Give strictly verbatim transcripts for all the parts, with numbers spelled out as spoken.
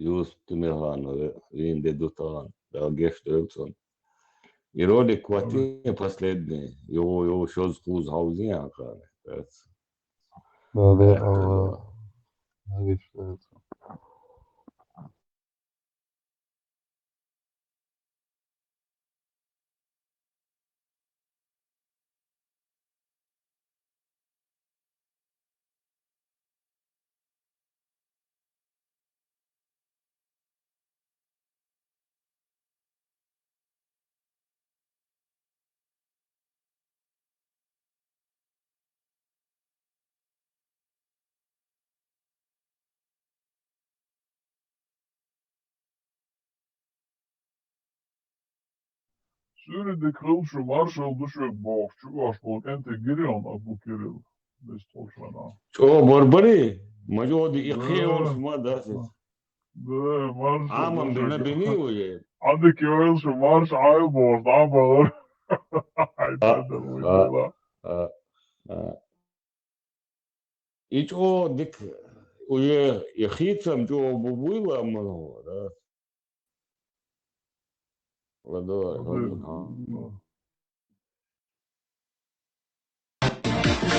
Юсуп Тимирхановна, вийна де ду тахана, Дала гешт дойла цунна. И ролик хӀоттийна последний, йо, йо, шозза-кхузза хьовзийна хьан кхана. Да, да, а, да, вижу, что это. Суьйре дика хуьлда шу, маршалла ду шуьга бохуш, чу ош болу кӀентий гирйолна Абу Кирилл. Вистхуьлуш вана. ЧӀогӀа барбарий? Ма чӀогӀа ди-, и кхин йолуш ма дац иза. Да, маршалла ду шуьга. Амма бина бини уже. Ӏадика йойла шу, марша Ӏойла бохуш, дӀа а балар. Ай, а, да, да, а, да. А, а. И чӀогӀа дика, уже и хийцам чӀогӀа бу буйла амма, да. Ладо, ладо, а.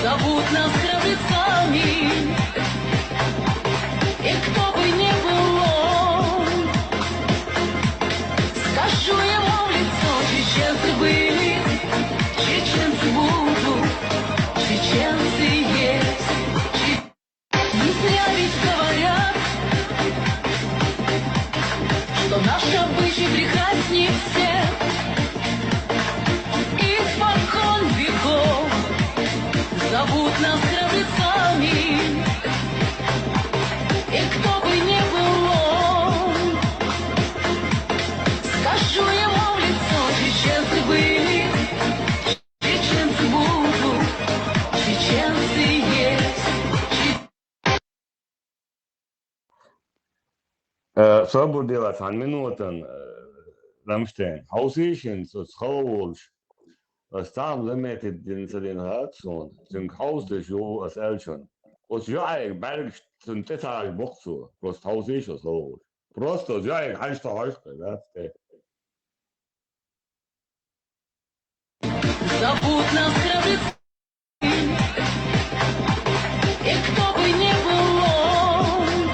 Зовут нас храбрецами, и кто бы ни был он, скажу ему в лицо: чеченцы были, чеченцы будут, чеченцы есть. Че-, не зря ведь говорят, что наш обычай прекрасней всех. Испокон веков зовут нас храбрецами, и кто бы ни был он, скажу ему в лицо: чеченцы были, чеченцы будут, чеченцы есть. Че- Э, собар де цхьана минотана, э, Рамштайн. Хьовсийша хӀинца оцу хала волуш. Ас цхьа а заметить дина ца дина хаьа суна. Цуьнга хьовсадеш ю ас аьллачунна. Оцу йоӀайга бӀаьргаш цунна тӀе ца Ӏаш боккху цо. Просто хьовсийша ас хала волуш. Просто оцу йоӀайга хьажа ца хьожуш, дац те. Зовут нас храбрецы, и кто бы ни был он,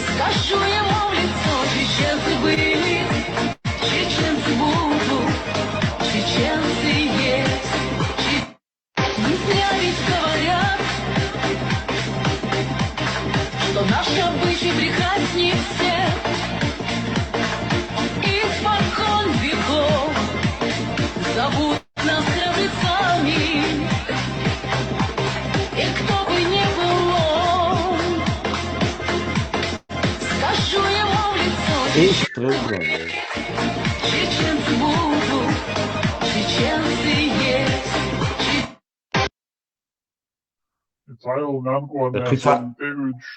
скажу ему в лицо: чеченцы были, чеченцы будут, чеченцы есть. Че-, не зря ведь говорят, что наш обычай прекрасней всех. Испокон веков зовут нас храбрецами, и кто бы ни был он, скажу ему в лицо: Ишт, везде. Чеченцы будут, чеченцы есть. Че- И цхьайолу нанкъонехь санна тӀеуьдуш,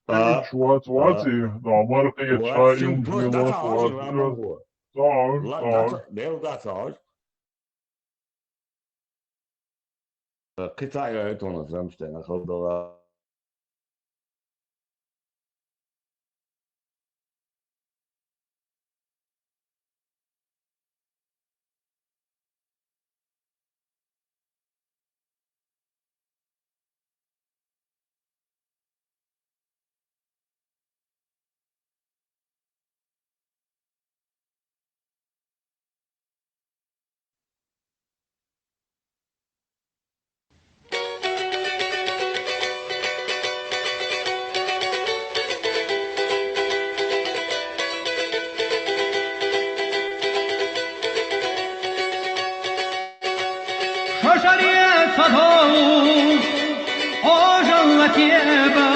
тӀеуьдуш вац, вац и, но мархи ша юнга лелош вац. Ца хьожу, ца хьожу. Дел дац хьожу. Кхин цхьа а яйта хьуна, Рамштайн, хала дала. Шо шаре ца довлу, Ӏожалла теба,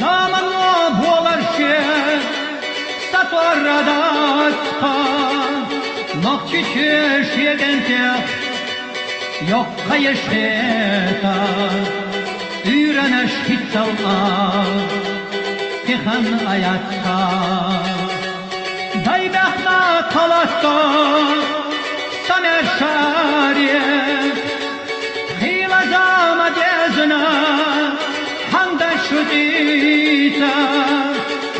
замано болар ше, сатор дац тхан, Нохчийчоь шен кӀентех йоккха еш хета, уьйранаш хӀинццалкъа тӀехан а яц тхан. Дай баьхна кхалатто са маьрша аре, хийла зама дезна, хьан дан шу дийца.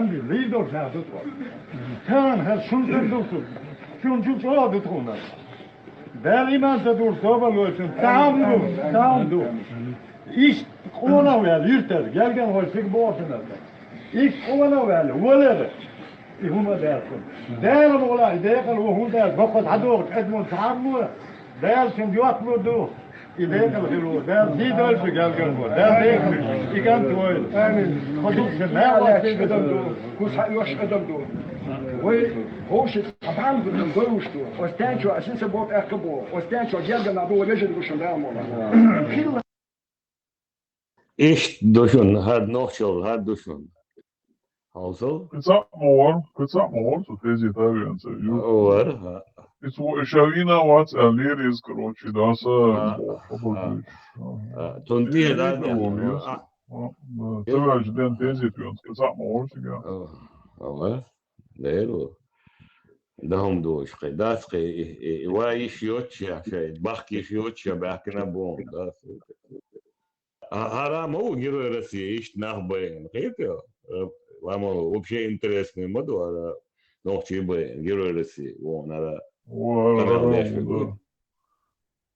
ཁམས་པའི་ལས་དང་བྱ་དུ་ཐོག་ཁྱེད་རང་ཧ་སུམ་ཚན་འདུག་སུ་ཅུང་ཅུང་ཅོག་དུ་ཐོག་ན། Дала иман ца дур собар лоцун, цхьа хӀума ду, цхьа хӀума ду. Иштта къонах ваьлла, юьртара, гелган хӀой цига боху аса. Иштта къонах ваьлла, валера. И хӀума дац. Дала мукъалахь, и декъала ву хӀунда аьлча, баккхал хьадогӀучу адамо цхьа хӀума, Дала цунна йоттало ду. И декъала хило, Дала дийдойла шу гелган хӀой, Дала декъала, и кӀант войла. Амин. Кхо зулчун мел вац, цига адам ду. Кху схьаоьшу адам ду. Вай ховши цхьа бӀаьнга адам дойуш ду. Оцу тӀаьнчо аса ца боху, тӀаккха боху. Оцу тӀаьнчо гергана ду, вай вежарий ду шуна, Дала мукъалахь. Хилла. Иштта ду шуна, хӀара нохчалла, хӀара ду шуна. Хьовсал? Кхин цхьаъ ма вара, кхин цхьаъ ма вара, цу тезета веана ца ю. Вара, хӀа. Иза ву, ша вийна вац аьлла, лера иза, короче, даса, А, хабар а, дуьйцуш. А, цунна тӀера Лера а, ву, а, еза. А, а, ца ваьлча ден тезета веана, кхин цхьаъ ма вара цига. А, а, вара? Лера ву. Дан хӀума ду уьш кхин, дац кхин, и, и, и, ва йиш йоцуш, шайн, бахка йиш йоцуш, баьхкина боху, дац. А, хӀара ма ву Герой России, иштта нах байна, кхетий? Э, ламо, вообще интересный ма ду, хӀара нохчий байна, Герой России, вон, хӀара О, къамел хӀара деш ву, ву.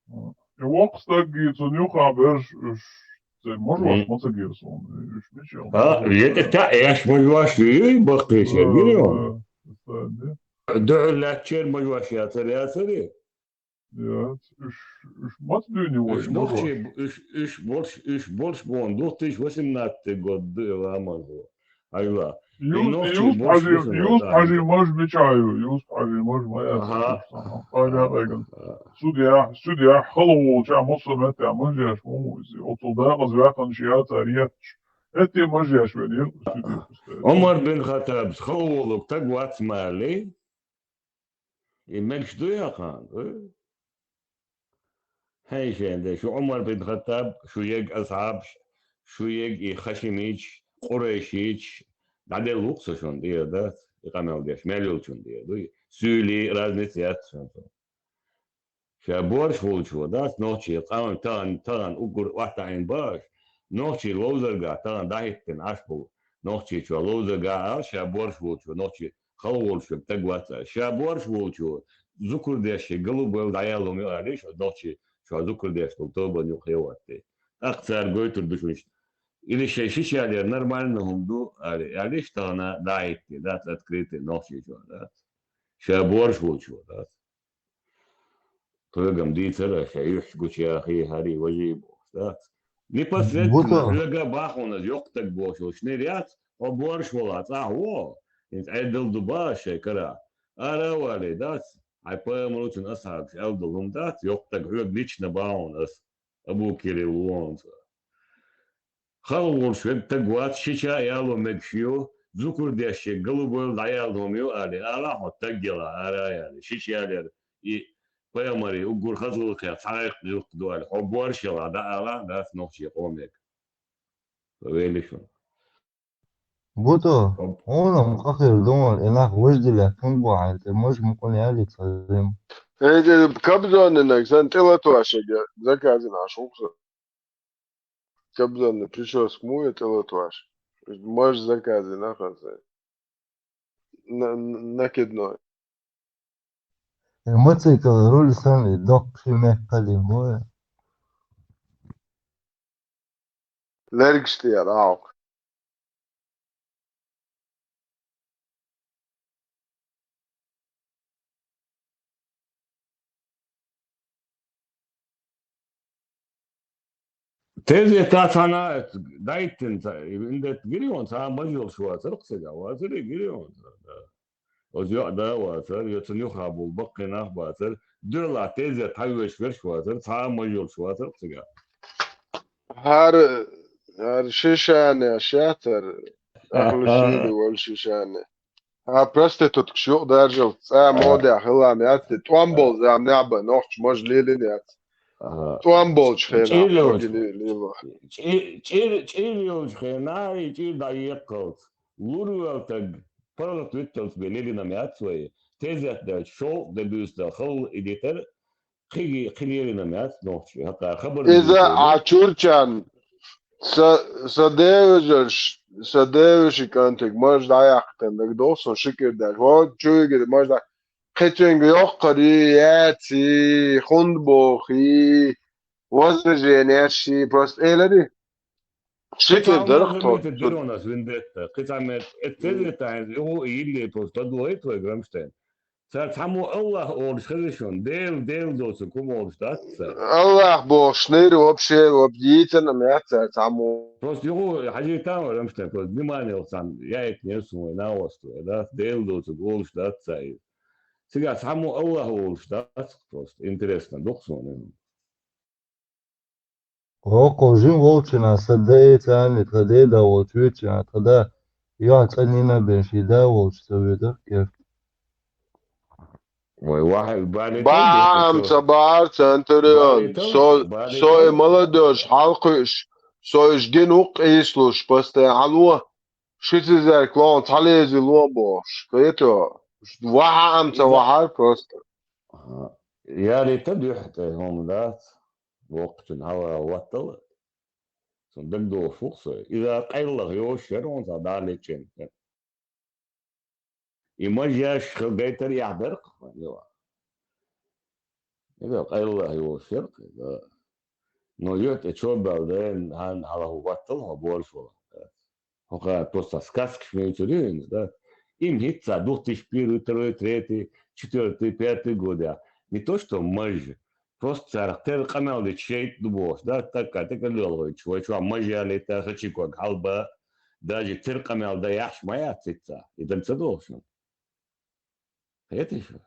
Да. И воккха стаг, и цунна юха берш, уьш, церан мажош Мгм. ма ца гира суна, уьш мича А, хилла? Е тӀе таӀ еш мажош ю, баккхийчеран, Да, гира ю? Да, да, да. Дуьхьал лаьттачеран мажош яцара, яцара? Яц, уьш, уьш маца дуьйна вай Уьш мажош? Нохчий, уьш, уьш болуш, уьш болуш боху, две тысячи восемнадцатый год ду и ламан хӀу. Айла. И Юс-, нохчий Юсуп болуш Хьажи, бисина Юсуп да. Хьажи маж мича ю, Юсуп Хьажи маж ма яц, Аха. Юсуп Хьажи. Къайда къайган. Аха. Судья, судья, хала волча, массо а метта маж еш ма ву иза. Оцул дакъаза ваьккхина ши яцара етташ. Этте маж еш вен, ел судья. Омар бин Хаттаб, хала волу таг вац ма аьлли. И мегаш ду яхана, э? ХӀей, шен де, шу Ӏумар бин Хаттаб, шу ег асхьабаш, шу ег и хашимич, къурайшич, дӀаделла ву-кх со шуна тӀера, дац, и къамел деш, мел йолчун тӀера, дуй? Суьйли, разница яц шуна цунна. Ша борш волчо, дац, нохчий, къам тахана, тахана уггар охьатаӀийна баш, нохчий ловзаргахь тахана дӀахӀиттина Ӏаш болу, нохчийчо ловзаргахь ала, ша борш волчо, нохчий хала волуш верг таг вац аьлла. Ша борш волчо, зукар деш шен галубевлла дӀаяла хӀума ю аьлла, шу нохчий, шу зукар деш долу тобанна юкъахь хӀоттий. ТӀаккха цара гойтур ду шуна. Или шайн шича ялера нормально хӀума ду, аьлла, аьлла, иштта тахана дӀахӀиттий, дац, открытый нохчийчо, дац. Ша борш волчо, дац. Тхоьгам дийцара, ша юьхь гучу яхий, хӀарий, важий бохуш, дац. Непосредственно Буто. Хьоьга бахьана йоккха таг бохуш волуш нер яц, хьо борш волахь, цӀахь во, хӀинца Ӏедал ду баха шайн кара. Ара а валий, дац, хьайн пайхамар ву цуьнан асхьабаш аьлла долу хӀума дац, йоккха таг хьоьга лично бахьана ас, Абу Кирилл ву хьуна цкъа. Хала волуш верг таг вац, шича а яло мегаш ю, зукар деш шен галубевлла дӀаяла хӀума ю аьлла, ала хьо таг яла, ара а яьлла, шича ялера и пайхамарий уггар хаза гӀуллакхех цхьа гӀуллакх ду аьлла, хьо борш яла дӀаала, дац нохчий къомега. Вели шуна. Буто, Оп. Хьуна къахир дон, и нах вожделя кун бу хьан, тӀе маж мукъан яли царим. Э, э, Кобзоннаг сан тӀе латвашига заказина аш вукху. Кобзоннаг прическа муй тӀе латваш. Маж заказина хаза. На, на, накидной. Э, мотоцикл руль сан и доккхи меккали муй. Лергаш тӀера, ау. Тезета цхьана дӀайиттина ца, ин де гирион цхьа маж йолуш вацара кху цига, вацара гирион ца, да. Оцу йоӀ да а вацара, я цунна юхаболу баккхий нах бацара, дуьхьал тезета хьан вешаш верш вацара, цхьа а маж йолуш вацара кху цига. ХӀара, хӀара шишане шатар, ахлу шили вал шишане. А проституткаш юкъадаржалц, цӀа модехь хилла ма яц те, тӀом болу зама нехь бан, нохча маж лелина яц. Ага. ТӀом болчу хенахь ЧӀир йолчу, маги ли-, лело. ЧӀир, чӀир, чӀир йолчу хенахь, и чӀир дӀаеккхалц. Лур вел таг, паргӀат витталц бен лелина ма яц вай. Тезет даьлча, шовкъ де буьйса дала халла и дитар, кхиги-, кхин лелина ма яц нохчий. ХӀокхара хабар Иза дуьйцура. А чурчан Са, са деважаш, са деваши кӀантиг маж дӀаяьккхина дагадогӀу со ши кӀира даьлла. ХӀо, чуйгира маж дӀа-, кхечуьнга йоккхари, яци, хунда бохи, возражение ши, просто элари. Ши кхин кир дарах тхо. Цхьаммо вендетта, кхин цхьаммо, эццезетта, юху йилли просто дадойту вай Грамштайн. Цара цхьаммо Аллах олуш хеза шуна, Дела, Дела доцург хӀума олуш дац цара. Аллах бохуш, нейр вообще, вот, дийцина ма яц цара цхьаммо. Просто юху хьажийта ма Грамштайн, просто внимание царна яйтинера суна вай нахваста, да, Дела доцург олуш дац цара иза. Цигахь цхьаммо Аллах олуш дац, просто интересно, дукха суна. Оха жин волчунах сан да эцарни, тхан деда волчу вичча, тхан да, юьхь цӀанйина бен ши да волчу ца воьдура керта. Вай вахьа бали Бам, ца бар, центурион. Со, со и молодёжь хьалкхуьуш, со иш гин вукх къийсалуш, постоянно хьало. Ши цизарг лон, цхьа лези лон бохуш. Кхето, вахьа ам ца вахьар просто. Ярита дуьхьа тӀе хӀума дац. Воккхачун хьала ваттала. Сан дагадогӀуш ву-кх со. Иза къайлах йоцуш яра хьуна цхьа дӀа лечкъина. И мажеш хила гайтар яхь дара-кх, йо. Иза къайлах йоцуш яра-кх иза. Но юьхь тӀе чо баьлла дайна, хьан хьала хӀу хӀоттал хьо бораш вала. ХӀокха просто сказкаш муьйцур ю хӀинца, да? Им хӀинца двух тысячи первый, второй, третий, четвёртый, пятый годехь. Не то что мажа. Просто царах тера къамел дича шайтӀа ду бохуш, да? ТӀаккха тӀекӀел лоьлхуьйтуш, вай чохь мажа ялийта, хачи ког хьалба, даже тера къамел дан яхьаш ма яц хӀинца. И дан ца дохуш хьуна. Хетий шу?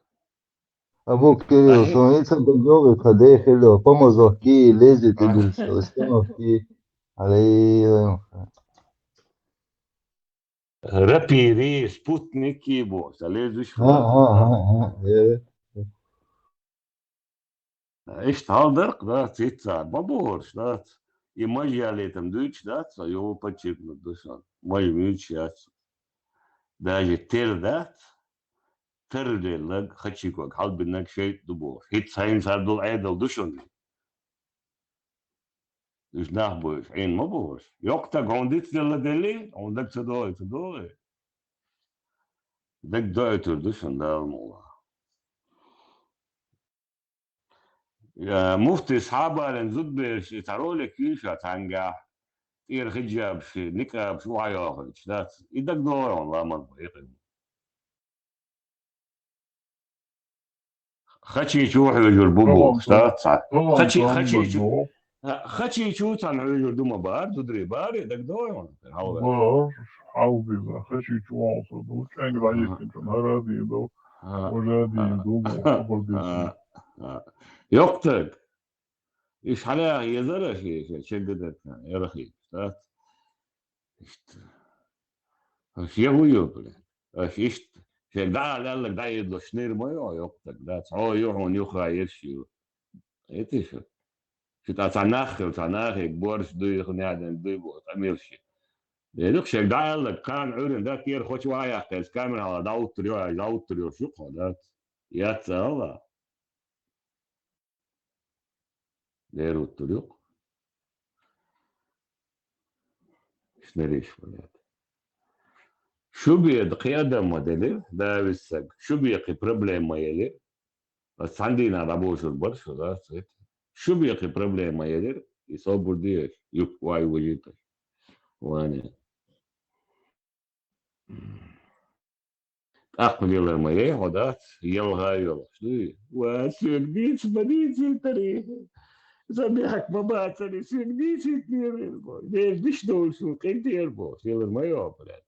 Абу Кирилл, ахи, сон ица дагадогӀу тхан дехилла, помазох ки, лези тидуш, станов ки, алей. Рапири, спутники бу, ца лезуш. А, а, а, а, э. Иштта хьал дарх, да, цица, ма бохурш, да. И мажа ялетам дуьйцуш, да, со йо подчеркнуть ду сан. Мажа муьйцуш яц. Даже тер дац. Тарлеллаг, хачи ког хьалбиннарг шайтӀа ду бохуш. ХӀинца хьайна сардул Ӏедал ду шуна. Уьш нах буйш, Ӏийна ма бохуш. Йоккха стаг хьуна дицделла делли, хьуна даг ца догӀий, ца догӀий. Даг доуьйтур ду шуна Дала мукъалахь. Я, муфтис хьабаран зудбераш и цхьа ролик йийша цхьаьнгахь, тӀера хиджабаш, никъабаш охьайохуьйтуш дац. И дагадогӀу хьуна ламаз бан юкъе. Хачи чу хьуьжур бу бохуш, да, цхьа. Хачи, хачи чу. Хачи чу цхьана хьуьжур ду ма бара, зударий бара, дагадогӀу хьуна? Бара, хьалбина, хачи чу вон со ду, чӀенга дӀайихкинчун хӀара а дийр ду, важа а дийр ду, бо, хабар дийр ду. Йоккха стаг. Иш хьалаха езара ши, ши, чегга дерг, яра хи, да? Иштта. Аш я хӀу ю, блин? Аш иштта. Шен дӀа аьлларг дӀаэдалаш нир ма йо, йоккха стаг, да? Цхьа ю хьуна юха ерш ю. Эти шу? Шу тӀа цхьа нах хила, цхьа нахе борш дуй, хӀу няден дуй бу, тӀамир ши. Эдук шен дӀа аьлларг, кхана Ӏуьйран да, тӀера хоча вахьа яхкхайса, камера хьала дӀауттур йо, дӀауттур йо, шу кхо, да? Яц ала. Дера уттур ю-кх. Снариш, блядь. Шу беда кхин адам ма делира, да, виссаг. Шу бе кхин проблема ма елира. Ас цхьана дийнахь дӀабожур бара шу, да, цхьаьта. Шу бе кхин проблема ма елира, и собар деш, юкъ вай вуьжиташ. Ваня. ТӀаккха лелар ма яй хьо, дац, ялха а йолуш дуй? Ва, соьга дийца ма дийцийтарий? Сан бехк ма бацарий, соьга дийцийтинера вер бо. Дерриш долуш ву, къинтӀера бо, лелар ма йо, блядь.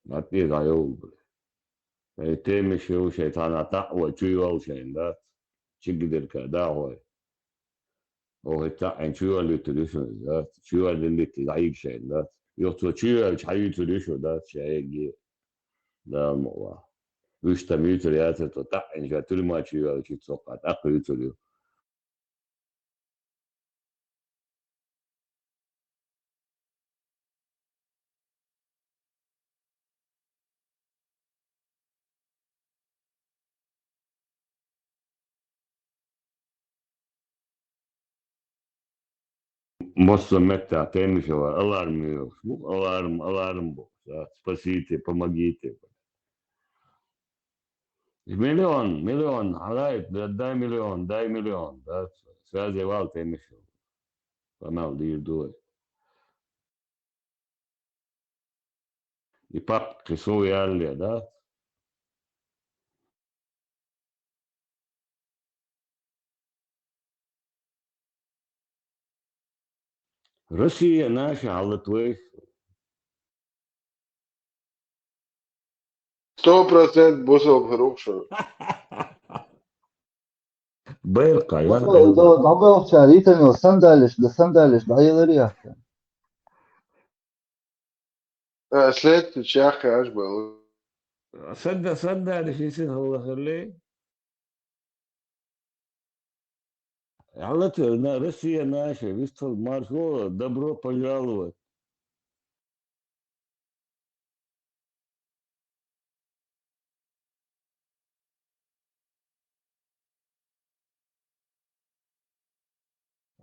Ма тӀе дӀайовлу, бля. Ай, темаш ю шайтана таӀ вай, чу йолу шайна, дац? Чигдирка, да, хӀой? Оха таӀин чу йолуьйтур ю шуна, дац? Чу йолуьйтур дӀайиг шайна, дац? Йо, цо чу йолчу хьан юьйцур ю шу, дац? Ша эгге. Дала мукъ ваха. Уьш там юьйцур яцара, цо таӀин ша туьрма чу йолчу цоккха, тӀаккха юьйцур ю. Массо меттехь тема йолуш, аларм йолуш бу, аларм, аларм бу. Да, спасите, помогите. Миллион, миллион, хьалаайта, да, дай миллион, дай миллион, да, связи вал тема йолуш. Къамел дийр ду вай. И папка кхин сов яьлла, да? Россия наша хьалат вай. Сто процент бусалба хир ву шу. Байракх, яра. ДӀабелхачара итамел сандалеш, да сандалеш, дӀаелар яхка. Э, следствие чекхъяш бала. Санда-, сандалеш, исин хӀаллахалле. Хьалатвел, на, Россия наша, вистхул маршо, добро пожаловать.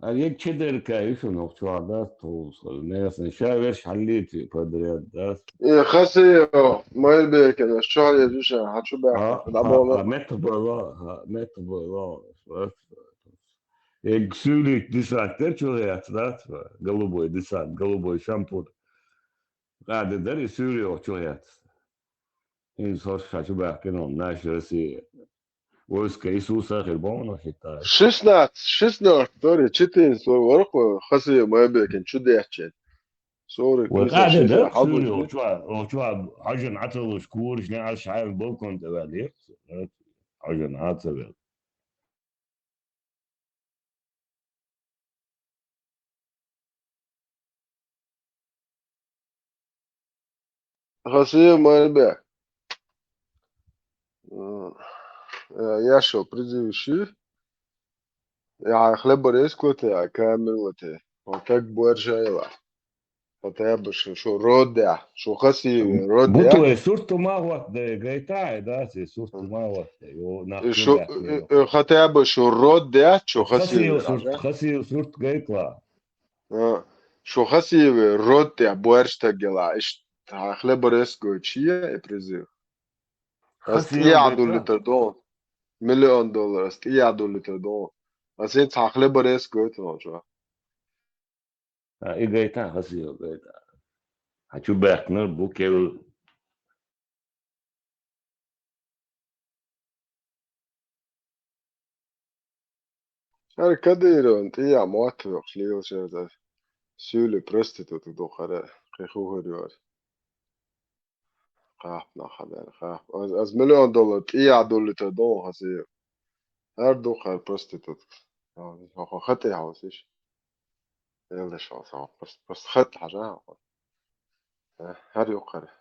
А век чедерка ю шуна хӀокху чохь дац тховсхула. Несан ша верш хьаллийти подряд дац. Э, Хасиев, Майрбекина, шу хьаллийти ша, хьан чу баьхна, а, дӀаболу. А, а, метта бала, а, метта бала. Эг суьйлийта дисант дер чу яц, дац, голубой десант, голубой шампур. Къаьда дара и суьйре чу яц. ХӀинца хӀорш ша чу баьхкина, наша Россия. Войска Иисуса хир бохуна хӀитта. Шестнадцать, шестнадцать, сори, четырнадцать, вай вара кху Хасиев Майбекин чу деттача. Сори, вай къаьда дара хьалбуьйту. Суьйре чу, чу, хьажан Ӏа ца луш, кораш неӀарш хьайна балкон тӀе ваьлла. Хьажан Ӏа ца ваьлла. Хасиев Майрбек. М, э, я шо, призывщи? Я хлеборезку те, я камеру те. Вот так боржайла. Хьо тӀе бу шу, шу роддехь, шу Хасиеве роддехь. Бутуе сурт ма вахт де, гайта, да, се сурт ма вахт де. Йо, нах и шу, чу баьхкина. Э, э, хьо тӀе бу шу роддехь, шу Хасиеве сурт, Хасиев сурт гайтла. А, шу Хасиеве роддехь борш таггела, иш та хлеборез гочие, и призыв. Ас Хасиев тӀе гайтла. Доллар тар дон. Миллион доллар, ас тӀе доллар тар дон. Ас ин цхьа хлеборез гойта ночу. А, и гайта, Хасиев гайта. Хьан чу баьхкинарг бу кевл. ХӀара Кадыровн тӀе а мотт воккхуш лелаш яра. Суьйли проститутка ду хӀара, кхин хӀу хӀара йора. Кхаьпна хьадара, кхаьп. Аз, аз миллион доллар тӀе а доллитар дон хаза. ХӀара ду хӀара проститутка. Хьо, хьо, хӀо хатӀе хьовсиш. Элдаш хьо, хьо, просто, просто хатӀ хьажа хьо. Э, хӀара ю хӀара.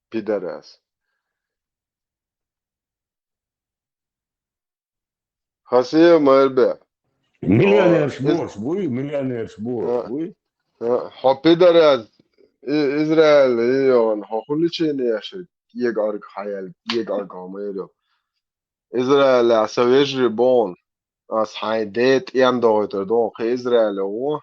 Пидорас. Хасиев Майрбек. Миллионерш, о, из- борш буй, миллионерш борш, э, буй. Э, хьо пидорас, и-, Израиль, и йогӀун, хьо хӀун лечение еш, кӀега арг хьаяьлла, кӀега арг хьо майрал. Израиль, аса вежарий бохун, ас хьайн ден тӀен дохуьйтур дохун, кхин Израиль ву.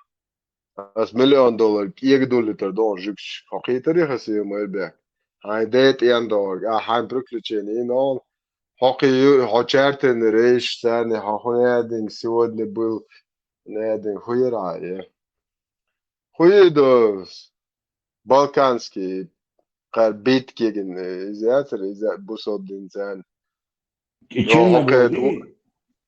Ас миллион доллар кӀега дуллитар дохун жуьгташ. Хьо кхийтарий, Хасиев Майрбек? Хьайн ден тӀен дохург, а хьайн приключение, и нон. Хьо кхин ю-, хьо чартин рейш, царни хьо хӀун ядинг сегодня был, ядинг хӀу яра, е? ХӀу ю до балканский, кхар бит кегин, э, иза яцара, иза бусалба дин царна. И Йо, Черногория? Хьо кхет,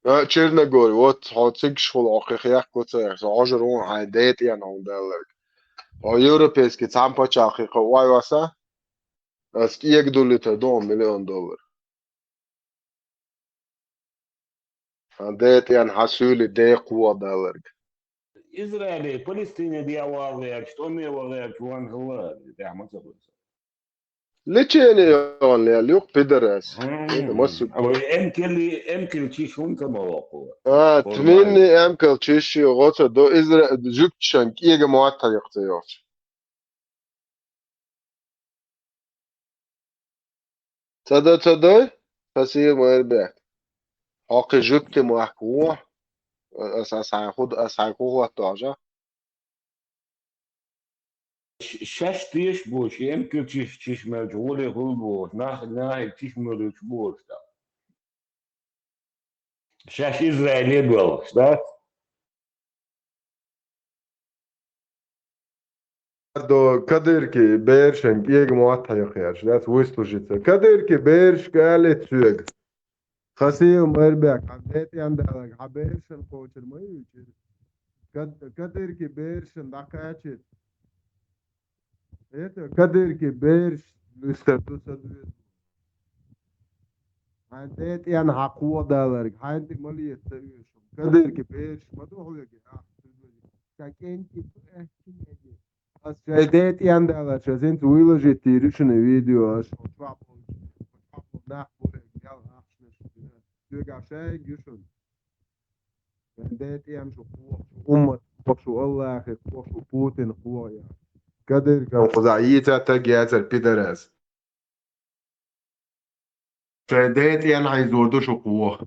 а, Черногория, вот, хьо цигаш хула, хьо кхин хехко ца яхаш, хьо хьожар вон хьайн ден тӀен хьуна далларг. Хьо европейский цхьана пачхьалкхе кхо ой васа, ас кӀега дуллитар дохун миллион доллар. Хьан ден тӀен хьан суьйли декхо далларг. Израиле, Палестине дӀа вагӀа гӀерташ, тӀоме вагӀа гӀерташ ван хилла, тӀехь ма ца хуьлу. Лечение йогӀун лел юкъ пидорас. М. Это массу. А вай эмкали, эмкал чиш хӀунда ца ма воккху? А, Формально. Тминни эмкал чиш йогӀу ца до Изра-, жуьгташан кӀега мотт хьайоккху ца йохчу. Ца до, ца дой? Хасиев Майрбек. Хьо кхин жуьгти мохк ву. Ас, ас хьайн худ-, ас хьайн хӀун хӀотту хьажа? Ш-, шаьш тешаш болаш, эмкал чиш, чиш мелча гӀоле хуьлуш болаш, нах, нахе чиш мелуьйтуш болаш да. Шаьш Израиле боьлхуш, да? До кадырки берашан кӀега мотт хьекхаеш, дац, выслужиться. Кадырки бераш кӀале цуьнга. Хасиев Майрбек, хьан ден тӀен даларг, хьан берашан кхочур ма ю чуьра. Кад-, кадырки берашан дӀакхачийта. Это кадырки бераш луьстар ду ца дуьйцу. Хьайн ден тӀен хьан кхоадаларг, хьайн тӀе ма леца ца оьшу. Кадырки бераш ма ду хьоьга, ах, предложи. Ца кӀентий ду, эх, кинеги. Ас шайн ден тӀен далар, ша хӀинца выложить йийр ю шуна видео, аш хьо чохь болчу, хьо чохь болу нах бу, ял ахчанаш. Соьгахь шайга ю шуна. Шайн ден тӀен шу кхоха, шу уммат кхоха, шу Аллахе кхоха, шу Путин кхоха яхаш. Кадыркан кхузахь йийца таг яцара пидорас. Шайн ден тӀен хьийзор ду шу кхоха.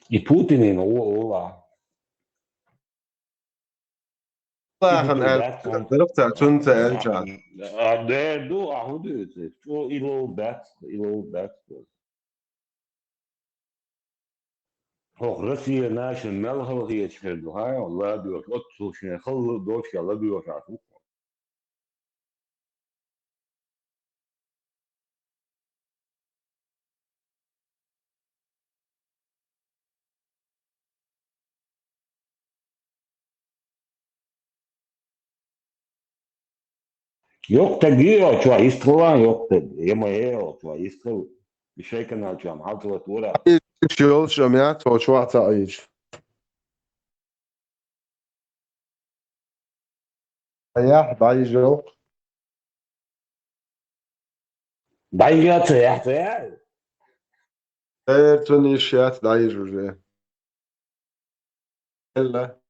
И Путинин гӀо, гӀо ла. Лахана аьлла, дарх ца, цунна ца аьлча. А, дер ду, а хӀун дуьйцу? Чо и лов бац, и лов бац. ХӀокху Россия нахана мел халахеташ хир ду, хьан, ладоьгӀуш, оццул шен халла а доцуш, ладоьгӀуш Ӏаш ву. Йоккха стаг ю, чохь йистхила, йоккха стаг. Я ма е, чохь йистхила. И шайн канал чохь хьалцалуш вара. Йолуш ам яц, хьо чохь ца Ӏийча. Яхь, дӀайижа йолу. ДӀайижа ца яхь, ца яхь? Эр цунна йиш яц, дӀайижа уже. Элла.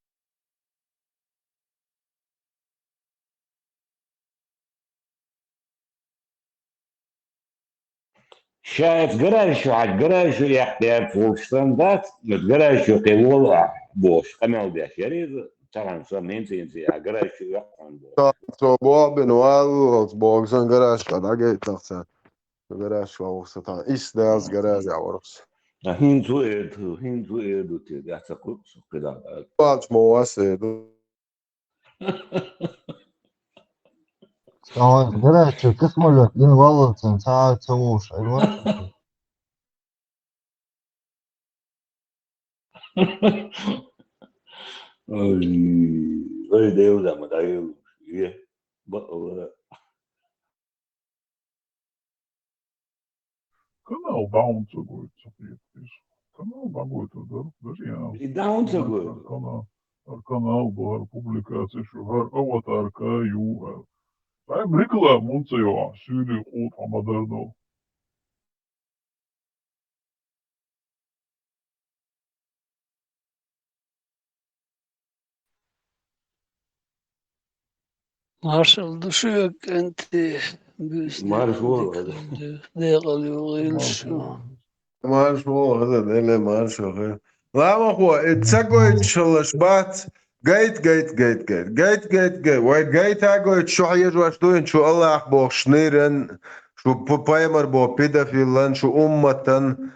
Ша эца гараж чу хьаьжча, гараж чу эккхаьрца волуш санна дац, эца гараж чу кхин волу ахь бохуш, къамел деш яра иза, цхьана сан хӀинца-хӀинца а гараж чу эккхана бохуш. Цо, цо боху бина валлалц боху сан гараж чу дӀагайтахь сан. Гараж чу воху сан тхан. Исс далас гараж а вархс. А хӀинца ву эр ду, хӀинца ву эр ду те, я ца кхуьу со кхидӀа. Палч мо вас эр ду. Сан вайн гараж чу космолёт дина валлалц ца, ца вовш, айва? Ой, ой, Дела, ма дай, е, ба-, Канал даун ца гойту, ца кхеташ. Канал дӀагойтур дара, дара яна. И даун ца гойту. Хьара канал, хьара канал бу, хьара публикацеш ю, хьара аватарка ю, хьара. Ай, реклама хӀунда ца йо ахь, суьйли къу тхьо ма-дарра долу. Маршалла ду шуьга, кӀентий, буьйса. Маршалла. Декъала ю, декъала ю гӀийла шу. Маршалла, хаза, Деле маршалла. Ламахо, и ца гойтуш хилалаш бац. Гайта, гайта, гайта, гайта. Гайта, гайта, гайта. Вай гайта а гойтуш, шу хьежош ду, шу Аллах бохуш ниран, шу п-, пайхамар боху педофилан, шу умматан.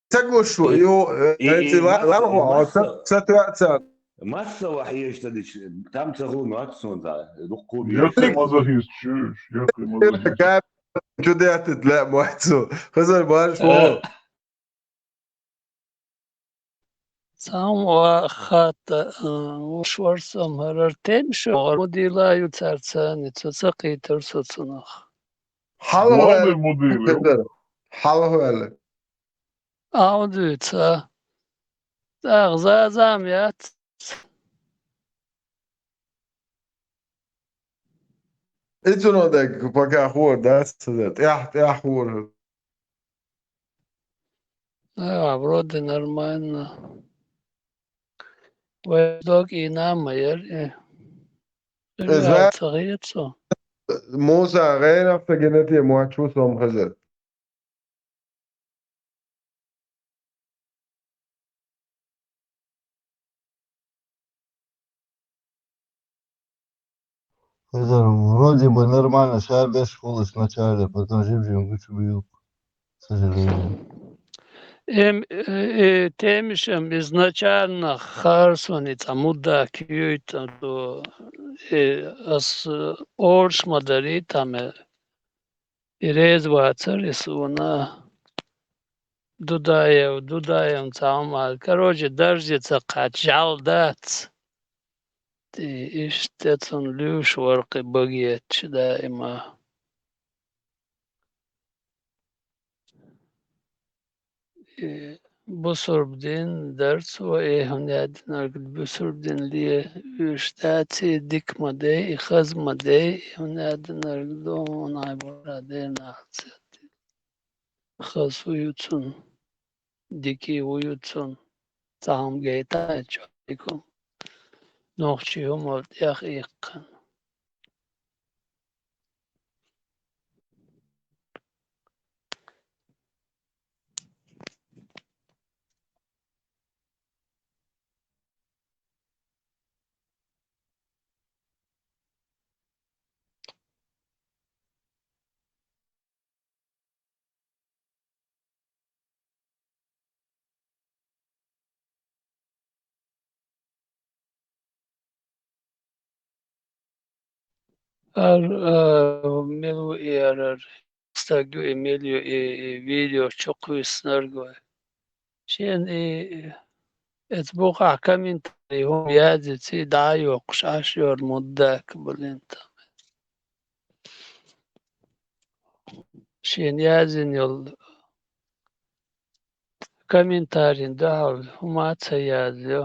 Ца гуш шу, и, ю, э, и, эци и ла-, масса, ламахо, масса, ца, ца тоьа ца. Масса вахьеша ца дича, там ца хӀума вац суна цхьа, дуккху беш. Яккхий мазахист чуьш, яккхий мазахист. Чу деттит лаьа моьтту цо. Хазар баш ву. Цхьа хӀума хатта, а, вуш вара со, хӀара тема шу, хӀара ма дийла ю цаьрца, ницкъ ца кхийтира со цунах. Хьалха ваьлла. Хьалха ваьлла. Ау дуьйца. ТӀаккха зазам яц. Ицуно дерг пока хӀора дац, тӀаьхьа, тӀаьхьа хӀора. Да, вроде нормально. Вай дог и нама яр, э. Иза ца хетсо. Муса гӀайрах ца гина те, моьтту сом хазар. Поэтому вроде бы нормально, ша беш хулаш вначале, потом жим-жим гучу бил, к сожалению. Эм, э, э, темишам изначально харсвани цӀа мудда кюйта до, э, ас, э, орш мадари там, э, и рез вацар, и суна Дудаев, Дудаев цамал. Короче, дождица кхач, жал дац. Ти иштта цун луьйш варкъи багетчи даима. Э, бусурба дин дарц ва, э, хӀун яьдинарг бусурба дин ле уьш дац, и дика ма дей, и хаза ма дей, и хӀун яьдинарг ду, хӀун ай бара дернахцетти. Хаза хӀу ю цун, дика хӀу ю цун, цхьа хӀума гайтача дика хӀума. Нохчий хӀума тӀех иккхана. Ар, а, мила ву и ар, ар стаг ю и мила ю и, и видео чукхвиснарг вай. Шен и, эц бухахь комментарий хӀума язйица, и дӀа а йоккхуш, Ӏаш йора муддак, блин, там. Шен язйина йолу комментарийна дуьхьал хӀума а ца язйо.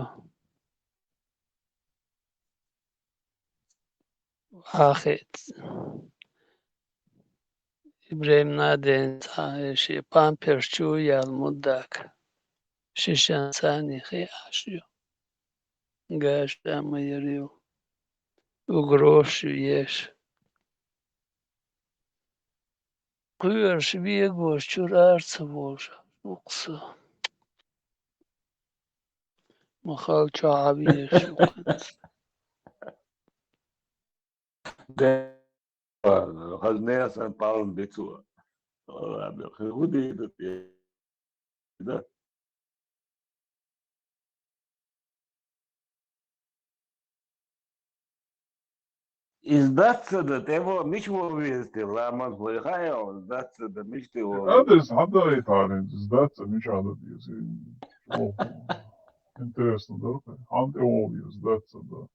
Ахи, Ибрахим Наден цхьа шен памперс чу яьлла муддак. Шишан санихи Ӏаш ю. Гаш а ма яр ю. Угрош ю еш. Кхоьруш вегош чуьра ара ца волуш ву-кх со. Махал чохь а везаш ву-кх. Де, хаза нехан санна палан бицо. Ладно, хи хӀу дийр ду те? Да. Иза дац ца дан, тӀе во мича вон веза те, ламаз вай хаьа, иза дац ца дан, мича тӀе вон веза? Адрес хьан дан ай тхьарин, иза дац ца, мича дан деза? Интересно, да? Хьан тӀе вон веза, иза дац ца дан?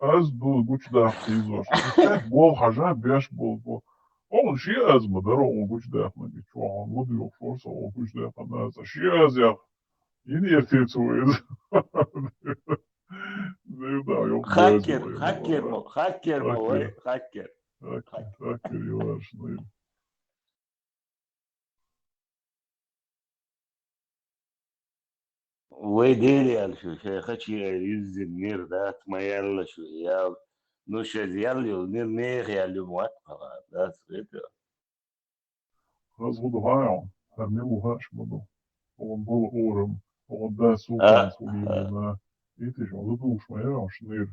Аз ду гучудаккха хьийзош. Стаг болу хьажа, беш болу бо. Оха ши аз ма дара, оха гучудаьккхина гича, оха ма дуьйхуш вара со, оха гучудаьккхина аз. Ши аз яха. Йина эртира цо иза. Хаккер, хаккер ма, хаккер ма вай, хаккер. Хаккер, хаккер ю варш, ну. Вай Дела аьлла шу, шайн хачий айра иззина мир дац, ма яьлла шу, ял. Ну, шайза ял йолу мир нехан ял ю ма вац хьала, дац, хета. Хаза хӀу ду хьан, хьан мила ву хьаьш ма ду. Охан бала орам, охан дас ву хьан, хӀу лийна. Итиш, хӀу ду душ ма яьлла шу нир.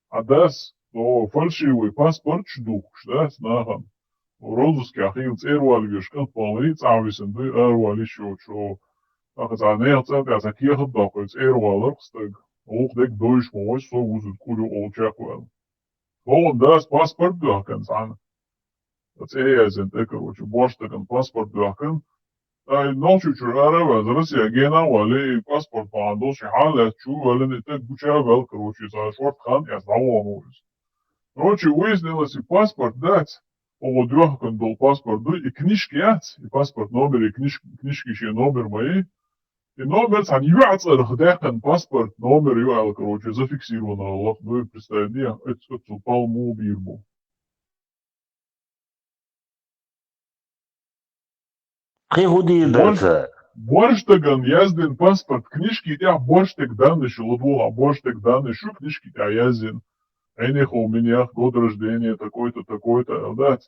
Хьан дас, о, фальшивый паспорташ духкуш, дас, нахана. Розыскехь хилла цӀера вала веш кӀант бахьана, цӀахь висина дуй, ара вала йиш йоцуш, о. Аха цхьа нехан цӀа тӀехь цхьа кехат доккхуьйту, цӀера валарх стаг. Вукху дерг дойуш ма вай, со вузуьйту куьйга олу чекхваьлла. Охан дас паспорт доьхкина цхьаьна. ЦӀе яздина тӀе, короче, бош стагана паспорт доьхкина. Ай, Нохчийчуьра ара а ваьлла, Россия гена а валий, и паспорт бахьана долуш, и хьан лаьцна чу а ваьллина, и таг гуча а ваьлла, короче, цхьа шорта хан эцна дӀавахана ву иза. Короче, выяснилось, и паспорт дац, оха доьхкина долу паспорт ду, и книжка яц, и паспорт номер, и книж-, книжки шен номер ма ю. И номер цхьана йоӀ цӀарах даьккхина паспорт номер ю аьлла, короче, зафиксировано хилла, ну и представь, оцу, оцу пал муха бийр бу. Кхин хӀун дийр дара ца? Борш дагана яздина паспорт, книжки тӀехь борш дага данныш ю, ладогӀа борш дага данныш ю, книжки тӀехь яздина. Айнехов Минех, год рождения такой-то, такой-то, аьлла дац.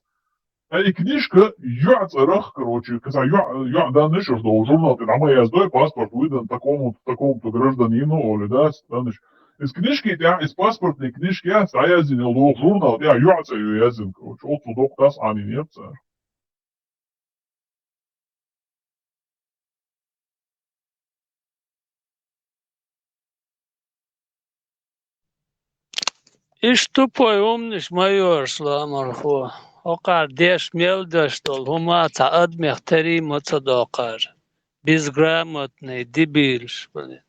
Ткъа и книжка йоӀ цӀарах, короче, кхин цхьа йоӀ, йоӀ данныш ю, оцу журнал тӀе дӀа ма яздой, паспорт выдан такому-то, такому-то гражданину, олий дац, данныш. Из книжки тӀехь, из паспортный книжки яц, дӀаяздина лоху журнал тӀехь, юьхь цӀе ю яздина, короче, оццул доккха дас Ӏанийна яц цара. Иш тупой умниш ма йош, ламархо. Хьокхар деш мел деш долу хӀума цхьа адамех тари ма ца доккхар. Безграмотный, дебилш, блин.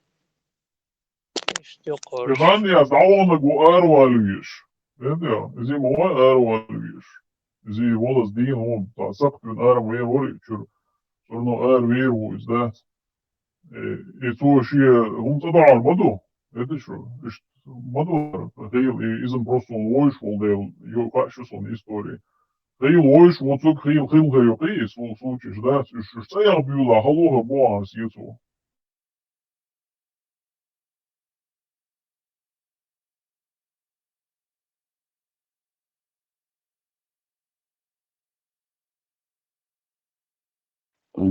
Иштта И къорш. Ганни аз дӀаваханаг ву аравала везаш. Эдда, иза ма вай аравала везаш. Иза и волаза дийна хӀума, цхьа сакхтуьйна ара ма вер вара и чуьра. Цуьрно ара вер ву иза, дац. Э, и цо шен хӀума цӀа догӀур ма ду. Эдда шу, иштта ма ду. Хийла, и иза просто вовзаш волу дела, йо, хаьа шу суна истори. Хийла вовзаш воцург, хийла хилла йо кхий, и су-, сучиш, дац. Уьш, уьш цӀа яха буьйла, хьалуха бохьан сецо.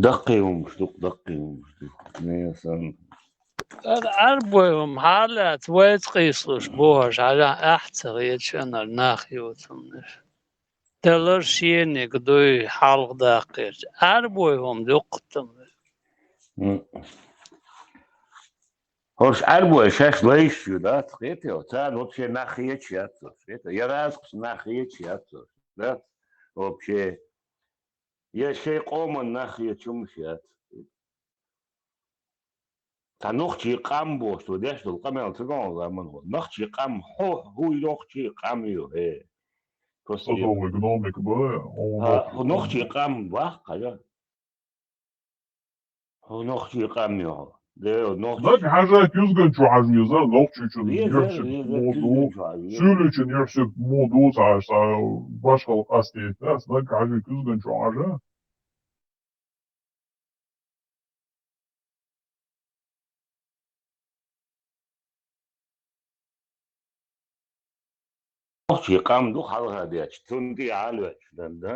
Даккхий хӀумаш ду, даккхий хӀумаш ду. Не, сан. Ара, Ӏарбой хӀума хьалаца вайца къийсалуш бохуш, хьажахь, ахьа ца хеташ, нах йоцурнаш. Далар шениг дуй хьалха даккхирча. Ӏарбой хӀума дуккхуттам. М. ХӀорш Ӏарбой шаьш лайш ю, дац, кхетий? Царна вообще нах хеташ яц, кхетий? Я разкъаш нах хеташ яц, дац? Вообще. Я шайн къоман нах хеташ хӀумаш яц. Цхьа нохчий къам бохуш, ду деш долу къамел ца гоьгӀу заман ву. Нохчий къам, хьо, хӀу нохчий къам ю, хӀе. Просто Садовый гномик бу, хьо Ха, нохчий хӀу нохчий къам. Къам ваха, хьажа. ХӀу нохчий къам ю, хьо. Де, нохчий. Наг хьажа куьзган чу хьажа веза, нохчий чун Веза, юьхьсиб веза, мо ду, куьзган чу хьажа веза. Суьйлий чун юьхьсиб мо ду, цхьа, цхьа башхал къастийта, наг хьажа куьзган чу хьажа. Нохчий къам ду хьалха дечу, цунна тӀе а лоьттуш дан, да,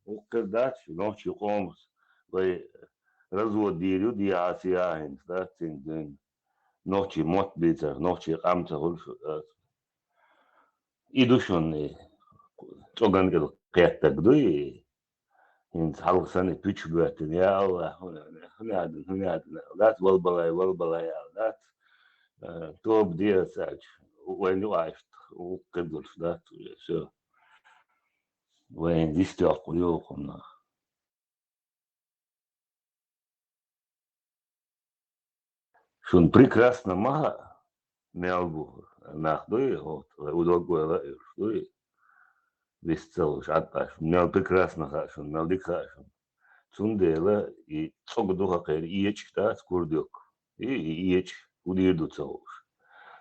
вукхуьр дац, нохчий къомас вай развод дийр ю, дехьа сехьа хӀинца, дац, цуьнан дуьйна. Нохчий мотт бийцарх, нохчий къам ца хуьлуш, дац. И ду шуна, и цӀоган кӀел кхеттаг дуй, и? ХӀинца хьалха санна пуьчах боьттина, я АллахӀ, хӀун, хӀун яздина, хӀун яздина, аьлла дац, валбалай, валбалай, аьлла дац. Э, тоба де аса аьлча, вайна юкъахь иштта, вукхуьр долуш дац, уже, всё. Вайна дистехь йоху нах. Шуна прекрасно ма хаьа, мел бу нах дуй, вот, удовольствие а уьш дуй, вист ца луш, Ӏад а шуна, мел прекрасно хаьа шуна, мел дика хаьа шуна. Цундела и цӀоган ду хьакхера, и эчиг дац курдюк, и, и эчиг, хӀун дийр ду ца хууш.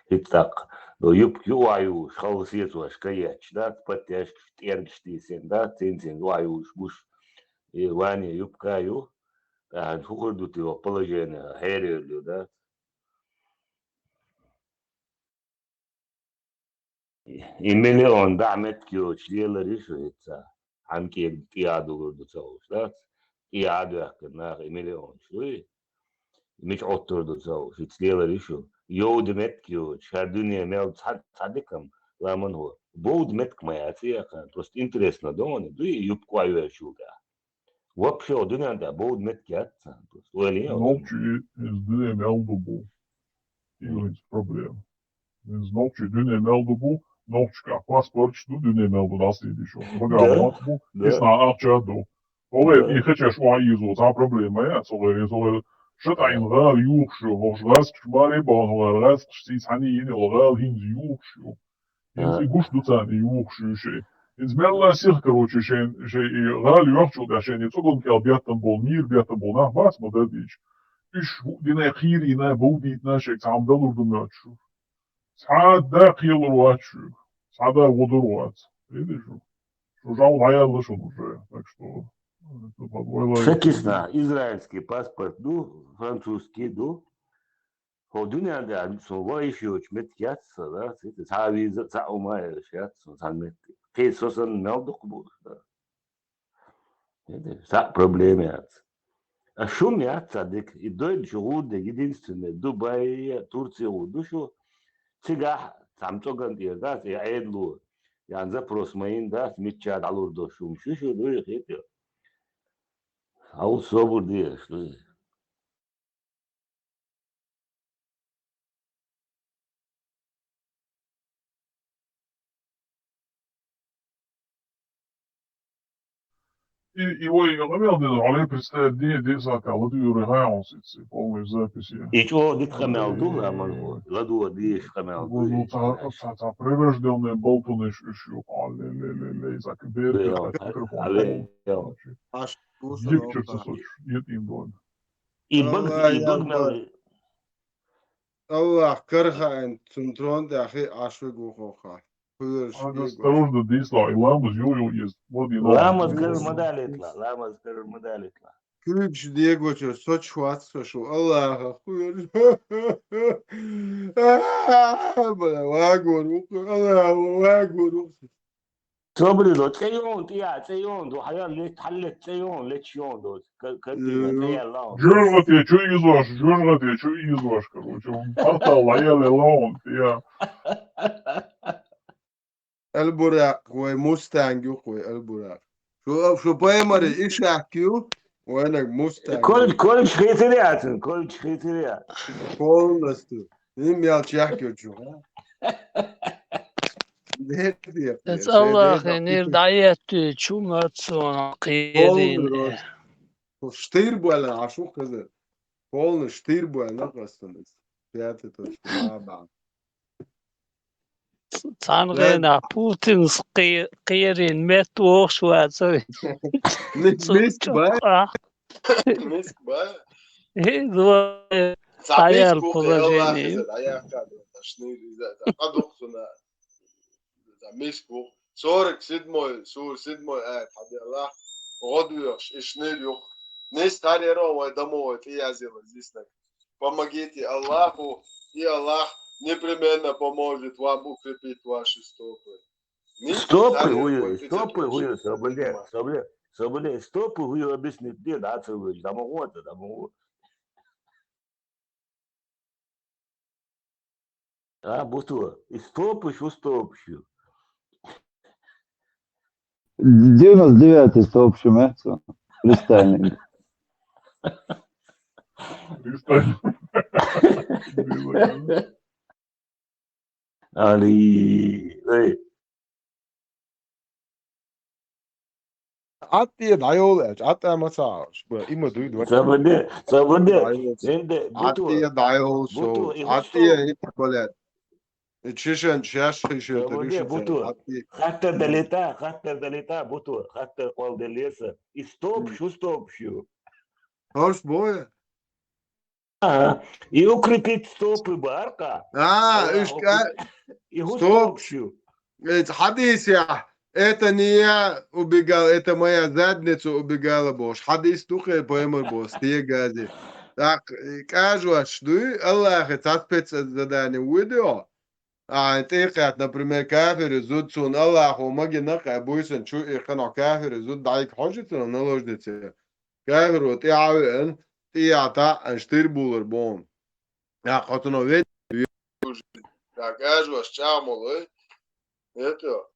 ХӀинца тӀаккха, ну, юбка юкъахь юлуш, халла сецош каетташ дац, подтяжкаш, тӀергаш тийсина дац, цин-цин юкъахь юлуш гуш, и ванне юбка а ю, тӀаккха хӀун хир ду те вай положение, хьеравелла ю, да? И миллион дӀа меттиг йоцуш лелар ю шу хӀинца. Хьан кӀега тӀе а дугур ду ца хууш, дац? ТӀе а доьхкина наха и миллионаш дуй? Мича Ӏоттур ду ца хууш, хӀинца лелар ю шу. Йовда меттиг йоцуш, хӀара дуьне мел цхьа, цхьа дика-м, ламан хӀу. Бовда меттиг ма яц и яхана, просто интересно ду хьуна, дуй, юбка охьайоьллачул тӀаьхьа. Вообще, дуьнен тӀехь бовда меттиг яц царна. Ойла е, нохчий иза дуьне мел ду бу. И вайца проблема. Иза нохчий дуьне мел ду бу, нохчашкахь паспорташ ду, дуьне мел ду, дӀасийдиш. Багахь мотт бу, да, исна ахча а ду. Хьо вай, да, и хечеш охьа йийзо, цхьа проблема яц, хьо вай, иза хьо вай, шатайна гӀала юхуш ю, хьо гӀазкаш баре бахана гӀала, гӀазкаш сийца хьан йийна, хьо гӀала хӀинца юхуш ю. ХӀинца и гуш ду царна и юхуш ю шайн. ХӀинца мелла а сиха, короче, шайн, шайн и гӀала йохчул тӀехь шайн и цӀоган кӀел беттан болу, мийра беттан болу нах бац ма дадийча. Уьш хӀуъ дина, кхийрийна, бовдийтина шайга цхьа хӀума далур ду моьттуш. Цхьа а да кхелур вац шуьга, цхьа а да водур вац. Видишь? Шу жал дӀаяьлла шуна уже. Так что, это под войла. Шакисна, израильский паспорт ду, французский ду. ХӀо дуьнен тӀехь со ваиша йоцуш меттиг яц сан, да, цхьа а виза, цхьа а хӀума а еш яц сан цхьана меттиг. Кхин со санна мел дукха бу, да. Цхьа а проблема яц. А шун яц цхьа дика. И дойду шу гӀур дерг, единственное, Дубай, Турция гӀур ду шу. Цигахь цхьана цӀоган тӀера дац, и Ӏедало, ян запрос ма йина дац, мичча дӀалур долуш хӀума шу шу дуй хетта. Хьал собар дезаш ду. И, и вай къамел деза, хьале представить де, де сакъа, вот юры хай он сицы, полный записи. И чӀогӀа дика къамел ду, ламаз, ладугӀа дезаш къамел ду. Ну, ца, ца, ца прирождённый болтун иш, иш, ю, а, ле, ле, ле, ле, за кбер, Ле, кбер, ле, кбер, ле, кбер, ле. Аш, Дик чур ца соч, ет им дон. И баг, Аллах, и баг я мел. Аллах, кархаин, цун трон тӀехь и Ӏаш вегу хӀокхахь. Кхоьруш Ага вегу. Осторожно, дийсла, и ламаз ю, ю, ез. Вот и ламаз. Ламаз карар ма далетла, ламаз карар ма далетла. Куьйгаш дегочуьра соч вац со шу, Аллаха кхоьруш. Бала, вагор ву, Аллаха, вагор ву. Собри до, цӀе йон, тӀе я, цӀе йон до, хьаял лет, хьал лет, цӀе йон, лет йон до, ка-, картина, цӀе ялла он. ЖожгӀате чу ийзош, жожгӀате чу ийзош, короче, он портал лаял лаун, я. Аль-Буракъ вай, Мустанг ю вай, Аль-Буракъ. Шу, шу паймари ишак ю, вайнаг Мустанг. Колледж, колледж хетири ацин, колледж хетири. Полностью. Им ял чехк ю чу, а? Дерт я, Эц я, Аллахе шайде нир дӀаетту чу маццон кхерин. Полный рост. Штыр буьлла, а шу хезар. Полный штыр буьлла, къастан. Пятый точка. Ма бан. Цхьана гӀенах Путинс кхе-, кхерийна метта вохуш вацара. Мис-, Цу миск бай. чуккъа. Миск бай. ХӀинца вай Цхьа дӀаяьлла миск ву кхе, Аллах положение. Иза дӀаяьккхина, шнир иза, иза къадукъсуна. Иза миск ву. Сорок седьмой, сур седьмой аят хьаделла. ГӀодвоьхуш, и шнир юкъ. Нис тхьар яро вай дамо вай тӀеязйила зиснаг. Помогите Аллаху, и Аллах непременно поможет вам укрепить ваши стопы. Стопы хуй, стопы хуй, соболе, соболе, соболе, стопы хуй объяснить де, да, целый, да могу это, да могу. А, буту, и стопы, шу стопы, шу. Девяносто девятый стопы, шу, мя, шу. Фристайлинг. Али, эй. Ӏаттия дӀайолу аьлча, Ӏатта ма ца Ӏалаш. Б-, има дуй, дуй. Ца бан де, ца бан де. ДӀайолу. Энде, буту. Ӏаттия дӀайолу со. Буту, и Ӏаттия хӀусу. Итт балет. И чешен, чеш хишета, Ца бан де, ришета, буту. Ӏаттия. Хаттар далита, хаттар далита, буту. Хаттар къол делеса. И стоп, М. шу стоп, шу. Хорш боя? Ага. И укрепить стопы баркъа. А, Аллах уж ка-, укрепить. И хӀу стоп. Стоп шу. Э, хьадисехь, это не я убегал, это моя задница убегала бохуш. Хьадис ду кхе пайхамар боху, стегази. Так, э, кажу аш дуй, Аллахе цхьа спецзадание вуьдо. А, тӀекхаьчча, например, кафири зуда цунна Аллахо магина кхаьа буьйсанна чу иккхина кафири зуда дӀайга хьожи цунна наложница. Кафиро тӀе а веана, тӀе а таӀана штир булар боху. ТӀаккха оцуно ве-, Так, ажош чӀагӀмалой. Это.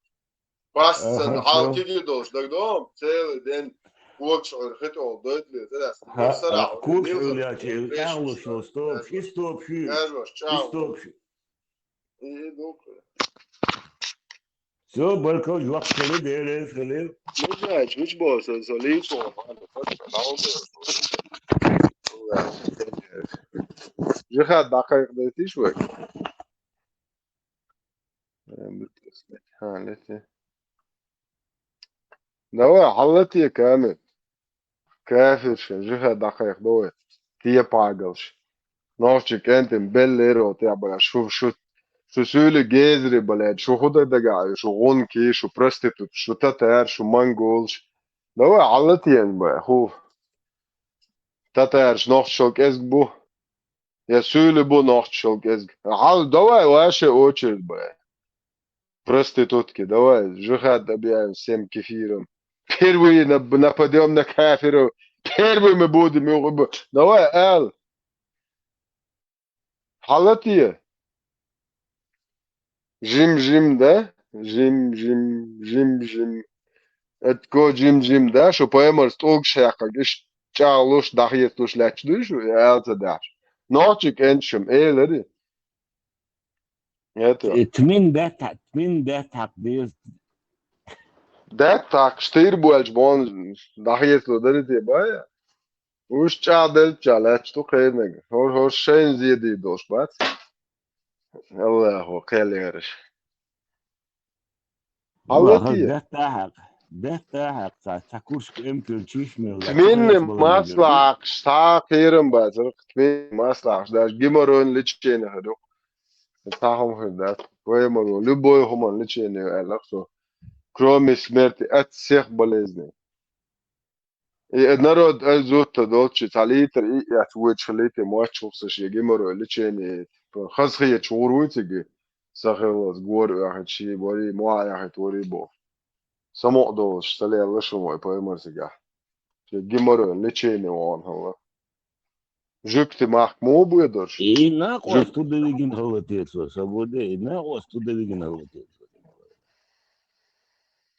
Пассан Аха, хьал чё? Киги долуш дагдом, целый день курчуьр хитӀол дойтли, тӀе дац. Ха, Сара а, курчуьр яьлча, тӀе алуш, стоп, и стоп, ши. Ажош И чӀагӀмалой. Стоп, ши. И дукха. Всё, баркалла, жоп хили, Делан хили. Ну, знаешь, вуч бо, со, со лийцо, Жихад дӀакхайкхадайтиш вай? Ха, лети. Давай, хьаллатие, Камил. Кафирша, жихад дӀакхайкхадо вай, тепагалш. Нохчий кӀентийн беллера тӀехь бара, шу, шу, шу суьйлий гезари балаьд, шу хӀун дан дагахь ю, шу гӀунки, шу проститут, шу татар, шу монголш. Давай, хьаллатиен бай, хӀу. Татарш нохчашал кӀезиг бу. Я суьйлий бу нохчашал кӀезиг. Хьал, давай, ваша очередь бай. Проститутки, давай, жихад объявим всем кефиром. Первые нап-, нападём на кафиров. Первыми будем. Давай, ал. Хьаллатие. Жим-жим, да? Жим-жим, жим-жим. Эт го жим-жим, да? Шу паймарс тӀулгаш хьекхарг, иш чӀагӀлуш, дӀахецалуш лаьтташ дуй шу, аьлла ца даьхьаш. Нохчий кӀенташам, элари. Это. Э, тмин бетта-, тмин бетта хьакха деза. Даьтта хьакха, штир бойлча бон дӀахецалу дари те бая. Уж чӀагӀделча лаьтташ ду кхернаг. ХӀор-, хӀорш шайна зе дийр долуш бац. Аллахо кхел яраш. Аллахо хӀаллакий? Бетта хьакха. Бетта хьакха. Ца, ца куршка эмкалчиш мел дац. Тминна масло хьакхаш, цхьа кхерам бацара, тминна масло хьакхаш. Даже геморройн лечение хир ю. Цхьа хӀума хир дац. Геморрой, любой хӀуман лечение ю аьлла со. Кроме смерти от всех болезней. И народ ай зудта долчу цхьа литр и эц вуьйчу хилийта, моччух ца шен геморрой лечение. Хаза хеташ гӀур вуй цига. Сахиллалц гора оьхуьйту ший, барий, мохь яхийта варий боху. Самукъа долуш, ца лелла шун вай паймарсигахь. Шен геморрой лечение вон хӀалла. Жуьгти махка муха боьдуш? И накъост ту девигина хӀалла те цо, ца боде, и накъост ту девигина хӀалла те цо.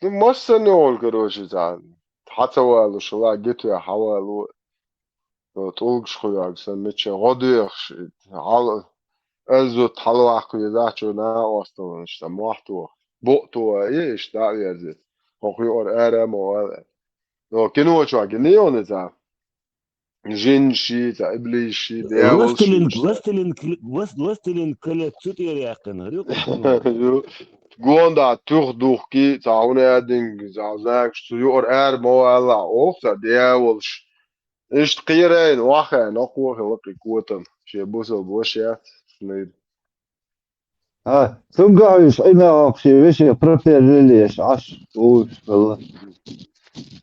Ну, массарна йолу, короче, цхьа хьан ца валуш, ла гитве хьан валу, тӀулгаш хуьйхьаг сан мича гӀо доьхуш, хьал-, азот хьалаваккха везахь, чу накъосталлаш, сан мохь тоха, букъ тоха, и иштта дӀа а верзийта. ХӀокху юкъара ара а ма вала. Но кино чохь гина йону цхьа? Жинаш ши, цхьа иблиш ши, дявал ши. Властелин, властелин, влас-, властелин колец цу тӀера яьккхина, хӀара ю кху кино. Ю, гонда туьха духки, цхьа хӀуна аьдинг, цхьа загаш, цу юкъара ара ма валахь, оха цхьа дявалш. Иштта кхерайна, вахана, окхо хила кхин котам. Шен бусалба ваша яц, шнайда. А, цуьнга хьуьйсу, Ӏина окху шен веше проперлилеш Ӏаш, вуьйш хилла.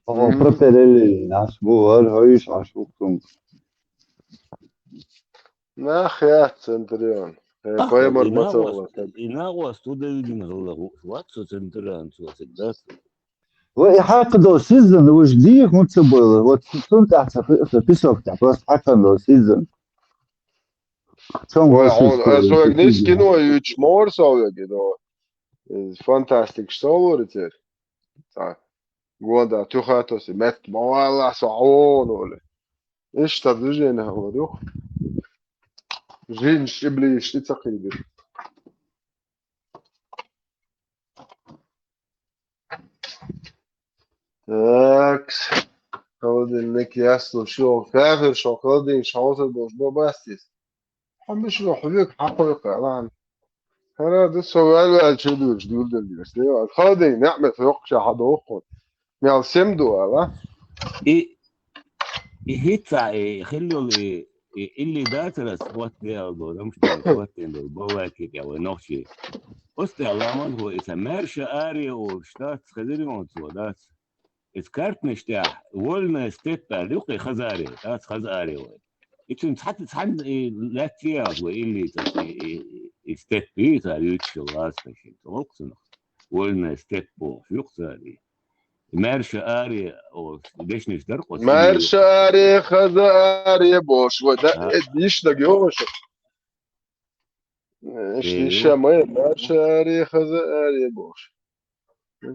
Оха проперлилеш Ӏаш, бу хӀара хьуьйсу Ӏаш ву цуьнга. Нах яц, Центурион. Хе, паймар и мацалла. И накъост ту девигина хилла, вац со Центурион, цо цига дац. Ва и хьакха долу сиззан, уж дийха хӀунда ца бойла? Вот цунна тӀехь ца пи-, ца песок тӀехь, просто хьакха долу сиззан. Чон вай, хьуна, аса вайга нисса кино юьйцуш ма вара со вайга, но, э, фантастикаш со лору церан. Цхьа гонда туьха тосу, метта ма валла со хьо вогӀу олий. Иштта движение хьалар юха. Жинаш, иблиш, и ца кхийдира. Такс. Холодильник яслу, шо, кафир, шо, холодильник, шо, хьо сар болуш бо бастис. Хьо миш ву, хьо век хьакхойкху, ладно. ХӀара ду со ваьл-ваьлчу дуьйцуш дуьлдаллига. Холодильник, неӀ мет йоккхуша хьадоху. Мел сем ду ала. И, и хӀинца, и хилла йолу, и, и илли дацара ас хӀоттаде аьлла долу, амма хӀоттийна долу, бовлайки тӀе вай нохчий. Оцу тӀе ламаз хӀо, иза маьрша аре олуш дац, хезира оцо дац. Иза картанаш тӀехь, вольная степь аьлла, юккъе хаза аре, дац хаза аре вай. И цуьнан цхьа, цхьаьна, и, лаьтташ яц вай илли цӀа, и, и, и степь, и, цара юьйцуш йолу лаца шин. Воккху цунах. Вольная степь бохуш, юккъе цара и. Маьрша аре, о, дешнаш дара кхо. Маьрша аре, хаза аре бохуш, вай, да, э, йиш даг йогӀуш. Э, иш, э, йиш ма, маьрша аре, хаза аре бохуш.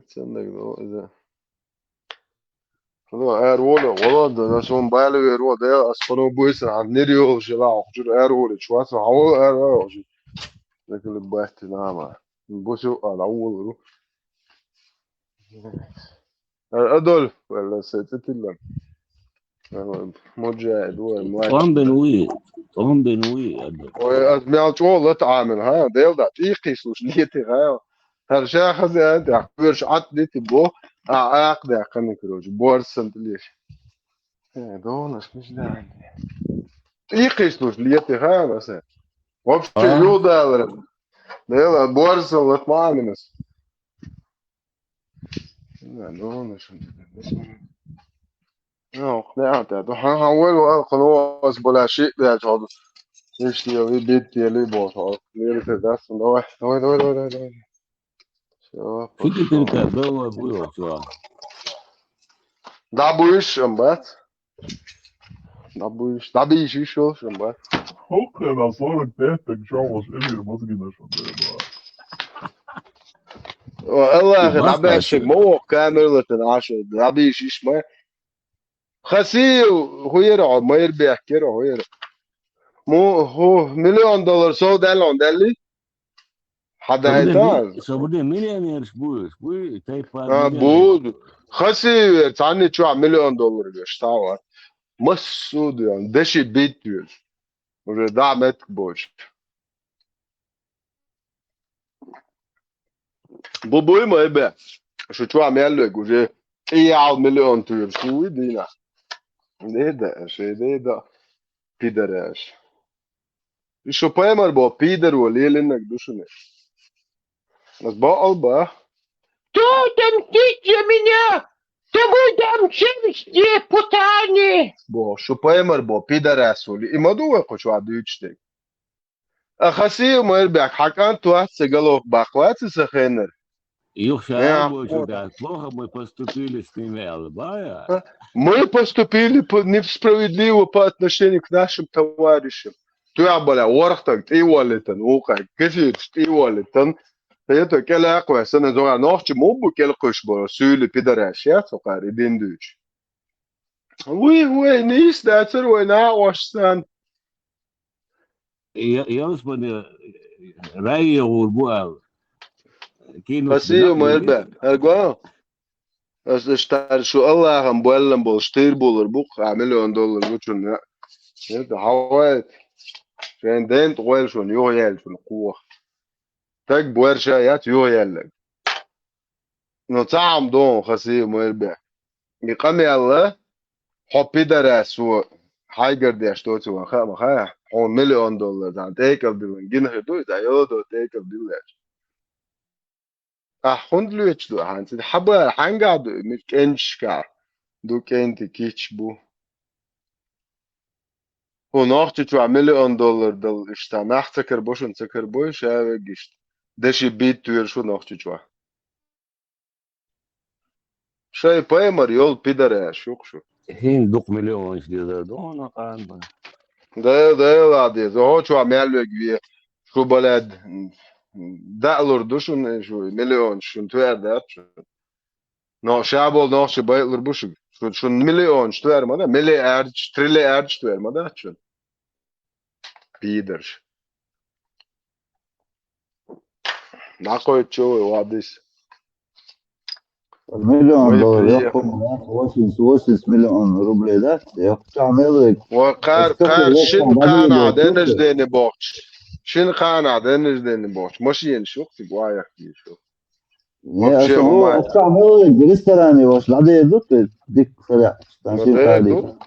Цуннаг, ну, иза. Ну, эр волу, волу, да, на сум бали вер во, да, ас кхуну буйсан, ан нир йолуш, ла, охчур эр волу, чувас, хавол эр волу, охчур. Дакали батти нама. Бусу, а, ла, волу. Э, Адольф, валла, се цӀе тиллан. Э, Муджахид, ой, младший. Томбин уй, томбин уй, Адольф. Ой, аз мел чӀогӀа лата Ӏамин, хӀа? Дел да, тӀийкхийсуш лети, хӀа? ХӀара ша хаза, тӀаккха оьрш Ӏад дити бо, а, Ӏакъ даьккхина, короче, борсан тӀе леш. Э, донаш, миш да. ТӀийкхийсуш лети, хӀа, аса? Вообще, а? Юдалара. Дела, борсан лат маӀанамас. Йоккха неӀалт ду. Хьан, хьан вай ву алкхун вос бола шиъ баьлча хьо. Иштта йо, ви бит тели боху хьо. Лерика дац, давай, давай, давай, давай, давай. Всё, пошёл. Фиги тирка, давай, буй, всё. Да буйш, ам бац. Да буйш, да бийш ишо, ам бац. Хукхе на сорок пять, так чё, вот, Эмир, мозги наши, да, да. Аллахе дӀабаьшшаг ма воккха камера латана Ӏаша, дӀабийша иш ма. Хасиев, хӀу яра хьо, майра бехкера хӀу яра. Му, хӀу, миллион доллар сов даьлла хьуна, даьллий? Хьа даита? Собуди миллионерш бу, бу, тайпа. А, бу. Хасиев, цхьанна чохь миллион доллар веш, схьа вац. Массо а дуьйна, деши битт веш. Уже дӀа меттиг боцуш. Бу буй ма бе. Шу чохь мел луьйг уже кӀиал миллион туьйра шу вуй дийнахь. Деда, шей деда. Пидараш. И шу паймар бо пидаро лелиннаг ду шуна. Ас бо алба. Кто там сидит за меня? Тобой там через путание. Бо, шу паймар бо пидарас вули. И ма ду вай кху чохь дуьйцуш дерг. А Хасиев майра бехк, хьан кӀант вац ца галох баккхавац аса хеннар? Юха ша аьлла бу чу дац, плохо мы поступили с ними аьлла, бая? Мы поступили по, несправедливо по отношению к нашим товарищам. Туьхь бале, ворхӀ таг тӀе а валлийтан, вукхай, кефираш тӀе а валлийтан. Хьета кӀелакхве, сана зогӀа нохчи муббу кӀелкхуьш бара, суьйли пидараш яц, хӀокхара и дин дуьйцу. Вуй, вуй, нийса дацара вай накъош сан. Я, я, господи, рай я гӀур бу аьлла. Кийно Хасиев майра бе. Арго? Ас, ас тар шу Аллахам боьллан болуш тир булур бу, а миллион доллар гучунна. Это хьавай. Шен дент гӀойла шуна, юха яьлла шуна кхоха. Таг буьрша яц юха яьллаг. Ну, цхьа хӀума ду хьуна, Хасиев майра бе. И къамел а, хьо пидарас ву, хьайгара деш доцу ван хаа ма хаа, хьуна миллион доллар дан тӀекӀал диллан гина хир ду, иза йолу до тӀекӀал диллеш. Ахь хӀунда лоьцуш ду ахьа? Хьан цига хьабар хьаьнгахь ду, мис кӀенташкахь ду, кӀентий кийча бу. ХӀун нохчи чохь миллион доллар дала иштта, нах ца карабо шуна, ца карабой, ша вегга иштта. Деши бийт туьйра шу нохчи чохь. Шай паймар йолу пидараш юкъа шу. ХӀин дукха миллионаш дезар ду хьуна къанба. Да, да, ладе, зо хьо чохь мел вег ве. Шу балад, даалур ду шуна, шу миллионаш шуна туьар дац шуна. Но ша болу нохчи байълур бу шуьга. Шу, шуна миллионаш туьар ма дац, миллиардаш, триллиардаш туьар ма дац шуна. Пидарш. ДӀакхойтучу вай вадис. Миллион доллар, йоккхунна, восемьдесят, восемьдесят миллион рублей, да? Йоккхунна мел вег. Ва кхар, кхар шин кхана день рождения бохчу. Шин кхана день рождения бохчу. Машинаш юкъа цига ваях кийшу. Не, вообще, аса, о, май. Аса мел вег, ресторане ваш, надо еду, ты, дик, соря. Надо еду.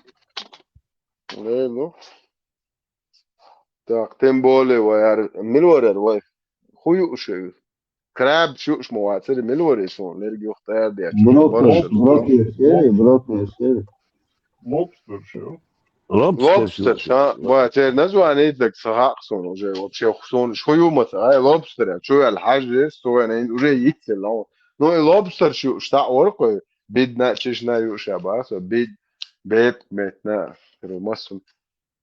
Надо еду. Так, тем более вай ар мила варар вай. ХӀун юуш ю? Краб шуьш ма вацара, мила варий суна, лерг юхтар деш. Брокер, брокер, шери, брокер, шери. Лобстер шу. Лобстер ша, ва, церна звонить даг ца хакъ суна уже, вообще, суна, шу ю ма ца, ай, лобстер, чу ял хьажи, суна, уже йицел, ну, ну, и лобстер шу, шта оркой, бидна, чешна ю ша, ба, со, бид, бет, метна, масун.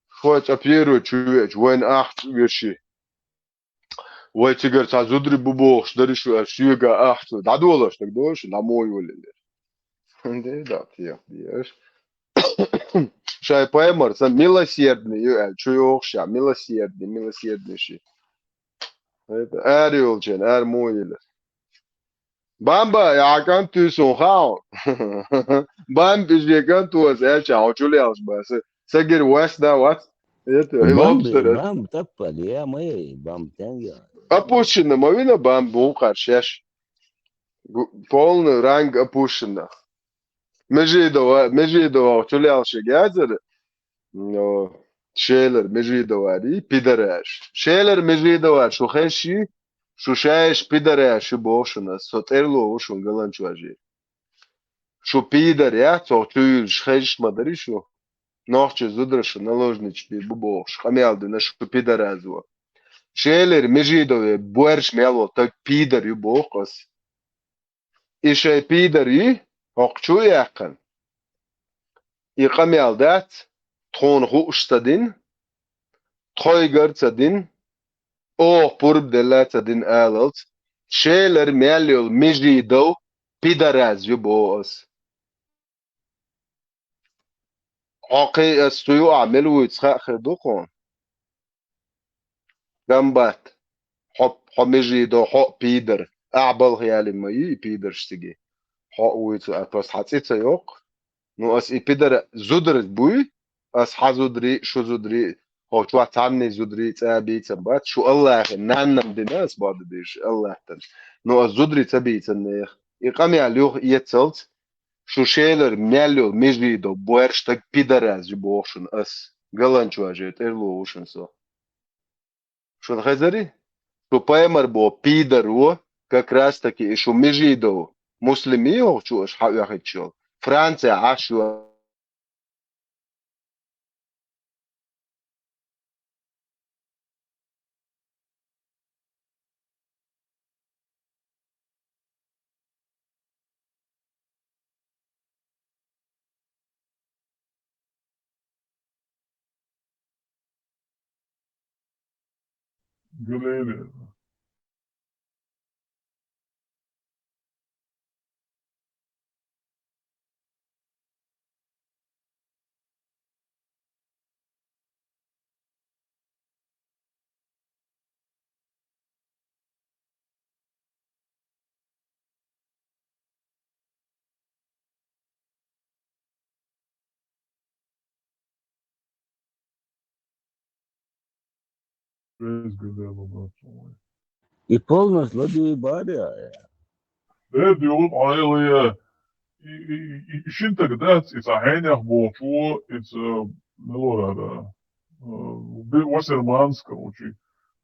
Шой цӀа первый чу вечу, вайн ахча веши. Вай цигара цхьа зудри бу бохуш, дари шу, аш шуьга ахча. ДӀадолаш, так долаш, дӀа мой валли. Де, да, тех, деш. Шай паймар, сан милосердный ю, аьлла, чу йохуш, я, милосердный, милосердный ши. Это, ар йолчен, ар мой йилар. Бамба, я кӀант туьйсун хаал. Бамба, иза кӀант ваз, аьлча, хьо чу лелаш ба. Са, са гир вас да вац. Это, и лобстер. Бамба, таппа, я, май, бамба, тенга. Опущена, ма вина бамба, бу кхар шеш. Полный ранг опущена. Межидова, Межидова чу лелаш гязар. Но, Шелар Межидовари, пидараш. Шелар Межидовар, шу хеши, шу шаеш пидараш, шу бохшуна, со тӀерло ву шун галанчу важи. Шу пидар я, цо чуюлш хеш ма дари шу. Нохчи зудра шу наложнич би бу бохш, къамел дина шу пидараз ву. Шелар Межидове буарш мел вол, так пидар ю бохкас. И шай пидар ю, хӀокху чу а яьккхина. И къамел дац, тхуна хууш ца дина, тхойгара ца дина, оха пурба делла ца дина алалц, Шелар мел йолу Межидов пидорас ю боху ас. Хьо кхин ас цу юкъахь мила вуьйцу хаа хир ду хьуна. Гамбат, хьо, хьо Межидов, хьо а пидар. Ахьа балха ялийна ма ю и пидарш цига. Хьо а вуьйцу, а тос хьан цӀе ца йоккху. Ну, ас и пидара зударг буй, ас хьан зударий, шу зударий, хьо чохь цхьанний зударий цӀа а бийцам бац, шу Аллахе наннам дина ас боху дийш, Аллахтан. Ну, ас зударий ца бийцан нехан. И къамел юха эцалц, шу Шелар мел йолу Межидов боьрша стаг пидорас ю боху шуна ас. Галанчожа тӀерло ву шуна со. Шуна хезарий? Шу пайхамар боху пидар ву, как раз таки и шу Межидов, Муслим йогӀучу аша хьан оьхуьйтуш йолу. Франция Ӏаш ю. Галелия. Без гуделу нацуи. И полностью ладуй баря. Бер дюгу хьайла я. И, и, и, и шин таг дац, и цхьа хьенех бохучо, и ца мелорара. Э, бе-, Вассерманс, короче.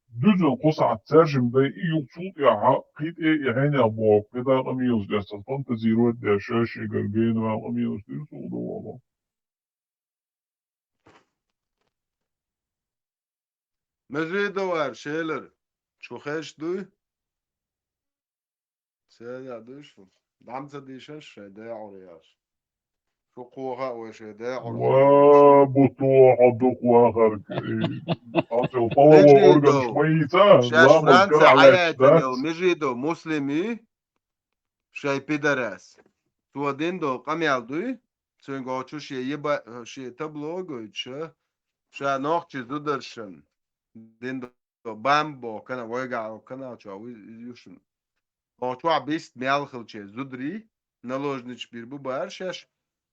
Дуьззина кхо сахьт цаьршимма дай, и юха цул тӀаьхьа кхин тӀе и хьенех боху, кхидӀа къамелаш деш, цхьа фантазировать деш, шаьш шегара гена ваьлла къамелаш дира цул довала. Межидовар, Шелар, шу хезаш дуй? Сенах дуй шу? ДӀа ца дийшаш шайн декъур яш. Шу кхоха а вай шайн декъур. Ва, буту хьо дукха вахар. Хьо цу половой органаш ма йийца, шаьш ламаз Франция карахь лаьтташ хьаяйтина дац. Йолу Межидов Муслими, шайн пидорас. Цо дина долу къамел дуй? Цуьнга оцу шен еба-, шен табло а гойтуш, ша нохчи зударшан дина долу бамбо кана-, вайгахь канал чохь ву-, ю шуна. Оцу чохь бист мел хилча зударий, наложничаш бийр бу бара шаьш,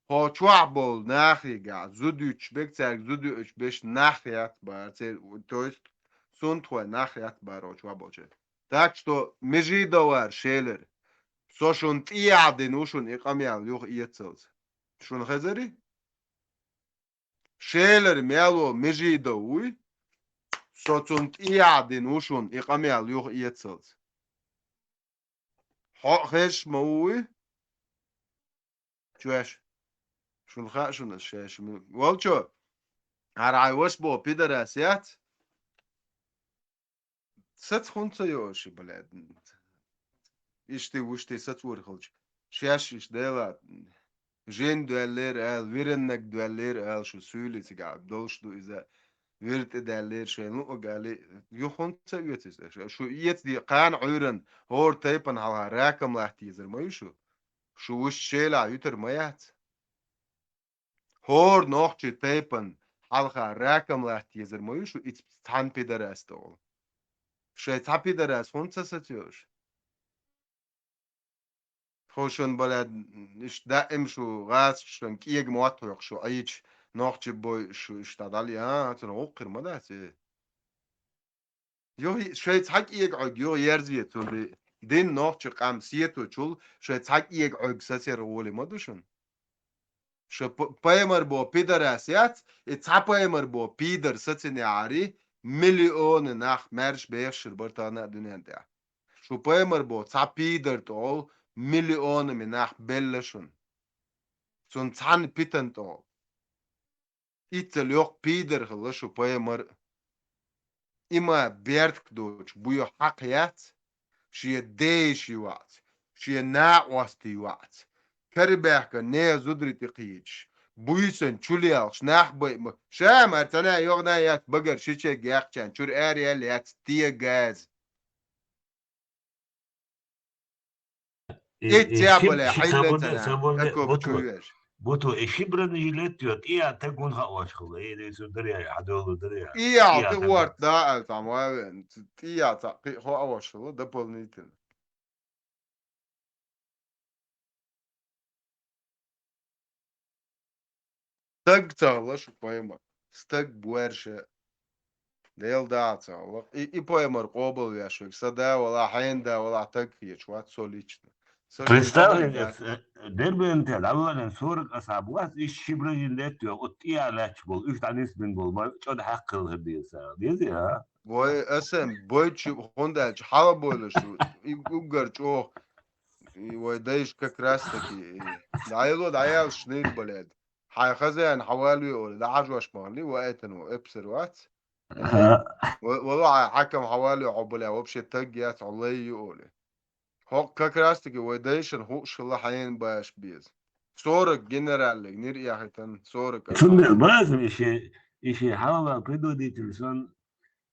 оцу чохь болу нахе гахь зуда юьтуш бег, цаьрга зуда юьтуш беш нах яц бара, церан, то есть сунтхой нах яц бара оцу чохь болчеран. Так что Межидовар, Шелар, со шуна тӀеяхьа дина ву шуна и къамел юха эцалца. Шуна хезарий? Шелар мел волу Межидов вуй, со цунна тӀеяхьа дина ву шуна и къамел юха эцалца. Хьо а хезаш ма ву вуй? Чоьш. Шуна хаьа шуна ас шаьш ма-, волчо, хӀара хьайн ваша боху пидорас яц? Саца хӀунда ца йо аша, блядь? Ишти-вушти сацор хилча. Шаьш иштта дела, жен доьллера ала, вириннаг доьллера ала, шу суьйли цигахь долуш ду иза, вир тӀе даьллера шайн луъург али, юха хӀунда ца оьцу иза? Шу эца де кхана Ӏуьйранна, хӀора тайпана хьалха ракам латта езар ма ю шу? Шу вуьшта шелахь юьтар ма яц? ХӀора нохчи тайпана хьалха ракам латта езар ма ю шу, и цхьана пидорас тӀе олу. Шайн цхьа пидорас хӀунда ца сацоьуш? Хьо шун балад, иштта даим шу гӀазкхашан кӀега мотт хьоькхуш шу Ӏийча, нохчи бой шу иштта дӀали, а, цунах гӀуккхир ма дац, э. Юхи-, шайн цхьа кӀега Ӏуьйг юха ерзе цуьнан дин нохчи къам сеточул шайн цхьа кӀега Ӏуьйг сацер гӀоли ма ду шуна. Шу п-, пайхамар бо пидарас яц, и цхьа пайхамар бо пидар сацинехьари, миллионы нах маьрша бехаш хир бара тахана а дуьнен тӀехь. Шу пайхамар бо цхьа пидар тӀе олу, миллионами нах белла шуна. Цунна цхьанна питана тӀе олу. Иццал йоккха пидар хилла шу пайхамар а. Има бертак доцуш буй хьакха яц, шен дайши вац, шен накъостий вац. Карабаьхка нехан зударий тӀе кхийдаш, буьйсан чулелхаш нах байъ ма, ша мара цхьана а йогӀана яц багара шичерг яьккхачарна чуьра ара яьлла яц тегаз. И, и, цӀа шиб-, бале, ши-, хьайле ца боле, цана, ца боле, акоба буту, чуеш. Буту, и шибрани жилет йо, тӀия тагун хаош хила, и, и су дарья, хьадолу дарья. ТӀия, тӀия тӀе тагун. Орт да, а, там, а, тӀия ца, кхи-, хаош хила, дополнительно. Стаг ца хилла шу, пайхамар. Стаг боьрша. Дела да ца хилла. И, и пайхамар къобалвеш верг. Са да вала, хьен да вала, стаг хеташ вац со лично. Со представь, ши да. Э, Дербенте, дӀаваларен сорок асхьаб вац, иш шибрани жилет йо, оцу тӀия лаьтташ болу, уьш дӀанисбина болу, ма чӀогӀа хьаккхал хир деза, деза, а? Вай, асан, бойчу хӀунда аьлча, хьала бойла шу, и уггар чӀогӀа, и вай дайша как раз таки, и дӀаяло, дӀаялаш нир балед. Хьайн хазаин хьавалве оле, дӀахьажош ма хилли, ва айтан ву, эпсар вац. Ага. Ва-, вала хьайн хьакам хьавалве хьо бале, вообще таг яц, хьо лай ю оле. ХӀокху как раз таки вай дайшан хууш хилла хьенан баш беза. Сорок генераллиг, нир яхийтан, сорок. Цундела база и ши, и ши хьалха предводитель сан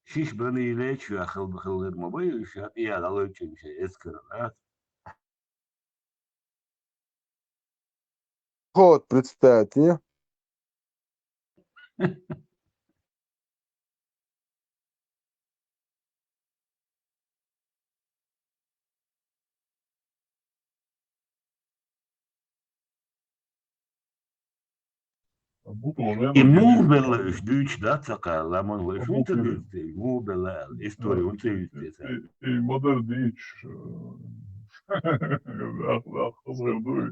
шиш бани йилечу я хил-, хилгӀир ма бай, уьш я тӀе я дӀалойчун шайн эскаран, а? Вот, представьте. И муха белла уьш дуьйцуш дац ца кхаьа, ламан вай шун ца дуьйцу, муха белла аьлла, истори хӀунда ца юьйцу те цара? И, и ма-дарра дийцуш, э, вах, вах, хаза хир ду и.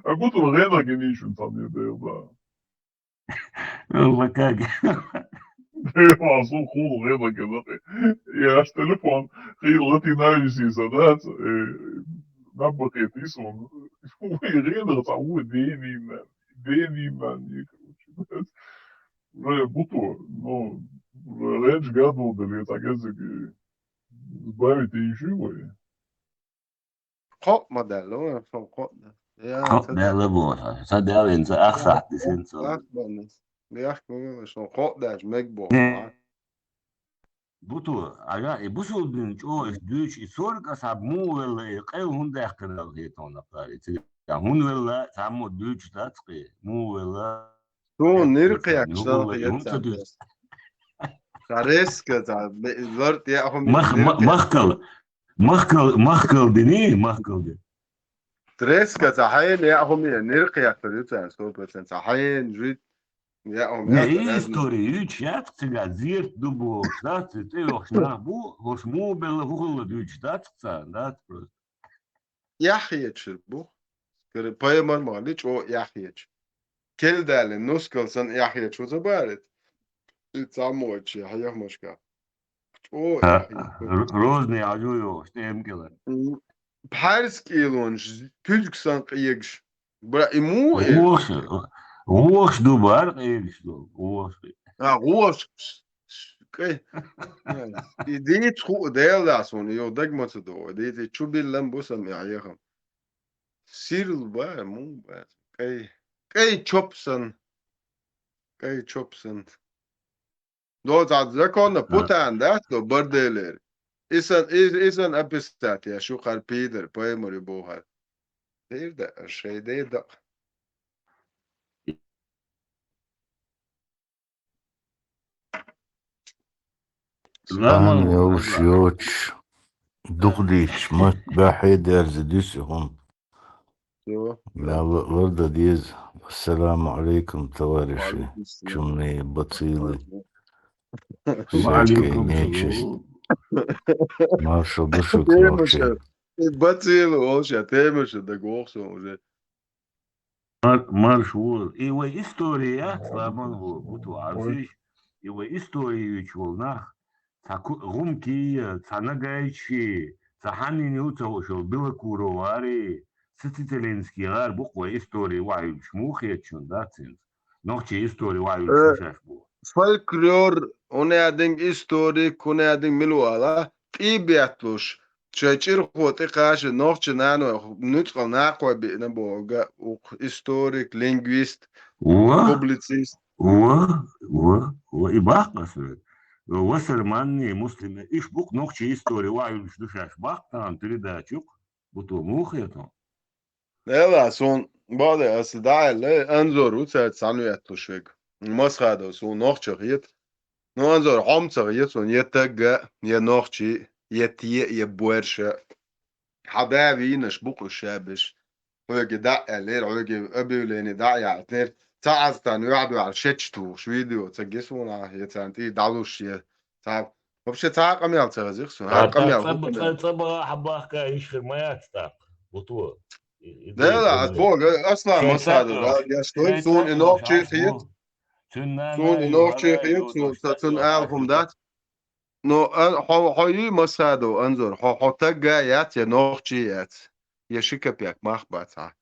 А гуттар гӀенах гинийшун цхьаьна дела, да. Лакаги. Дела, су хул гӀенах гинах. Я аш телефон, хил латинающий са дац, э, набахе тисун. Уй гӀенах цхьа ву дени ман. Дени ман, короче. Уже буту, ну, уже речь гаду дали, так язык, э, сбавить ещё его. Кхоъ ма даьлла, вай, сон кхоъ даьлла. Я, кхоъ ца даьлла боху, ца даьлла, ца ахсахь дисина ца. Ахсахь бан. Бехк ма вала, сон кхоъ даьлла, мег боху. Буту, ага, и бусулбин чӀогӀа иштта дуьйцу, и сорок асхьаб муха велла, и къел хӀунда даьккхина аьлла хетахь, нах, и цига хӀунда велла, цхьаммо дуьйцуш дац кхин, муха велла. Суна нир кхеташ, сан хеташ. Сан резко, ца, бе-, лар тӀе а хӀума мах-, ма-, махкал, махкал, махкал дини, махкал дини. Резко, ца хьайна яа хӀума е, нир кхетар ю царна, сто процент, ца хьайна жуьт. Не, истори юьйцуш яц цига, зерт ду бохуш, дац, цӀе йохуш нах бу, хӀорш муха белла, хӀу хилла дуьйцуш дац царна, дац просто. Эхь хеташ бу. Кара пайхамар ма хилли, чӀогӀа эхь хеташ. Кел далин нускал санна эхь хеташ ву ца барит. И цхьаммо чу хьехамашка. ЧӀогӀа эхь хеташ. Р-, розни хьажу йохуш, тӀема кӀела. М, пхьаьрс кӀелонаш, куьзга санна къегаш. Бра, и муха э? Вохаш, вохаш ду бара къегаш долу, вохаш. А, вохаш. Кай. И дийца хуу, Дела лас вон, йо, даг ма ца до. Дийца чу биллам бу сан, я, яхам. Сирл ба, му ба. Кай. Кай чоп сан. Кай чоп сан. До цхьа законна путан дац до Барделер. Исан, и-, исан описать я, шу хар пидер, паймари бохар. Дер да, шей дер да. Ламан йолуш йоч. Дукха дийцча, ма баьхье дерза дуьсу хӀума. Всё. Мел ларда деза. Ассаламу алейкум, товарищи. Валейкум ассалам. Чумные бациллы. Ва алейкум нечисть. Салам. Маршал ду шу, тема короче. Ша. И бациллы, он ша, тема ша, да гохсон уже. Мар-, марш ву. И вай история яц, ламан ву, буту арсиш. И вай история юьйцуш волу нах. Цхьа ку-, гӀумкий, цхьа нагайчи, цхьа хьаннин ю ца хууш йолу Белокуровари, Сицилинский гӀар бу-кх вай история вахьуьлуш муха хетачун дац хӀинца. Нохчийн история вахьуьлуш шаьш бу. Фольклор, хӀун яа динг историк, хӀун яа динг мила вала, тӀе бетталуш, шайн чӀирхо тӀе кхаша нохча нанойх нуьцкъала накхой биъна боху га укх историк, лингвист, ва, публицист. Ва, ва, ва, и баккха аса вер. Васарманни, Муслим, иш бу-кх нохчийн история вахьуьлуш ду шаьш баккха тахана передача ю-кх, буту муха хетон. Эла, суна боху аса дӀа а аьлла, Анзор ву цаьрца цхьаьна ветталуш верг. Масхадов суна нохчо хета. Ну, Анзор, хьо-м ца хета суна, я таг а, я нохчи, я те а, я боьрша. Хьан да вийнаш бу-кх уьш ша берш. Хьоьга дӀа а аьллера, хьоьга объявление дӀа а яьккхинера. Цхьа Ӏазтан ваьхьа-ваьхьа шеча тухуш видео ца гиса вуна, я царна тӀе дӀалуш, я цхьа. Вообще цхьа а къамел ца хезира суна. Хьан къамел хӀун къамел? ЦӀа баха хьан бахка йиш хир ма яц тӀаккха. Буту. Дела, ас боху, Аслан Масхадов, да, я стой, суна и нохчи хета. Суна и нохчи хета, суна, ца цунна ала хӀума дац. Ну, а, хьо, хьо ю Масхадов, Анзор, хьо, хьо таг а яц, я нохчи а яц, я ши капек мах бац хьан.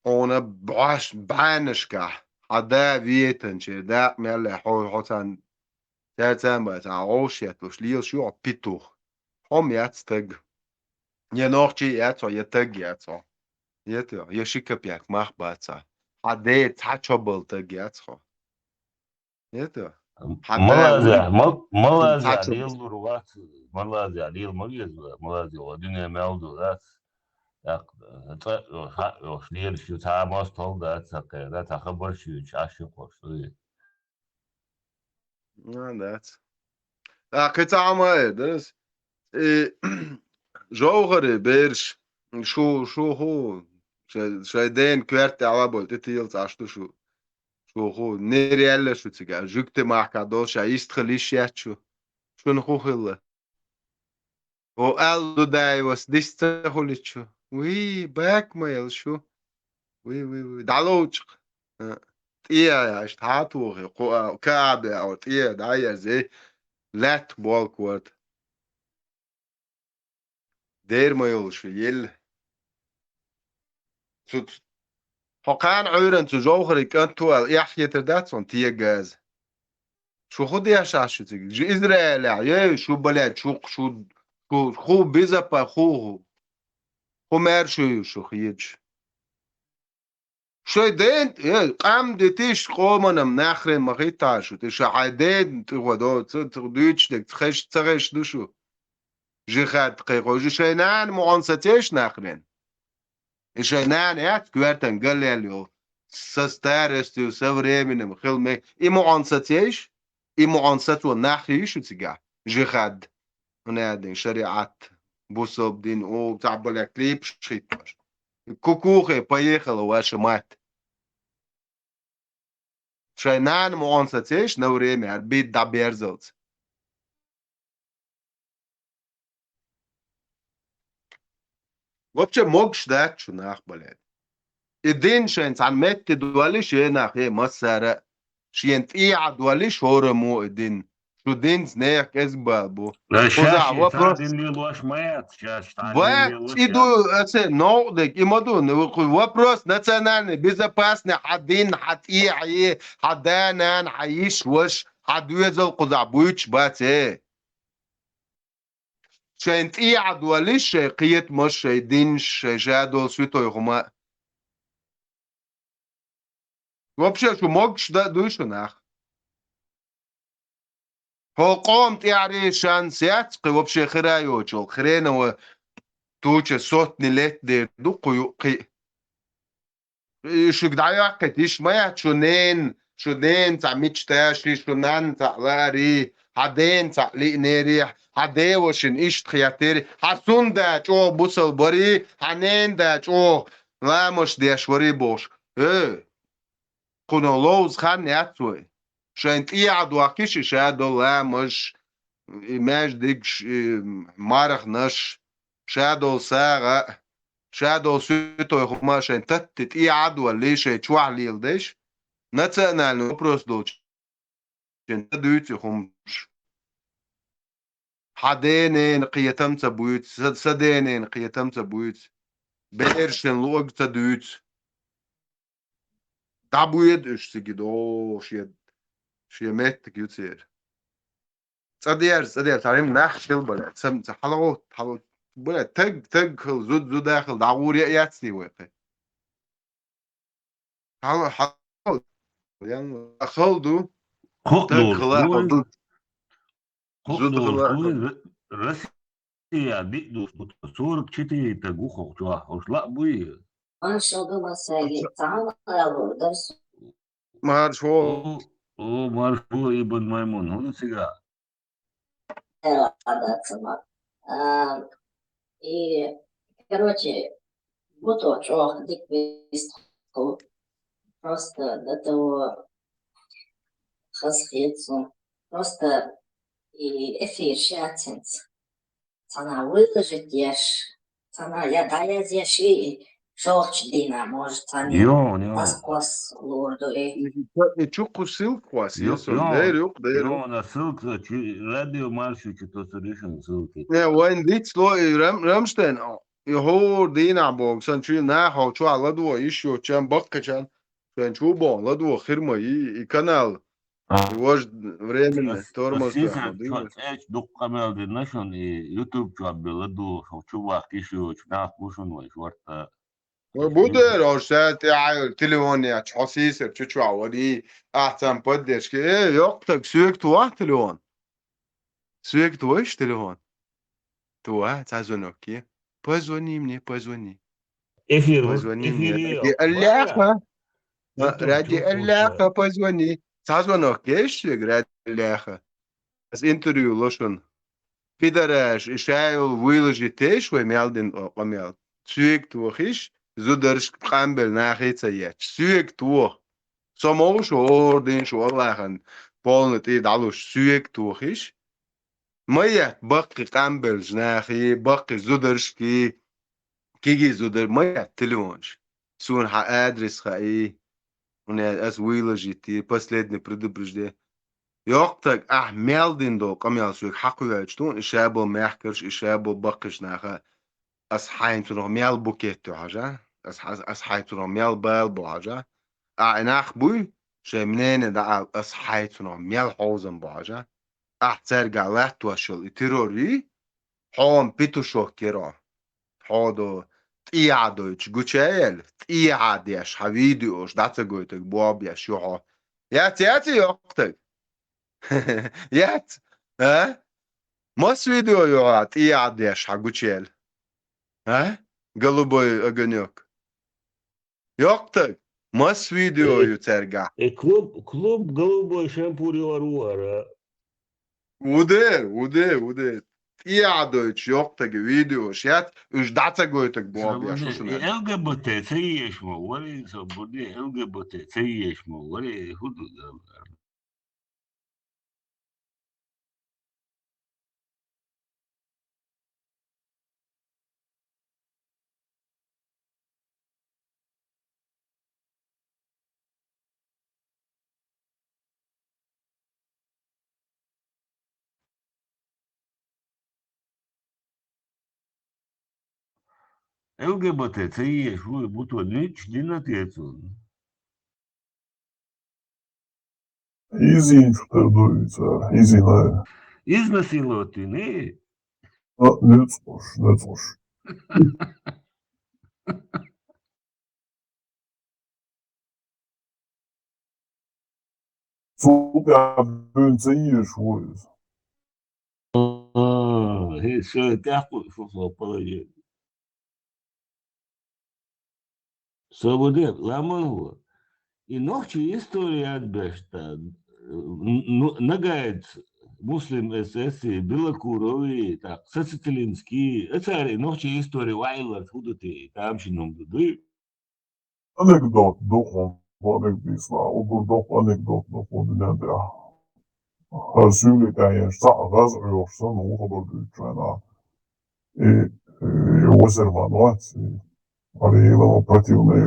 Хьуна бӀош-, бӀаьннашкахь, хьан да вейтанчера, дакъа мел лаьа, хьо, хьо царна, цаьрца бац хьан, гӀовш етталуш, лелаш ю хьо петух. Хьо-м яц таг. Я нохчи а яц хьо, я таг а яц хьо. Я ту, я ши капек мах бац хьан. Хьан ден цхьа чо бала таг яц хьо. Это? Хьан да малаза, вуй, мал-, малаза цхьа чу лелалур вац, малаза лела ма веза, малаза ва дуьне мел ду дац. ТӀаккха, э, цӀа а йолуш, хьа а йолуш, лелаш ю, цхьа а мостагӀа дац, цхьа кхера, цхьа хабар шуьйчу, Ӏаш ю кхуш, дуй. А, дац. А, кхин цхьа хӀума а эр дара ас. И, жовхӀаре бераш, шу, шу хӀу, шай, шай ден коьрта тӀехь а болу тӀе телаца Ӏаш ду шу. Шу хӀу, неряьлла шу цигахь, жуьгти махкахь долуш а йистхила йиш яц шу. Шуна хӀун хилла? О, аьлла ду дай вас дис ца хуьлуьйту шу. Вуй, баьк ма яла шу. Вуй, вуй, вуй, дӀаловчу-кх. А, тӀе а, аша тхьа а тухий, кху а, ка а беа, тӀе а дӀа а ерзий, лаьттах болу корта. Дера ма йолуш, елла. Цу, хьо кхана Ӏуьйранна цу жовхӀарий кӀант ву аьлла, эхь хетар дац хьуна тегаза. Шу хӀун деш Ӏаш шу цига? Жи Израилехь, ей, шу, бале, шу, шу, шу, ху безопа-, ху, ху. ХӀун мер шу ю шу хедаш? Шайн ден, э, къам дитиш, къоманам нахрен ма хийтта шу, тӀе ша хьайн ден тӀе гӀо до, ца, ца дуьйцуш дерг, ца хеш, ца хеш ду шу. Жихад кхайкхо, жи шайн нана муӀан сацеш нахрен. И шайн нана яц коьртан галлел йолу. Со старостью, со временем хила ме-, и муӀан сацеш, и муӀан сацо нах йий шу цигахь? Жихад. ХӀунда аьлла шариӀат, бусалба дин, о, цхьаболек липаш хиттош. Кукухе поехала ваша мать. Шайн нана муӀан сацеш на время, ар бит дӀаберзалц. Вообще могуш дац шу нах, бале. И дин шайн цхьана метте долиш, е нах, е массара а. Шен тӀехьа долиш хӀораммо и дин. Шу динца нехан кӀезиг бала бу. Кхуза вопрос. Бац, и ду аса новкъа дерг, и ма ду, ну, кху вопрос национальной безопасности, хьан дин, хьан тӀехьа е, хьан да, нана, хьан йиш, ваша, хьан доьзал кхузахь буьйцуш бац, э. Шайн тӀехьа долиш, шайн кхетамаш, шайн динаш, шайн шадолу святой хӀума. Вообще, шу могуш дан а дуй шу нах? ХӀокху къоман тӀаьхьарий шанс яц, кхин вообще хира йоцуш йолу хренова туча сотни лет дер ду кху юккхий. И шуьга дӀайоккхийта йиш ма яц, шу нен, шу нен цхьа мичта ши, шу нан цхьа лаари, хьан ден цхьа лиънери, хьан девашин иштта хеттери, хьан сун да чӀогӀа бусал бари, хьан нен да чӀогӀа ламаш деш вари бохуш. Э, кхуна ловза хан яц вай. Шайн тӀехьа дохкиш и шадолу ламаш, и маьждигаш, и марханаш, шадолу сагӀа, шадолу суьтой хӀума шайн татти тӀехьа а доллий, шайн чохь леладеш, национальный вопрос долчу шен ца дуьйцу и хӀумаш. Хьан денена кхетам ца буьйцу, са, са денена кхетам ца буьйцу, берашна луъаг ца дуьйцу. ДӀабоьду уьш цига до, шен, шен меттиг ю церан. ЦӀа дерза, цӀа дерза, хьан нах хила бале, ца, ца хьалагӀовтта, хьала, бале, таг, таг хила, зуда, зуда хила, дӀагӀур яа яций вай кхин? Хьала, хьала, ян, хала ду. Таг хила, хала ду. Зуда хила, хала ду. Россия биъ ду, сорок четыре таг ву хӀокху чохь, хӀуш лаа буй? Маршо ду масаги, цхьана алур дара со. Маршо. О, о, Маршо ибн Маймун, хӀун цига? Э, ладно, цхьана. А, и, короче, буту чӀоагӀа дика вистху. Просто до того хазахетсу. Просто и эфир шаьццинца. Цхьана выложить еш, цхьана я дӀаязъеш и шолгӀачу дийнахь, может, цхьана Йо, йо. Кхос-кхос лур ду и. И чу кху ссылка кхосс, Йо, я сон йо. Дер юкъ, дер юкъ. Йо, на ссылка, чи радио Маршо чу тосу решен ссылки. Не, вайн дицло и Рам-, Рамштайн, и хӀора дийнахь боху, сан чу нахьа чохь ладо, иш йоцчан, баккхичан, шайн чу боху, ладо, хир ма и, и канал. А. И важа временный Ас, тормоз ас тоьхна сийсара дийна. Чо-, цӀечу дуккха къамел дина шуна, и YouTube чохь бе ладугӀуш, хӀокху чу ваккха иш йоцу нах бу шуна вай шорта. Вай бу дера, хӀорш саьрта тӀаьхьа телефон яц, хьо сийсара чу чохь вари, ахь царна поддержка. Э, йоккхатаг, соьга тохахь телефон? Соьга тохаш телефон? Тоха, цхьа звонок е. Позвони мне, позвони. Эфир, Позвони мне. Эфире, Ради Аллаха. Ма, ради Аллаха, позвони. Цхьа звонок еш соьга, ради Аллаха. Ас интервью ло шуна. Пидараш, и шайол выложить еш вай мел дина къамел. Соьга тохиш, зударшка къамбелла нахе ца етташ. Соьга тоха. Со ма ву шу, хӀора дийна шу Аллахьан полна тӀе дӀалуш. Соьга тохиш. Ма етта баккхий къамбеллачу нахе, баккхий зударшкий, кегий зудар-, ма етта телефонаш. Суна хьан адрес хаий, хӀунда аьлча ас выложить йи, последний предупреждение. Йоккхатаг, ахь мел дина долу къамел соьга хьакхоьллича тхуна, и шаболу мехкарш, и шаболу баккхийчу наха, ас хьайна цунах мел букет ю хьажа? Ас, ас, ас хьайна цунах мел бала бу хьажа? Ахь и нах буй, шайн мнение дӀаала, ас хьайна цунах мел хьовзам бу хьажа? Ахь цаьргахь латтош йолу и террор йий, хьо-м петушок яра хьо. Хьо до тӀехьа дойтуш гуча а яьлла, тӀехьа деш хьан видеош дӀа ца гойтург боху беш ю хьо. Яц, яц, йоккхатаг? Яц? А? Мас видео ю хьан тӀехьа деш хьан гуча яьлла? А? Голубой огонёк. Йоккхатаг, мас видео Э, ю цаьргахь? Э, клуб, клуб «Голубой шампур» юхара ву хӀара. Ву дера, ву дера, ву дера. ТӀехьа дойтуш йоккхатаге видеош яц, уьш дӀа ца гойтург боху беш шу шуна. Сан бу де, ЛГБТ ца еш ма варе, сан бу де, ЛГБТ ца еш ма варе, хӀун ду ЛГБТ ца еш ву, бу тхо нуьцкъаш дина те цунна. Изинчух тера ду и цара, изина. Изнасиловать вини? А, нуьцкъаш, нуьцкъаш. Цул тӀаьхьа буьйна ца езаш ву иза. А, хӀе, шайн тӀехь кху-, фу, фу, положение. Со бу де, ламан хӀу. И нохчий история яд беш та, н-, ну, Нагаец, Муслим эс эс и, Белокурови, так, Сациталинский, э, цара и нохчий история ваьлларца хӀу ду те, тамашийна хӀума ду, дуй? Анекдот ду хьуна, анекдот дийцина, угур доккха анекдот ду хьуна дуьнен тӀехь. ХӀара суьйлий тӀехь еш, цхьаъ гӀаз Ӏоьхуш санна, ву хабар дуьйцуш вайна. И, и Вассерман вац, и Али Елова противный,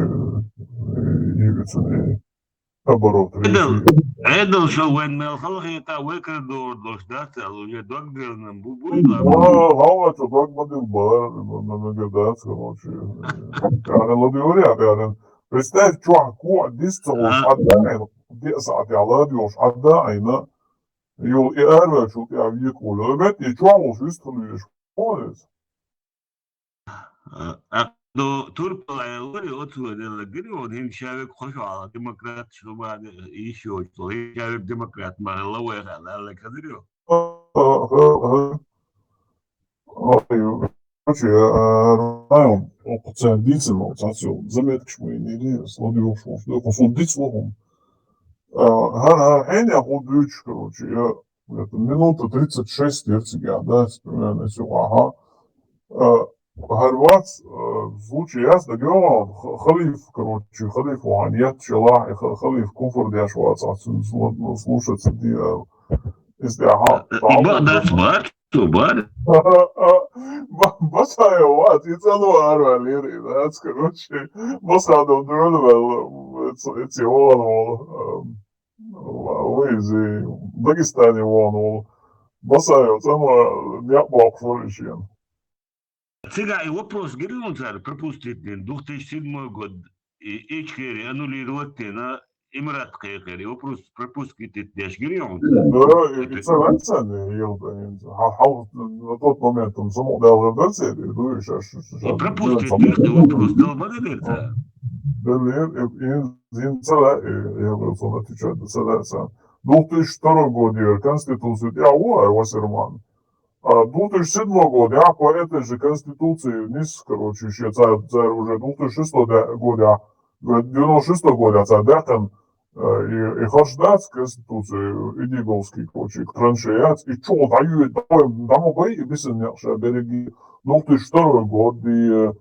и, и, и, оборот Эдал, речи. Эдал шо вайн мел халахетахь, вай кара догӀур долуш дац аьлла, уже дог делла бу буйла. Ва, ва, ва, цо дог ма дилла бара, ма, ма, ма, ма, дац, короче. Ара ладуьйгӀур ян, ара. Представь, чохь кохь дис ца волуш, а, Ӏадда Ӏийна, деа сахьтехь ладуьйгӀуш, Ӏадда Ӏийна, юл и араваьллачул тӀаьхьа векхула. Мет и чохь волуш вистхила везаш, хьо иза. А, а, до турпала аьлла вари, оцу вари аьлла гири, он хӀинца шавег хьо шу хьала, демократ шу бада, и шу йоцу, хӀинца шавег демократ ма аьлла вай хьала, аьлла кадри. А, а, а, а. Ой, короче, э, район, окху царна дийцина, цхьацца йолу заметкаш ма йинийла, ас ладугӀуш волуш ду, кху суна дицло хӀума. Э, хӀара, хӀара хьенех хӀу дуьйцуш, короче, я, это минута тридцать шесть яра цигахь, да, примерно, если юкъахь. Э, хӀара вац, э, случай яц, дагайогӀу, х-, халифа, короче, халифа вахана етташ елахь, и ха-, халифа куфр деш вацахь, цуьнан слу-, слушаться де аьлла. Иза тӀехь, э, э, и бакъ дац, бакъ. Цо бара? Ба-, Басаев вац, и цӀанвар ваьллера, и дац, короче, Басаев дуьхьал ваьлла, ц-, ц-, вон волу, ам, вай иза Дагестане вон волу. Басаев цӀанвар некъ боккхуш вара и шена. Цигахь и вопрос гира хьуна цара пропустить дина, две тысячи седьмой год, и Ичкери аннулировать дина, Эмират кхайкхира, и вопрос пропустить деш гира хьуна цара? Да, и, и ца ваьццан, и, и, хьал, хьал, на тот момент он саму далгӀар дар церан, и ду, и ша, ша, ша, и пропустить дира, и вопрос дала ма дара цара? Далер, и, и, и ца ла, и, и, я говорю, сон отвечать, ца ла, ца. Две тысячи второй год, я, Конституция, я, о, Вассерман. А две тысячи седьмой год, я, по этой же Конституции вниз, короче, ещё царь, царь уже две тысячи шестой да-, год, я, говорит, девяносто шестой год, я, царь даьккхина, э, и, и харш дац Конституция, Идиговский, короче, траншея яц, и чу дӀаюьйту, дӀа-, дӀа ма бай, и бисина некъ ша берриге, две тысячи второй год, и,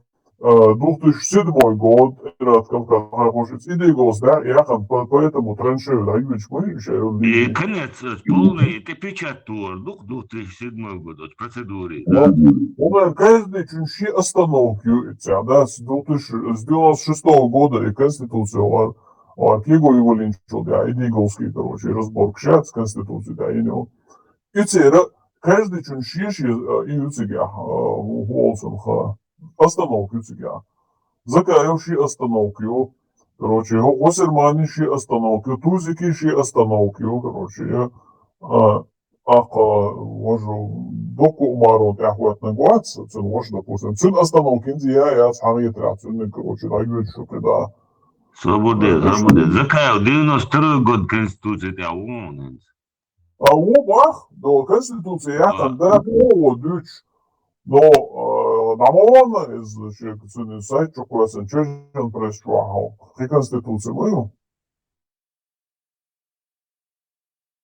э, две тысячи седьмой год, Эмират Кавказ, хьайхош, Идиговс да, яхана, по-, поэтому траншею дӀаюьйтуш ма ю, ша, и конец, э, полный, это печать тур, две тысячи седьмой год, вот процедуре, да? Вот. У нас каждый чун ши остановки ю, и ця, да, с две тысячи, с девяносто шестого года и Конституция, вот, вот, Киго Юголинчул, да, Идиговский, короче, разборка сейчас с Конституцией, да, и не. И цера, каждый чун ши, ши, э, и ю цигахь, э, у-, у-, ха. Остановка ю цигахь. Закаев ши остановка ю. Короче, Вассермани ши остановка ю, Тузики ши остановка ю, короче, я, а, акха, важу, доку Умарон тӀаьхьахӀоьттинарг вац, цуьнан ваша, допустим. Цуьнан остановка хӀинца я, яц хьан хетарехь, цуьнан, короче, дӀайоьду шу кхидӀа. Свободе, свободе. Закаев девяносто второй год Конституция тӀехь ву хьуна хӀинца. А ву бах, до Конституция яхана, да, о, дуьч. Но, э, дӀа ма ванна иза, шега цуьнан сайт чу кхоьссина, Чечен пресс чохь, кхин Конституция ма ю.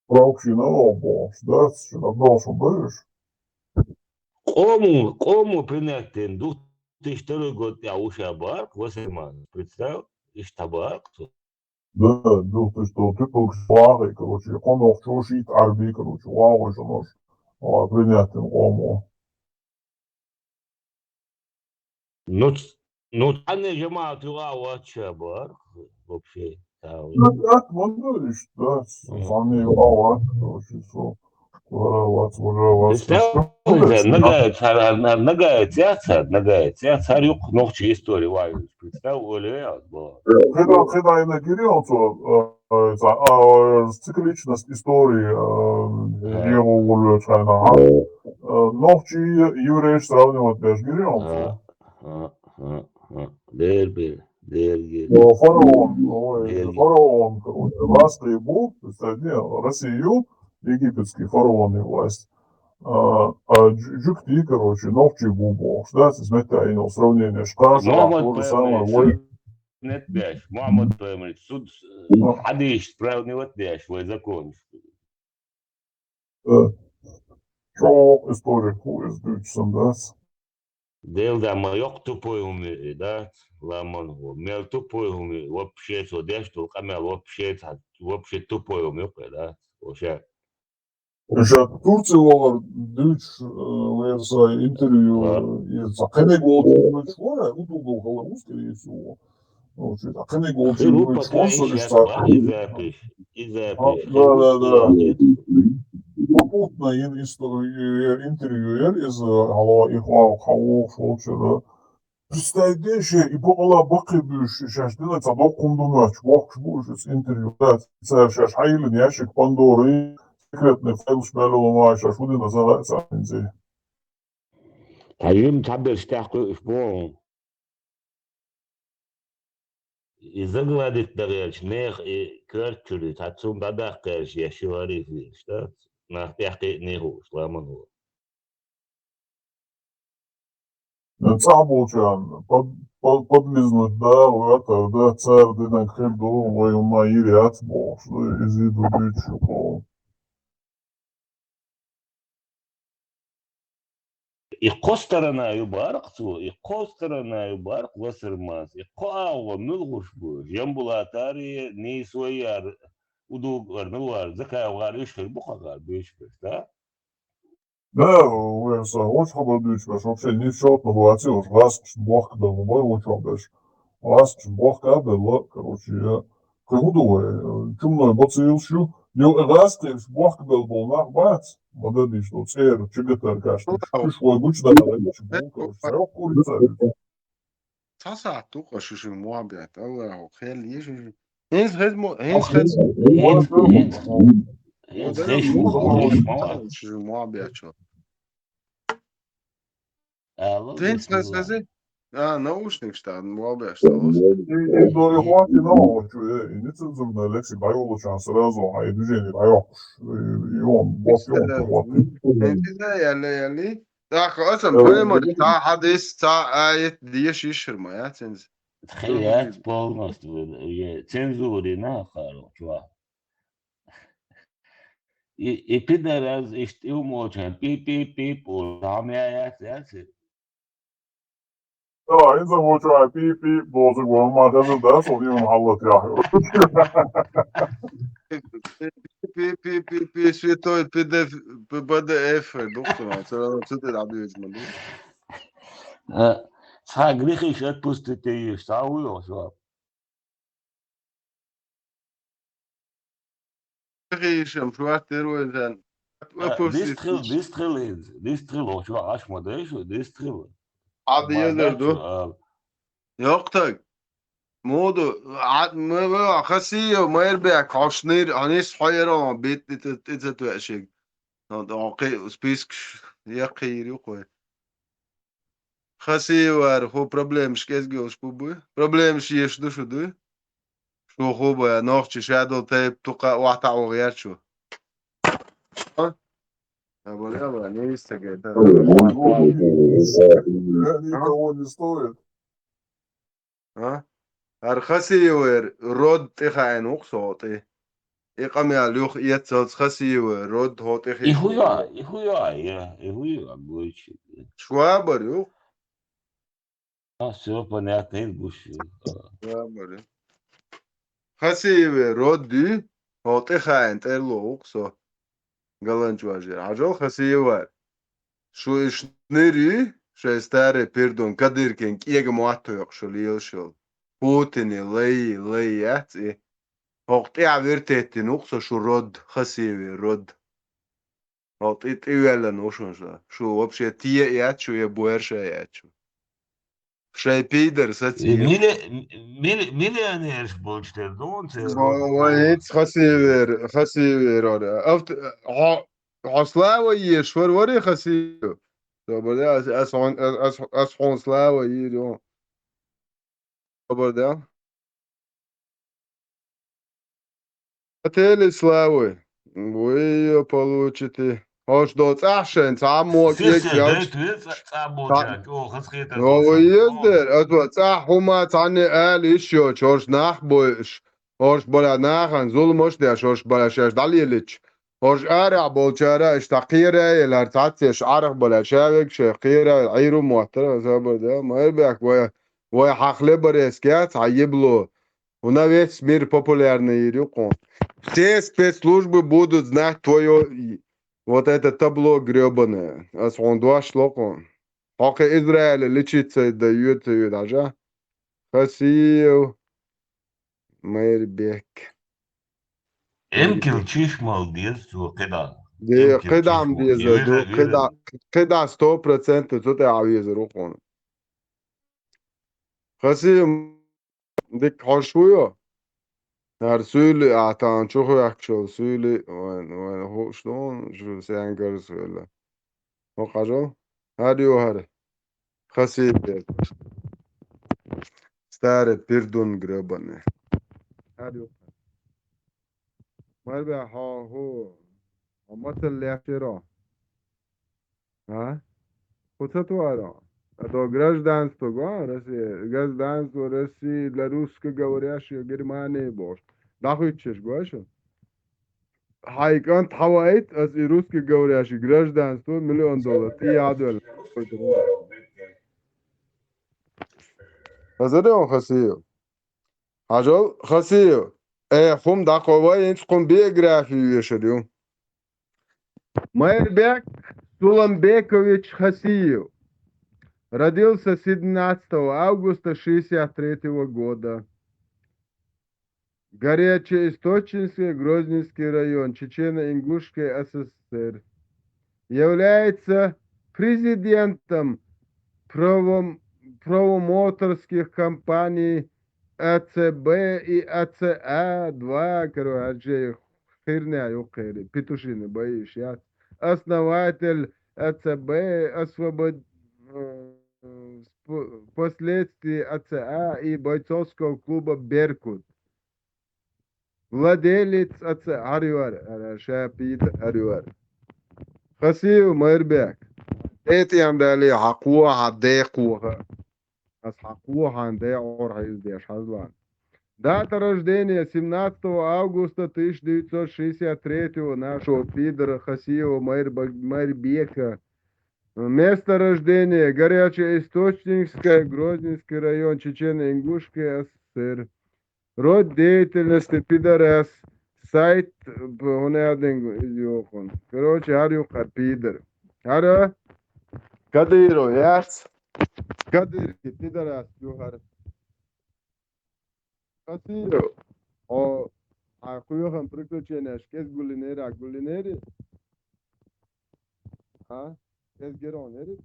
Правкши налог бохуш, да, шуна обналшо бевзаш. Къомо, къомо принять дина, две тысячи второй год тӀехь ву ша бара, Вассерман, представь, иштта бара цо. Да, две тысячи второй, типа, вахий, короче, кхо нохчо, шийтта Ӏарби, короче, вахой шуна, а, принять дина къомо. Ну, ц-, ну, цхьанне жамаӀат юкъа а вац ша бара, вообще, цхьа. Ну, так, вон, ну, и что, цхьанне юкъа а вац, короче, со, вара вац, вара вац. Представь, ну, что, Нагаев, цхьа-, а, а, Нагаев, цхьа-, а, Нагаев, цхьа-, цхьа юкъа нохчий истори ваьлла. Представь, Оля, я, бо. Хида, хида и на гири он цо, э, э, цхьа, а, э, цикличность истории, э, его улучшает, ага. Э, нохчий, еврейш сравнивать деш гири он цо. А, а, а, а. Дерби, дерги. О, фараон, ой, дерги. Фараон, короче, лаьцна бу, представь, Россию, египетский фараон и власть. А, а жу-, жуьгтий, короче, нохчий бу бохуш, да, иза меттан йина сравнение, шкаша, Мухаммад то же самое, Пайхамар, вай. Нет, беш, Мухаммад Пайхамар, суд, э, хьадисаш сравнивать деш, вай законаш. Э, чӀогӀа историк ву иза дуьйцу сан дас. Дела да ма йоккха тупой хӀума ю и, да, ламан хӀу. Мел тупой хӀума ю, вообще цо деш долу къамел вообще ца, вообще тупой хӀума ю кхе, да, вообще. Ша Турция вахар дуьйцуш, э, вера са интервью, э, и ца кхиниг волчу дуьйцуш вара, удугул хала ву, скорее всего. Ну, чё, а кхиниг волчу дуьйцуш вара, со и ца. И запись, и запись. А, да, да, да. Попутно ин историю, интервью яр из, хала, и хвал, хала, шо вчера. Представь, деши, и бакъала баккхий буьйш, шаьш дина ца доккхун ду моьттуш, бохкуш бу уьш интервью. Да, ца шаьш хьайиллина ящик Пандоры, секретный файлаш мел лома, шаьш хӀу дина ца лаьа ца хӀинца. Хьайим цхьаберш тӀехь кхуьуш бу хьуна. И загладить дагӀерчу нехан и коьрта чуьра, цхьа цунна дӀадаккха гӀерташ я ши варий хилаш, да? Нах тӀехь кхиъний хууш, ламан хӀу. ЦӀахь болчарна под-, под-, подлизнуть Дала ваьккхар да, цара динарг хир ду, вай хӀума йийр яц бохуш, иза ду дуьйцуш ю кхо. И кхо сторона ю бакъ цо, и кхо сторона ю бакъ Вассермана, и кхо агӀо муьлхарш бу, Жамбулатари, Нийсойяр, Удугар, Нуар, Закаевгар, уьш хир бу хьагар, буьйцуш берш, да? Да, вай са гӀочу хабар дуьйцуш берш, вообще нисчетно ваций, уж гӀаскхашна бохкабелла бой, вочу берш. ГӀаскхашна бохкабелла, короче, я. Кхин хӀун ду вай, чумной бацийла шу, ю гӀаскхийш бохкабелла болу нах бац, ма дан дийш долу цӀера, чигатар кашна, уьш вай гучудаьлла, короче, цхьа йоккхурица. Цхьа сахьт ду-кх шу шуьга мохь бетта, Аллахьо, хел еза шу. ХӀинца хеза мо-, хӀинца хеза. ХӀинца, хӀинца, хӀинца хеза шу, хеза шу ма вац. Шу шуьга мохь бетта. Ала, хӀинца хеза, хеза. А, наушникаш тӀехь, мохь бетта. И, и, и, и, и, и, и, и, нецензурная лексика дӀайолучарна сразу, а и движение дӀайоккхуш. И, и, он, бос, и, он, и, вот. ХӀинца хеза, ялли, ялли. ТӀаккха аса Э, прямой, цхьа хьадис, цхьа аят деша йиш хир ма яц хӀинца. Хир яц полностью, е цензура йина хӀара чохь. И, и пидорас иштта тӀе а молча, пип-пип-пип олуш, хьан ма яц, яц? Да, хӀинца вочу а пип-пип бозуг ван ма хеза, да, со дийна хьаллатъяхь. Пи-пи-пи-пи, святой П Д Ф, П Д Ф, духтур, цара цу тӀе дӀабоьжу ма ду. Э, цхьа грехаш отпустить йеш, цхьа вуй хьо, шу? Грехаш-м шу аттера вай зан. Э, отпустить дистхила, йеш. Дистхила иза, дистхила, хьо шу Ӏаш ма дай шу, дистхила. Ӏад ма езар ду. Дац шу, а. Йоккхатаг. Муду, Ӏад, ма, ма, Хасиев, Майрбек, хьо шнир, хьо нис хьо яра, хьо бит, тӀе, тӀе, тӀе ца тоьшиг. Хьо, хьо кхин спискаш яккхийр ю кхой. Хасиевара хӀу проблемаш кӀезиг йолуш бу буй? Проблемаш еш ду шу дуй? Шу хӀу бан, нохчи шадолу тайпа тукха а охьатаӀо гӀерта шу? А? А, бара, бара, не йист ца гайта. Никого не стоит. А? ХӀара Хасиевера род тӀе хаийна ву-кх со хьо тӀе. И къамел юха эццалц Хасиевера род хьо тӀе хи-. И хӀу йо, и хӀу йо, я, и хӀу йо, гойчи. Швабар ю? А, всё понятно, ин гуш ю. А. Швабар ю. Хасиевера род ю, хьо тӀе хаийна тӀерло ву-кх со. Галанчу важа яра. Хьажал, Хасиевар. Шу и шнир ю, шайн старый пердун Кадыркин кӀега мотт хьоькъуш йолу лелаш йолу. Путине лай, лай яц и. ХӀокху тӀехь вертеттина ву-кх со шу род, Хасиеве род. ХӀокху тӀе, тӀе ваьллина ву шуна ша. Шу вообще те а яц шу, я боьрша а яц шу. Шайн пидар сацийла. Мили-, мили-, миллионерш болчу тера ду церан. Ва-, вай хӀинца Хасиевер, Хасиевер вара. Авт-, хьо, хьо слава еш вара, варе Хасиев? Собар де, ас, ас хьуна, ас, ас, ас хьуна слава йийр ю. Собар де. Отели славы. Вы её получите. ХӀорш до цӀахь шайн, цхьа а мо кӀек ялча. Цхьа, цхьа а мо кӀек, о, хазахетар. О, вай еза дера, аса цӀахь хӀума цхьанне ала йиш йоцуш, хӀорш нах бойуш, хӀорш бара нахана зуламаш а деш, хӀорш бара шаьш дӀалелича. ХӀорш арахь болчара, иштта кхера а елла, хӀара цхьацца еш Ӏарах бара, ша вега шайн кхера а, Ӏийр ву моттара, собар де, Майрбек, вай, вай хьан хлеборезка яц, хьан ебло. У нас весь мир популярный йийр ю кхуна. Все спецслужбы будут знать твоё, вот это табло грёбаное. Ас хьуна дош ло кхуна. Хьо кхин Израиле лечиться дан йоьду ца йоьду хьажа. Хасиев Майрбек. Эмкил чиш мала деза цо кхидӀа. Де, эмкил кхидӀа чиш ма мала деза, вира, ду, вира. КхидӀа, кхидӀа сто процентов цу тӀехь везар ву кхуна. Хасиев Дика хьожуш ву йо? ХӀара суьйли, а, тахана чу хӀоьхкуш йолу суьйли, вайн, вайн хууш ду, шу сенгарза хилла. ХӀокху хьажал? ХӀара ю хӀара. Хасиев. Старый пердун грёбаный. ХӀара ю. Марбе хьо хӀу, хьо мацалла лаьттира? А? ХӀу ца туара? А то гражданство го, Россия, гражданство России для русскоговорящих Германии бохуш. ДӀахуьттуш го шу? Хьайн кӀант хьаваийта, ас и русскоговорящий гражданство миллион доллар тӀе а доьлла. Хазар он Хасиев. Хьажал, Хасиев. Э, хӀума дӀакхо вай, хӀинца кхун биографи вешар ю. Майрбек Суламбекович Хасиев. Родился семнадцатого августа шестьдесят третьего года. Горячеисточнинский, Грозненский район, Чечено-Ингушской ССР. Является президентом правом-, правомоторских компаний АЦБ и АЦА два, короче, херня юкъери, петушиный бои шият. Основатель АЦБ, освобод-, э, сп-, впоследствии АЦА и бойцовского клуба «Беркут». Владелец АЦА, хӀара юар, хӀара ша пида, хӀара юар. Хасиев Майрбек. Э, тӀем дале, хьан кхо, хьан декхо. Ас хьан кхо, хьан декъор хьайздеш хьазлан. Дата рождения семнадцатого августа тысяча девятьсот шестьдесят третьего нашего пидора Хасиева Майрба-, Майрбека. Место рождения: Горячеисточнинская, Грозненский район, Чечено-Ингушская ССР. Род деятельности пидорас. Сайт, б-, хӀунда аьлла иза йохун. Короче, хӀара юкъара пидор. ХӀара Кадыров яц? Кадырский пидорас ю хӀара. Кадыров. О, а кхоьхам приключенияш кӀезиг гулинера, гулинери? А? КӀезиг геронери?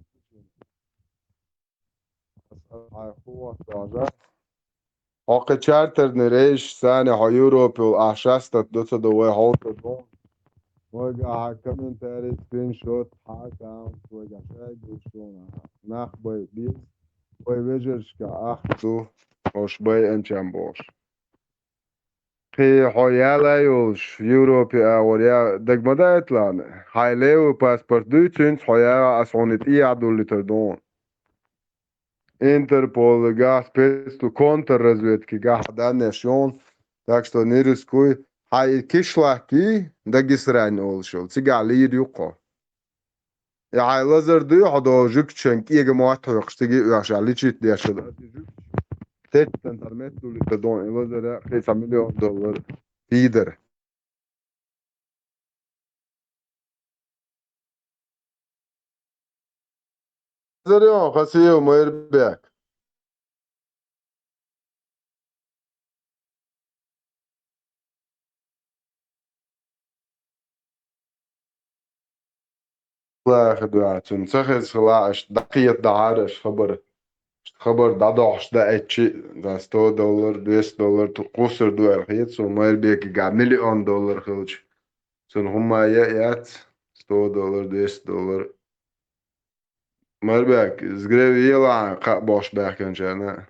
Хьо кхы чартерный рейс санна хьо Европе волу ахь шастат до ца до вай хьовсур ду. Вайга хьан комментарий, скриншот, хьан аккаунт, вайга шайга шуна нах бай беза. Вай вежаршка ахча ду, ош бай анчам бохуш. Кхин хьо яла йолуш, Европе агӀор я дага ма даийталахьа, хьайн левый паспорт дуй, цуьнца хьо яла, ас хьуна тӀе а дуллуьйтур ду. Интерполгахь, спецслужб-, контрразведкигахь хьан даннеш ю хьуна, так что не рискуй, хьайн и кишлаккий, Дагестань олуш йолу, цигахь лийр ю кхо. И хьайн лазар дуй хьо долу жуьгташан кӀега мотт хьоькхуш, цига а оьхуш, личить деш хила. Теттан тар меттули ца дон и лазара кхин цхьа миллион доллар пидар. Зарён Хасиев Майрбек. Лаха дуьхьа цунна ца хеза хила, аша дӀакхета дахьара аша хабар. Хабар дӀадохьуш даьччи, да, сто доллар, двести доллар ту-, кхуссур ду аьлла хета суна, Майрбекига миллион доллар хилча. Цунна хӀумма а яц, сто доллар, двести доллар. Майрбек, иза гревиелахьа кхаъ бохуш баьхкинчарна.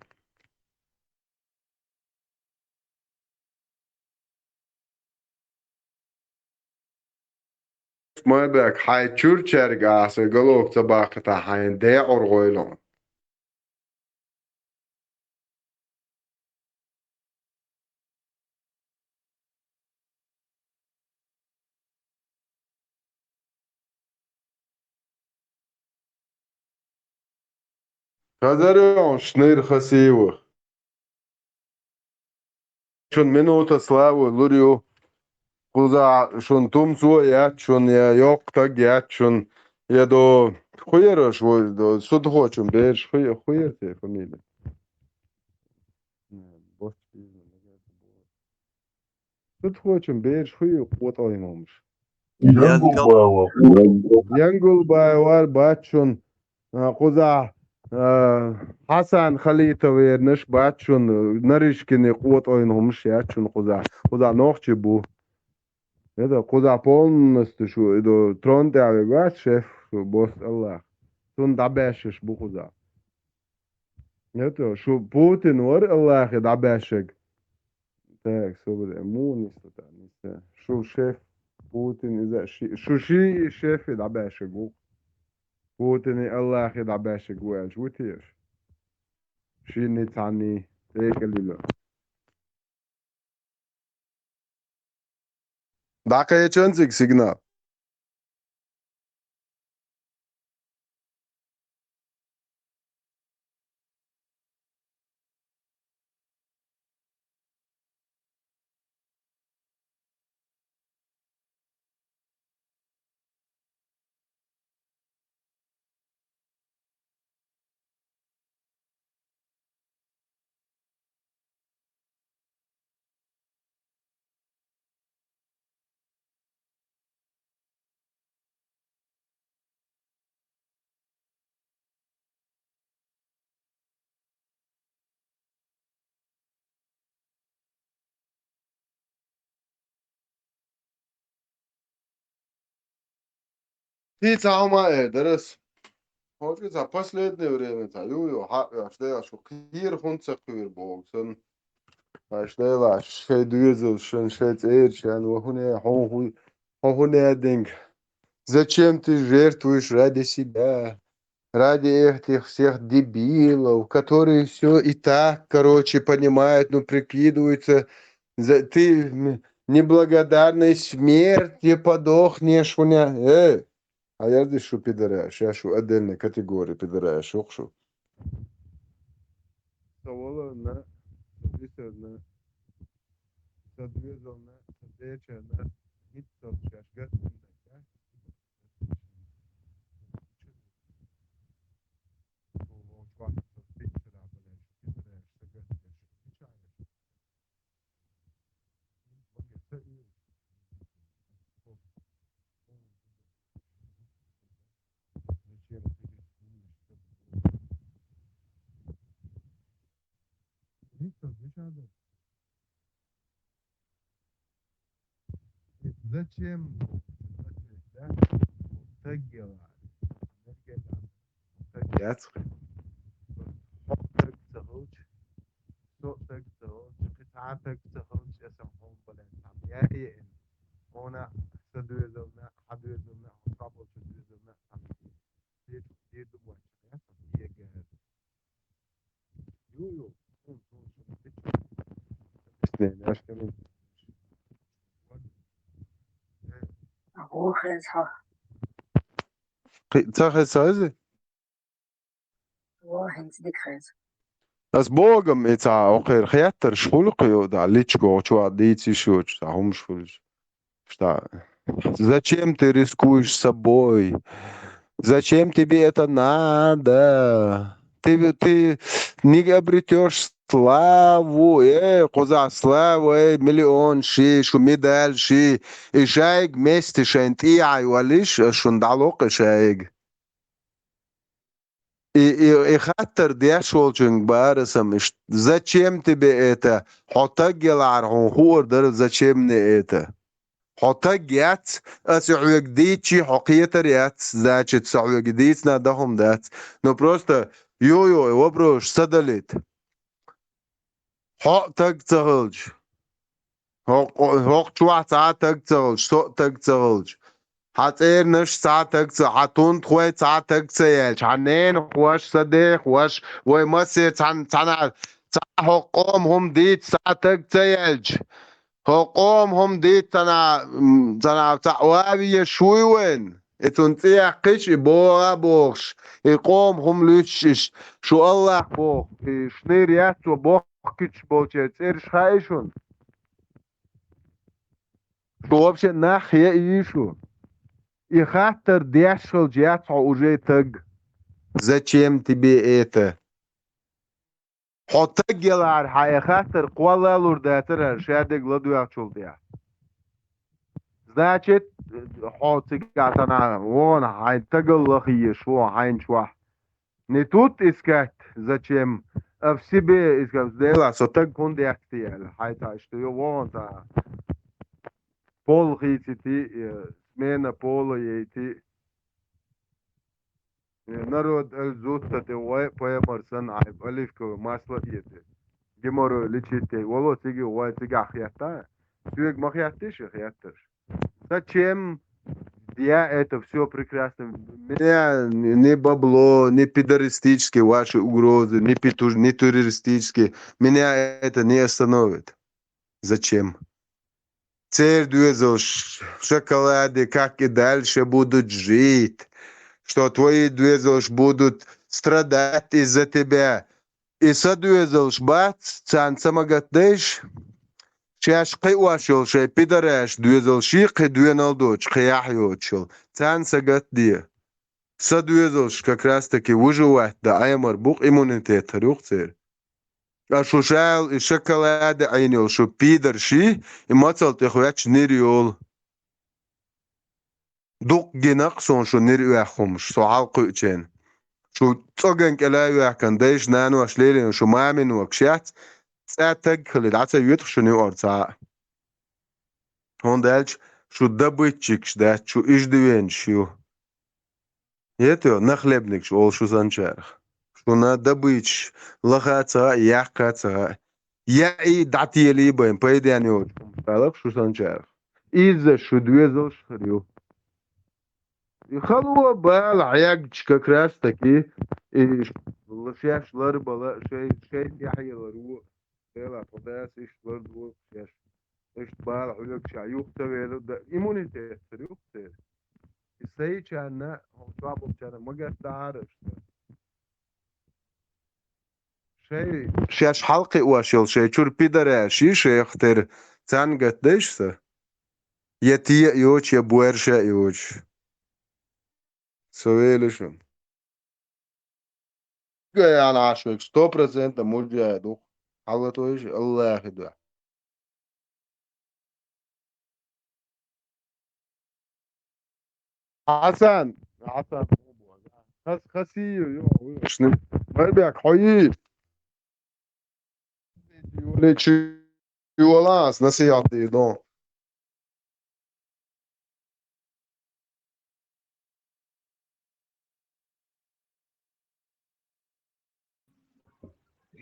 Майрбек, хьайн чуьрчаьрга ахьа сан галога ца баккхийтахь, хьайна декъур гӀойла хьуна. Хазарон шнайр хасийва. Шун минута славы лур ю. Кхузахь шун тумцо а яц шун, я йоккха таг яц шун, я до хуьйра аша ву, до судхочун бераш хуьй-, хуьйра те фамилия. Судхочун бераш хуьй къотӀойн хӀумаш. Янгулбаева. Янгулбаевар бац шун, а, кхузахь, а, Хьасан Халитов вернаш бац шун, Нарышкине къотӀойн хӀумаш яц шун кхузахь. Кхузахь нохчи бу. Это кхузахь полностью шу, и до трон тӀехь вега вац шеф, шу босс Аллах. Цунна дӀабаьшшаш бу кхузахь. Это шу Путин вара Аллахе дӀабаьшшаг. Так, собаре, муха нисла тӀаккха, нисла. Шу шеф Путин иза ши-, шу ши шефе дӀабаьшшаг ву. Путине Аллахе дӀабаьшшиг ву аьлча, ву теша? Шинний цхьанний тӀекӀалилла. ДӀакхечан цига сигнал. Ти цхьа хӀума эр дара ас. Хьо чӀи цхьа последнее время цхьа ю-ю хьаъ веш дела, шу кхера хӀунда ца кхоьру боху санна. Аш дела, шайн доьзалшна, шайн цӀерачарна, ва хӀуне, хьо хӀу-, хьо хӀуне динг. Зачем ты жертвуешь ради себя? Ради этих всех дебилов, которые все и так, короче, понимают, ну, прикидываются. За, ты, м, неблагодарной смертью подохнешь у меня. Э, а я здесь шу пидораш, я шу отдельной категории пидораш, шу. Ца воларна, ца бисарна, ца доьзална, ца цӀерачарна, хӀинца шаьш гатдинарг, да? Зачем? Зачем? Да? Таг яла. Таг яц. Хьо таг ца хилча, со таг ца хилча, кхин цхьа таг ца хилча, аса хьуна бален цхьа яа еана. Хьуна са доьзална, хьа доьзална, хьуна цхьаболчу доьзална, цхьа дир ду баьчча, я, цхьа дегар. Ца хеза иза? Ва, хӀинца дика хеза. Ас богам и цхьа окхера хеттарш хуьлу кху йо, да, личкогӀу чу а дийца йиш йоцуш, цхьа хӀумаш хуьлуш. Что? Зачем ты рискуешь собой? Зачем тебе это надо? Ты, ты не обретёшь славу, э, кхузахь слава, э, миллион ши, шу медаль ши, и шайга месте шайн тӀехьа йолиш, аш шун дӀалокх и шайга. И, и, и хаттар деш волчуьнга бара сам иштта: «Зачем тебе это?» Хьо таг ялахьара хьуна хуур дара, «Зачем мне это?» Хьо таг яц, аса хьоьга дийцчи, хьо кхетар яц, значит, со хьоьга дийцина дан хӀума дац. Ну, просто, ё-ё, вопрос ца далит. Хьо а таг ца хилча, хӀокху, хӀокху чохь цхьа а таг ца хилча, со а таг ца хилча, хьан цӀернаш цхьа а таг ца, хьан тунтхой цхьа а таг ца яьлча, хьан ненахош, сан дехош, вай массеран цхьана, цхьана, цхьа хӀокху къоман хӀума дийца цхьа а таг ца яьлча, хӀокху къоман хӀума дийца цхьана, м, цхьана цхьа а ван везаш вуй вайн? И цунна цӀе яьккхича, и боху а бохуш, и къоман хӀума луьстуш иштта, шу Аллах боху, и шнийр яц цо бохкуьйтуш болчеран цӀераш хаьий шуна? Шу вообще нах яий шу? И хаттар деш хилча яц хьо уже таг. Зачем тебе это? Хьо таг ялахьара хьан и хаттар кхолла а лур дацара хӀара шадерг ладоьгӀучул тӀаьхьа. Значит, хьо цигахь санна вон хьайн тагал лаха езаш вон хьайн чохь. Не тут искать, зачем, а в себе искать. Дела, со таг хӀунда яц те аьлла, хьайн цхьа иштта йо вон цхьа пол хийцийти, э, смена пола яйти. Э, народ, аль зуста тӀе вай, пайхамар санна, хьайн оливковое масло а эций. Геморрой лечить яй. Вало цига вай цигахь хетта. Соьга ма хеттий шу хеттарш? Зачем Я это все прекрасно. Меня ни ни бабло, ни пидористические ваши угрозы, ни петуж-, ни туристические. Меня это не остановит. Зачем? Церь доьзалш в шоколаде, как и дальше будут жить, что твои доьзалш будут страдать из-за тебя. И са доьзалш бац, царна са ма гатдайш, шаьш кхиош йолу шайн пидараш доьзалший кхин доьналла доцуш, кхин яхь йоцуш йолу, царна са гатде. Са доьзалш как раз таки выживать дан Ӏемар бу-кх, иммунитет хир ю-кх церан. Ткъа шу шал и шоколаде Ӏийна йолу шу пидарший, и мацалла тӀехветташ нир йолу. Дукха гина-кх суна шу нир оьху хӀумаш, со хьалакхуьучу хенахь. Шу цӀоган кӀел а йоьхкина дайша, наноша лелийна шу мамино-кх шаьц, цкъа таг хилла дӀа ца йоьду-кх шуна юкъара цхьа а. ХӀунда аьлча шу добытчикаш дац, шу иждивенаш ю. Ето, нахлебникаш олу шу санчарах. Шуна добычаш лаха ца хаьа, яккха ца хаьа. Яий, дӀателий бен, пайденна йоцуш хӀумаш далахь шу санчарах. Изза шу доьзалш хир ю. И хало бала хьегча как раз таки, и ш-, шаьш ларбала, шайн, шайн тӀаьхье ларво, Дела, тхо дас иштта лардо шаьш. Иштта бала хьоьгуш а юха ца вело, да, иммунитет хир ю-кх церан. И сайчарна, хӀокху чохь болчарна ма гатдахьара аша. Шайн, шаьш хьалакхиош йолу шайн чуьра пидараший шайх тера, царна гатдайша сан? Я те а йоцуш, я боьрша а йоцуш. Со велла шуна. Гаяна Ӏаш вайга сто процентов мужа ду. Хьалатойша Аллахе дуьхьа. Хьасан, Хьасан, хас, хасийо, ё, ё, шни, Майбек, хьо йий? Юличи юлас насихьат дийр ду.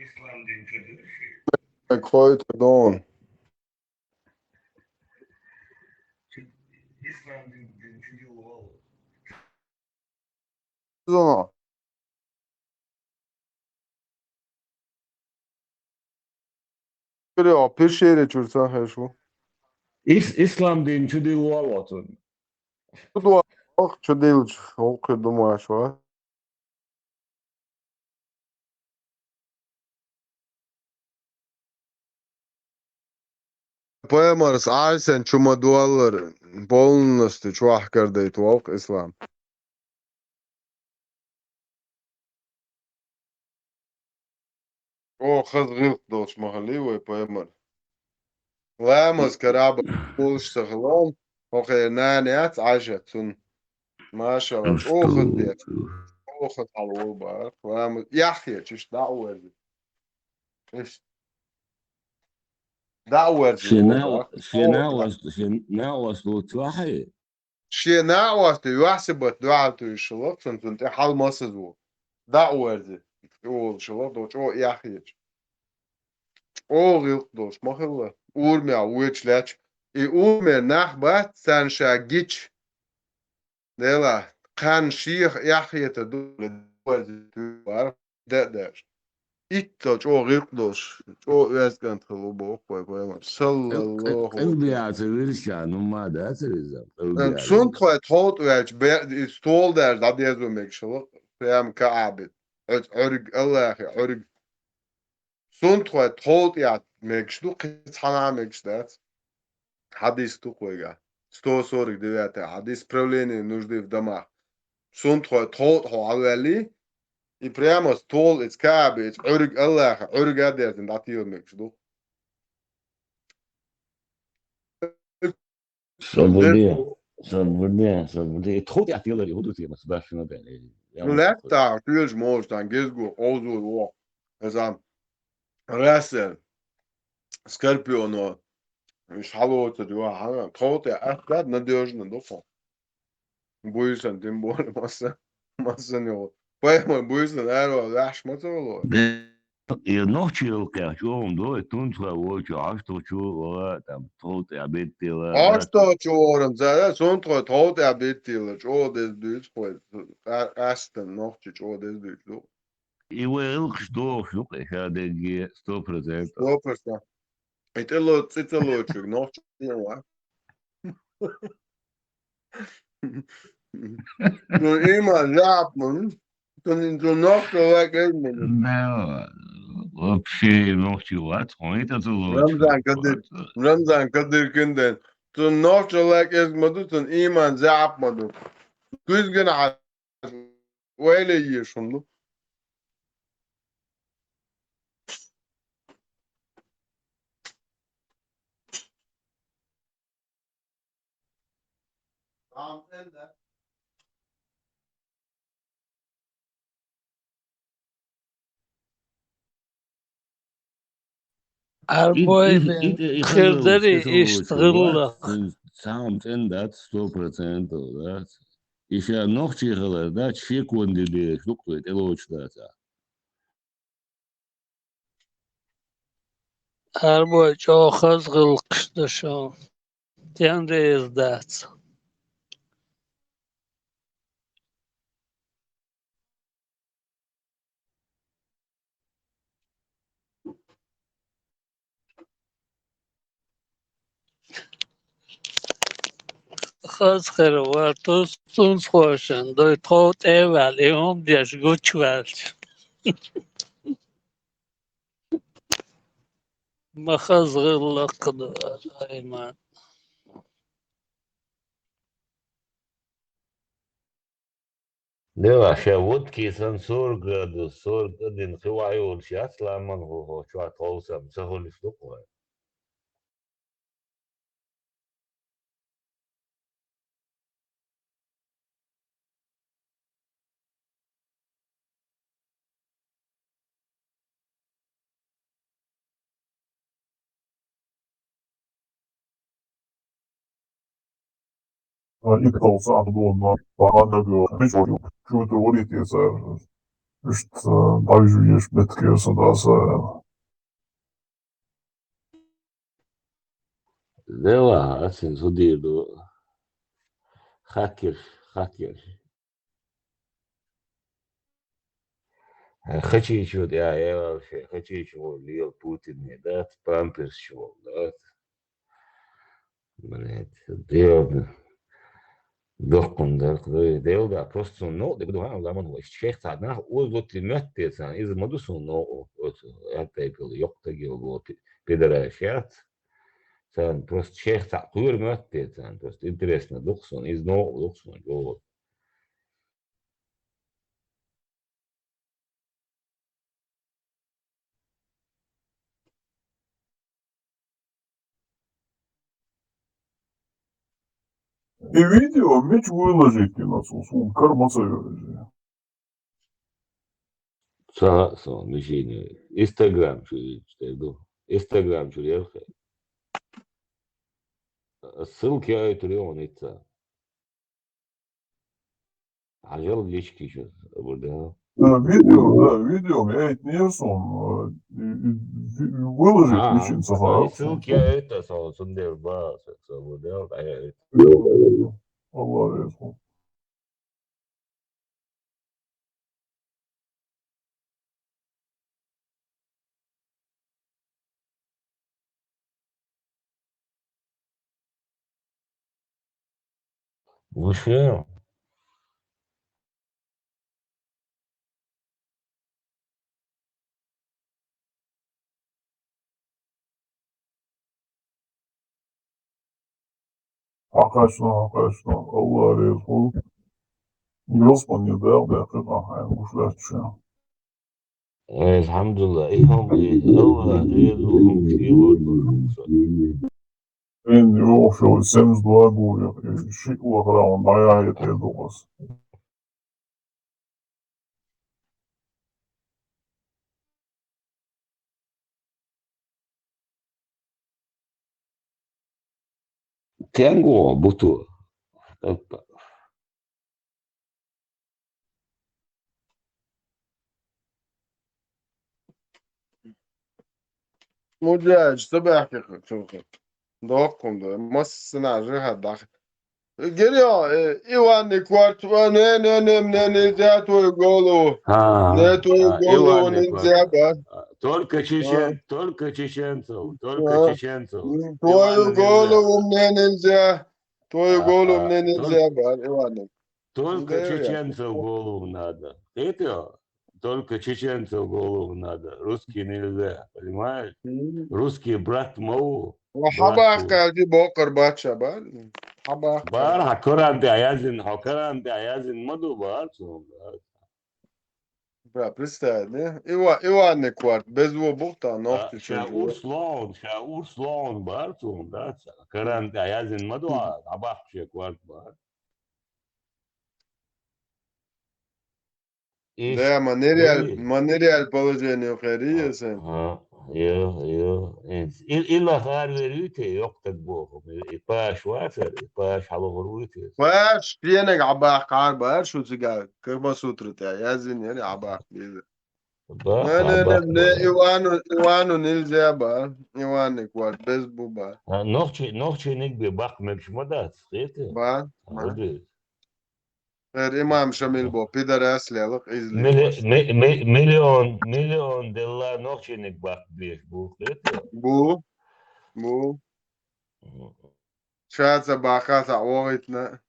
Ислам дин чу дилши? Кхойта дон. Ислам дин, дин чу дилла валла. Зуно. Перо, пишери чуьра сан хеш ву. Ис-, ислам дин чу дилла валла цунна. Чу дуа, ох, чу дилча, оху думаш ва. Пайхамарс Ӏайсен чу ма дуаллар, полностью чохь кардайта вовкх ислам. О, хаза гӀиллакх долуш ма хилий вай пайхамар. Ламаз караба болуш ца хилла, хӀокхеран нана яц Ӏайшат цунна. Машалла, чӀогӀа хаза деш. ЧӀогӀа хаза хьалаволу бара. Ламаз, яххьечу, иштта дӀа а верза. Иштта. ДӀа а верза. Шен накъост, шен накъост, шен накъост луцахьий? Шен накъостий, юьхь-сибат дуьхьал туьйсуш хилла, цунна, цунна тӀе хьал масаза ву. ДӀа а верза. ЧӀогӀа хилла, до чӀогӀа яххьечу. ЧӀогӀа гӀиллакх долуш ма хилла. Урамехь вочу лаьтташ. И урамера нах бац, царна ша гича. Дела, кхарна шех эхь хетар ду, де а деш. Иттал чӀогӀа гӀиллакх долуш, чӀогӀа оьзда кӀант хилла ву боху вай пайхамар. Саллаллаху. Къилбехьа ца вирзича, ну, ма дац иза. Къилбехьа. Цунна тхой тховтӀа ваьлча, бе-, и стол даьржа дӀадезо мегаш хилла, прямо Каъбе. Оцу Ӏуьрг Аллахе, Ӏуьрг. Цунна тхой тховтӀа яц мегаш ду, кхин цхьанхьа а мегаш дац. Хьадис ду-кх вайгахь. Сто сорок девятый хьадис, правление нужды в домах. Цунна тхой тховтӀа хьо хьалаваьллий, и прямо стол, иза Каъбе, иза Ӏуьрг Аллаха, Ӏуьрга а дерзина дӀатийла мегаш ду. Со буде, со буде, со буде. И тховтӀа тӀехь теларе хӀун ду те, маса башхина бен. Ну, лаьттахь, тоьжа молуш, тхан гезго, къовзор воху. Иза Рассел, Скорпионо, уьш хьалоцург ю, хьан, тховтӀа ас дад надежно ду хьо. Буьйсан, тем более, масса, массанхьа. Пайхамар буьйсан аравала ваьхьаш ма ца вало. И нохчий гӀалгӀай чӀогӀа ду, и тунца вочу хьаштагӀчу вала, там, тхов тӀе беттила. ХьаштагӀчу вара, цара, сунтхой тхов тӀе беттила, чӀогӀа деза дуьйцу хой, къа-, къаьстина нохчий чӀогӀа деза дуьйцу ду. И вай гӀалгӀаш дохуш ду, кхе ша дегге, сто процентов. Сто процентов. И тӀело-, цӀи ца лочуг нохчий ва. Ну, има жапман. Цун, цун нохчалла кӀезмаду. Да, вообще нохчий вац, хьуна тӀе ца лоцу. Рамзан Кадыр, Рамзан Кадыр кин ден. Цун нохчалла кӀезмаду, цун иман заӀап ма ду. Куьзгана хьа-, вайле ешун ду. Арбой бен хилдари иштта гӀиллакх. Цхьа хӀума цӀена дац сто процентов, да? И ша нохчий хилар дац, шеконди деш, дукха тӀелоцуш дац. Арбой чӀогӀа хаза гӀиллакхаш ду шун. Ден реза дац. Хаза хир вара, тус цунца хошан, дой тхов тӀе а ваьлла, и хӀума деш гучаваьлча. Ма хаза гӀиллакх ду, Айман. Дела, ша водки сан сорок градус, сорок один хи вайолуш яц ламан хӀо, хӀо чохь тховсам, ца хуьлуш ду-кх вай. Иккалца ах дугӀу нах бахьана бу, мича ву, чу тӀе варийта цара. Иштта, дӀавижу еш меттигера сан даса. Дела, ас ин зудийр ду. Хаккерш, хаккерш. Хачийчо тӀе а, э, вообще, Хачийчо лела Путине, да, памперс чу волу, да. Блядь, Дела, доккхун дарх, да, Дела, да, просто сон новкъа де ду, ха, ламан вай, шех цхьа нах озлотли моьтту те царна, иза ма ду сон новкъа, оцу, аьттайпал, йоккхатаг йолу, пи-, пидораш яц. Царна просто шех цхьа кхоьру моьтту те царна, просто интересно ду-кх сон, иза новкъа ду-кх сон, чӀогӀа. И видео мича выложить дина цо, суна кара ма ца йо иза. Ца хаьа суна, мича йина. Инстаграм чу йина тера ду. Инстаграм чу яра хье. Ссылка яийтур ю хьуна ицца. Хьажал лички чу, абур да. Да, видео, да, видео яйтинера суна, э, и, и, ви-, выложить А, мича йина ца хаьа. Ай, ссылка яйта со, цундела ба, со, со, абур да, ай, ай. Аллах реза хуьлда. Вообще. Хьакхаьчна, хьакхаьчна, Аллах реза хуьлда. Ялсамане Дала баьккхина ахьа хьайна гуш лаьтташ. Ай, алхьамдулиллах, и хӀума, и Аллах реза ву хӀума кхелор ду. Эн йохуш йолу семьдесят два гур, шиъ вахара хьуна дӀаяхьа тӀе ду аса. Тенго буту. Опа. Муджач, ца баьхких цунах. Доккхун да, массана жихад дах. Гирё, э, Иванный кварт, э, не, не, не, мне нельзя твою голову. А, не, твою а, голову Иванный нельзя, кварт. Да. А, только чечен-, а, только чеченцев, только, а, чеченцев. Твою голову мне нельзя. Твою, а, голову, а, мне нельзя, только, бар, Иванный. Только, да, чеченцев голову надо. Это только чеченцев голову надо. Русский нельзя, понимаешь? Русский брат мову. Ва хьабах брату. Калди бокъар бача бар. Хьабах. Бар, хьа Коран тӀа язин, хьа Коран тӀа язин ма ду бар, цун, бар. Бра, представь, не? Ива-, Иванный кварт, без во бухта, а, ногти ша чунжу. Урс лоун, ша урс лоун бар, цун, да, ца. Коран тӀа язин ма ду, а, хьабах ше кварт бар. Иш-, да, ма нереаль-, ма нереаль положение хери, а, есе. А, йо, йо. Ин-, ил-, илла хар вери те, йокъ так боху. И, и паш вацар, и паш хьалогъур вуй те. Паш, пенег хьабах хар бар, шу цига, как бы сутра те, я зин ери хьабах, бизе. Бах, не, не, а, не, бах, не, бах. Ивану, Ивану нельзя, бар. Иванный кварт, без буба. А, нохчи, нохчи ниг бе бах мегш ма дац, хете? Ба, а, ба. Оди. Эр имам Шамил бо, пидорас лелах, изли. Милли-, ми-, ми-, миллион, миллион делла нохчиник бахт беш бу, хетта? Бу, бу. Мгм. Шаца бахаса оитна.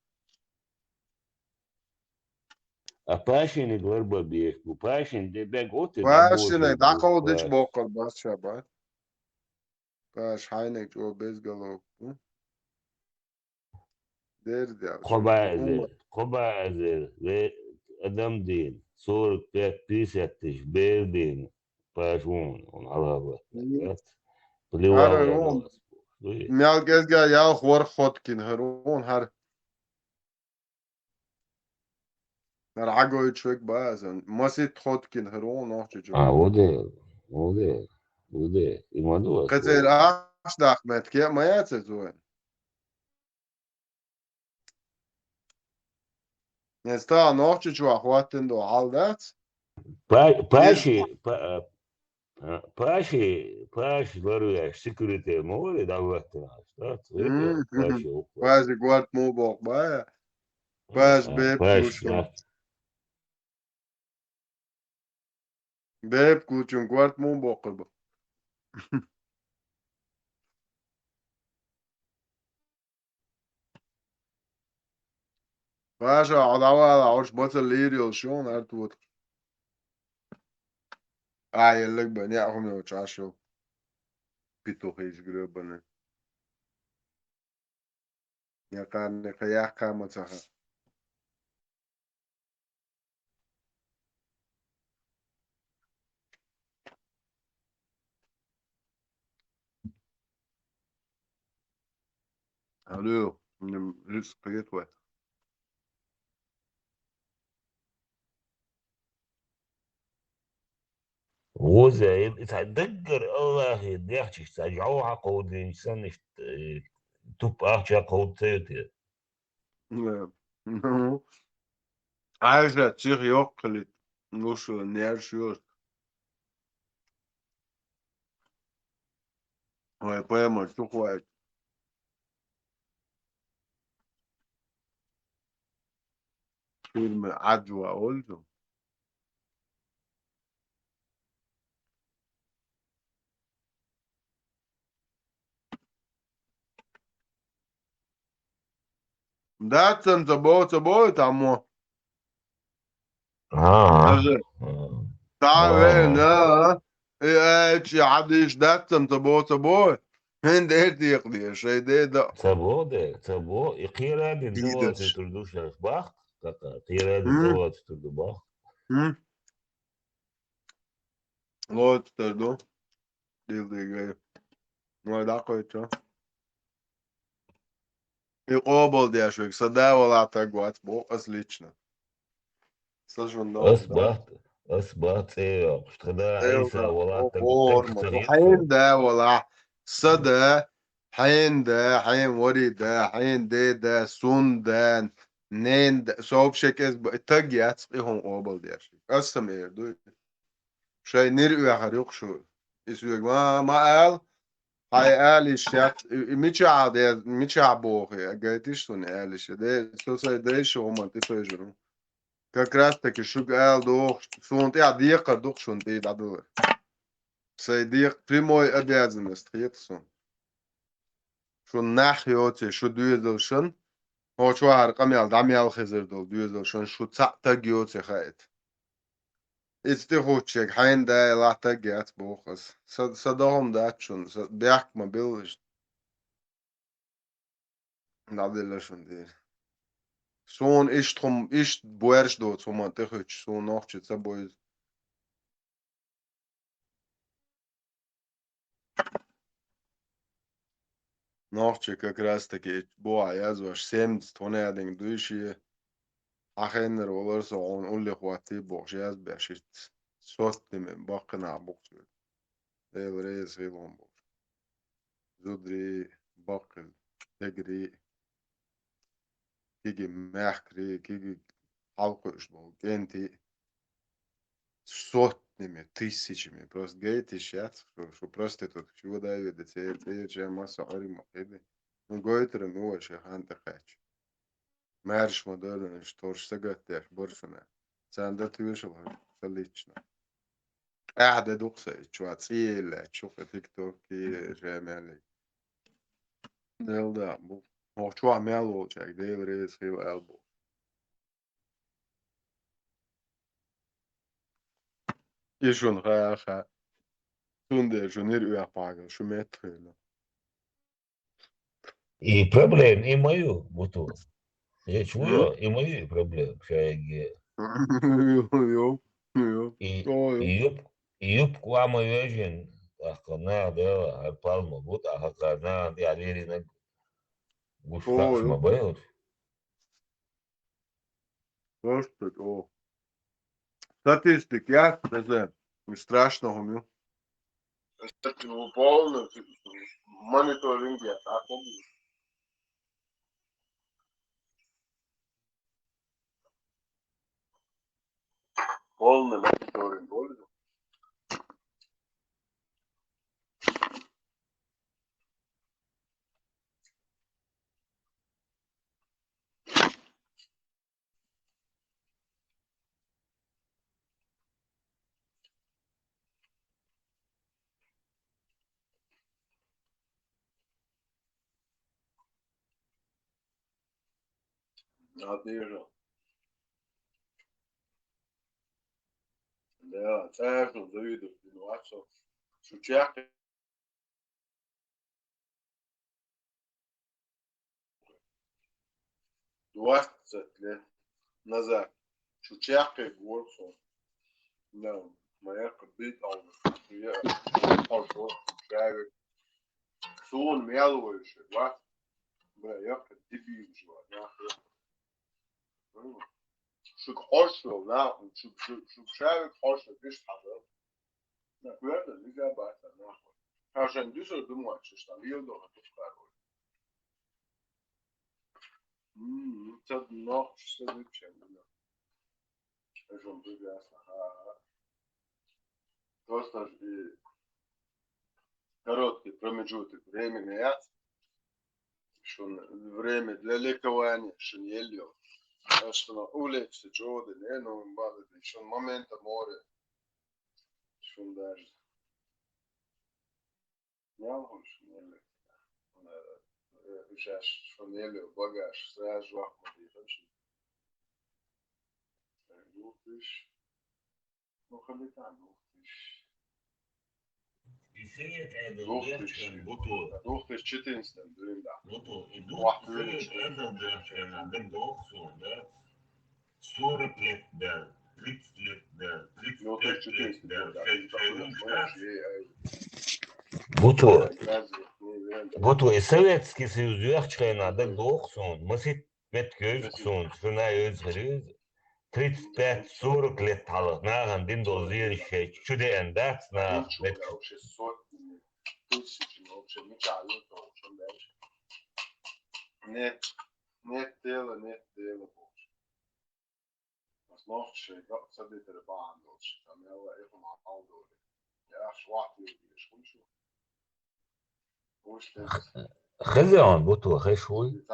А пашиник ларба беш бу, пашин де бег оти. Пашиник, да, бу, дахол дич паш. Бокъар бас шаба. Паш хайник чо без голов бу. Дердял. Кхо базер, кхо базер, ве адам дин, сорок пять пятьдесят тысяч бер дин, паш вон, он алаба. Мгм. Плевал. Ара я вон. Мял кезга ял хвар хоткин, хар вон, хар. Хар агой чвек базан. Масит хоткин, хар вон, нохчи чвек. А, оде, оде, оде. Имаду. Кацер аш дахмет ке, маяце зуэн. Не ста нохчи чуа хваттен до алдац. Па-, паши, па-, а, паши, паш ларуяш секьюрити мори давлаттан аш, да? Мгм, мгм. Паши, паши гварт му бокъ бая. Паш, а, беп паш, кучун. Да. Беп кучун гварт му бокъ ба. Паша, адавала, ош баца лирил шон артут. А, еллек бен, я хумно чашо. Петух из гребаный. Я кан, я кан мацаха. Алло, ним рис пакет вай. Гъуза, ил иса даггар Аллахи дехчиш, са жау хьакъудин сан ишт, э, туп ахча хъуд цеюте. Да. Ну, айжа чих ёккалит, ну шо, нер шо. Ой, поэма чухвайт. Фильмы аджва ольду. Да, цен ца бо, ца бо, там мо. А. Даже. А. Та ве, на. Э, э, чи хадиш да, цен ца бо, ца бо. Хин дер дикъ деш, эй, де да. Ца бо де, ца бо. И кира дин. Видишь. Дувал ци турду шах бах. Кака, кира дин. М. Дувал ци турду бах. М. Вот, турду. Дилдигай. Ма дакъой чо. И къобалдеш век, са да вала тагвац бо, ас лично. Са жун да. Ас бат, ас бат, э, штада, э, иса вала о, таг-, форма. Таг-, таг-, хьен да вала, са да, хьен да, хьен вари да, хьен де да, сун да, нен да, сообщек эс б-, таг яц, и хун къобалдеш. Ас сам эр дуй. Шай нир уяхар юкъ шу. И соьга ма, ма ала, хьай ала йиш яц, и, и мичахь де, мичахь боху, гайтиш суна ала йиш, де, со сайн дайша хӀуманна тӀе хевшина. Как раз таки шуьга ала дохуш, суна тӀехь декхар ду-кх шуна тӀе дӀадалар. Сайн декхар прямой обязанность хета суна. Шун нах йоций, шу доьзалшан, хӀокху чохь хӀара къамел дӀа мел хезар долу доьзалшан, шу цхьаъ таг йоций хаийта. Иза тӀехӀуттучерг хьайна даьлла таг яц боху аса. Сан, сан догӀма дац шуна, сан бехк ма билла иштта. ДӀаделла шуна дийр. Суна иштта хӀума, иштта боьрша доцу хӀуманна тӀехуьттуш, суна нохчи ца бойзу. Нохчи как раз таки бохьа язваш, семьдесят хӀунадинг дуй шен, хьан хеннара валар со хьуна улле хӀоттий бохуш язбеш иштта. Соттаме баккхинахь бу-кх соьга. Дела реза хила хьуна бохуш. Зударий, баккхий, дегрий, кегий мехкарий, кегий хьалакхуьуш болу кӀентий. Сотнями, тысячами. Просто гайтиш яц, шу, шу проститутка чу вадай веда, церан цӀерача масса Ӏуьрг ма хили. Ну, гойтаран ю вай шен хан тӀекхаьчча. Маьрша ма дойла, иштта хӀорш сагатдеш бара шуна. Царна дан тоьшалла хӀара, сан лично. Къаьхьа де ду-кх сан и чохь, цӀе еллачу, кху тиктокки, жамали. Дела да, бу. ХӀокху чохь мел волчаьрга Дела реза хила ала бу. И шуна ха, ха. Цундела шуна йира оьхпагал, шу метта хилла. И проблема, и мою, буту. Я чую, и мою, и проблема, шайги. Йо, йо, йо. И, О, йо. И юб-, и юбку ама вежин, ахка на дела, а палма, вот, а хака на, я верина, гуш О, хаш йо. Ма бают. Просто, о. Статистика, я, не знаю, не страшно у меня. Полный мониторинг, я так помню. Полный мониторинг, полный. Надежда. Да, царство завидует, ну, а что? Шучах. Двадцать лет назад. Шучахкхе гор со. Да, моя кабит ална. Я пошёл, шарик. Суна мел вайша, ва? Бля, я как дебил жила, нахуй. Шуьга хьожуш йолу нах, шу, шу, шу шарик хьожуш йолу, иштта хьажа. Наверное, нельзя бац, нахуй. Ха шайн дуьсур ду моьттуш, там, йилдо ха тускар вай. М, ца нохчаш, ца зиччан, да. Эжун бигаса, ха. Просто ж и короткий промежуток времени яц. Шун время для ликования, шун еллё. А что на улице, джоды, не, ну, мало ли, шун момента море. Шун даже. Не могу, шун еллё. Э, э, сейчас шун еллё, багаж, сразу вахму, и вообще. Двух тысяч. Ну, хали там, двух тысяч. Двух тысяч. Двух тысяч четырнадцатом, да. Двух тысяч четырнадцатом, да. Сорок лет, да. Тридцать лет, да. Тридцать пять лет, да. Буту. Буту, и Советский Союз юьхчхьана даг доху суна. Масит Меттигерчу суна, шуна оьзу хир иза. Тридцать пять сорок лет хьалха нахана дина долу зераш шайчу чу деана дац наха меттиг. Тысячами вообще мичахь ю тохучун дальше. Нет, нет дела, нет дела больше. Ас нохчий шайн га ца дитар бахьана долуш, сан мелла и хӀума хьалдолу. Хезий хьуна, Буту, хезаш вуй?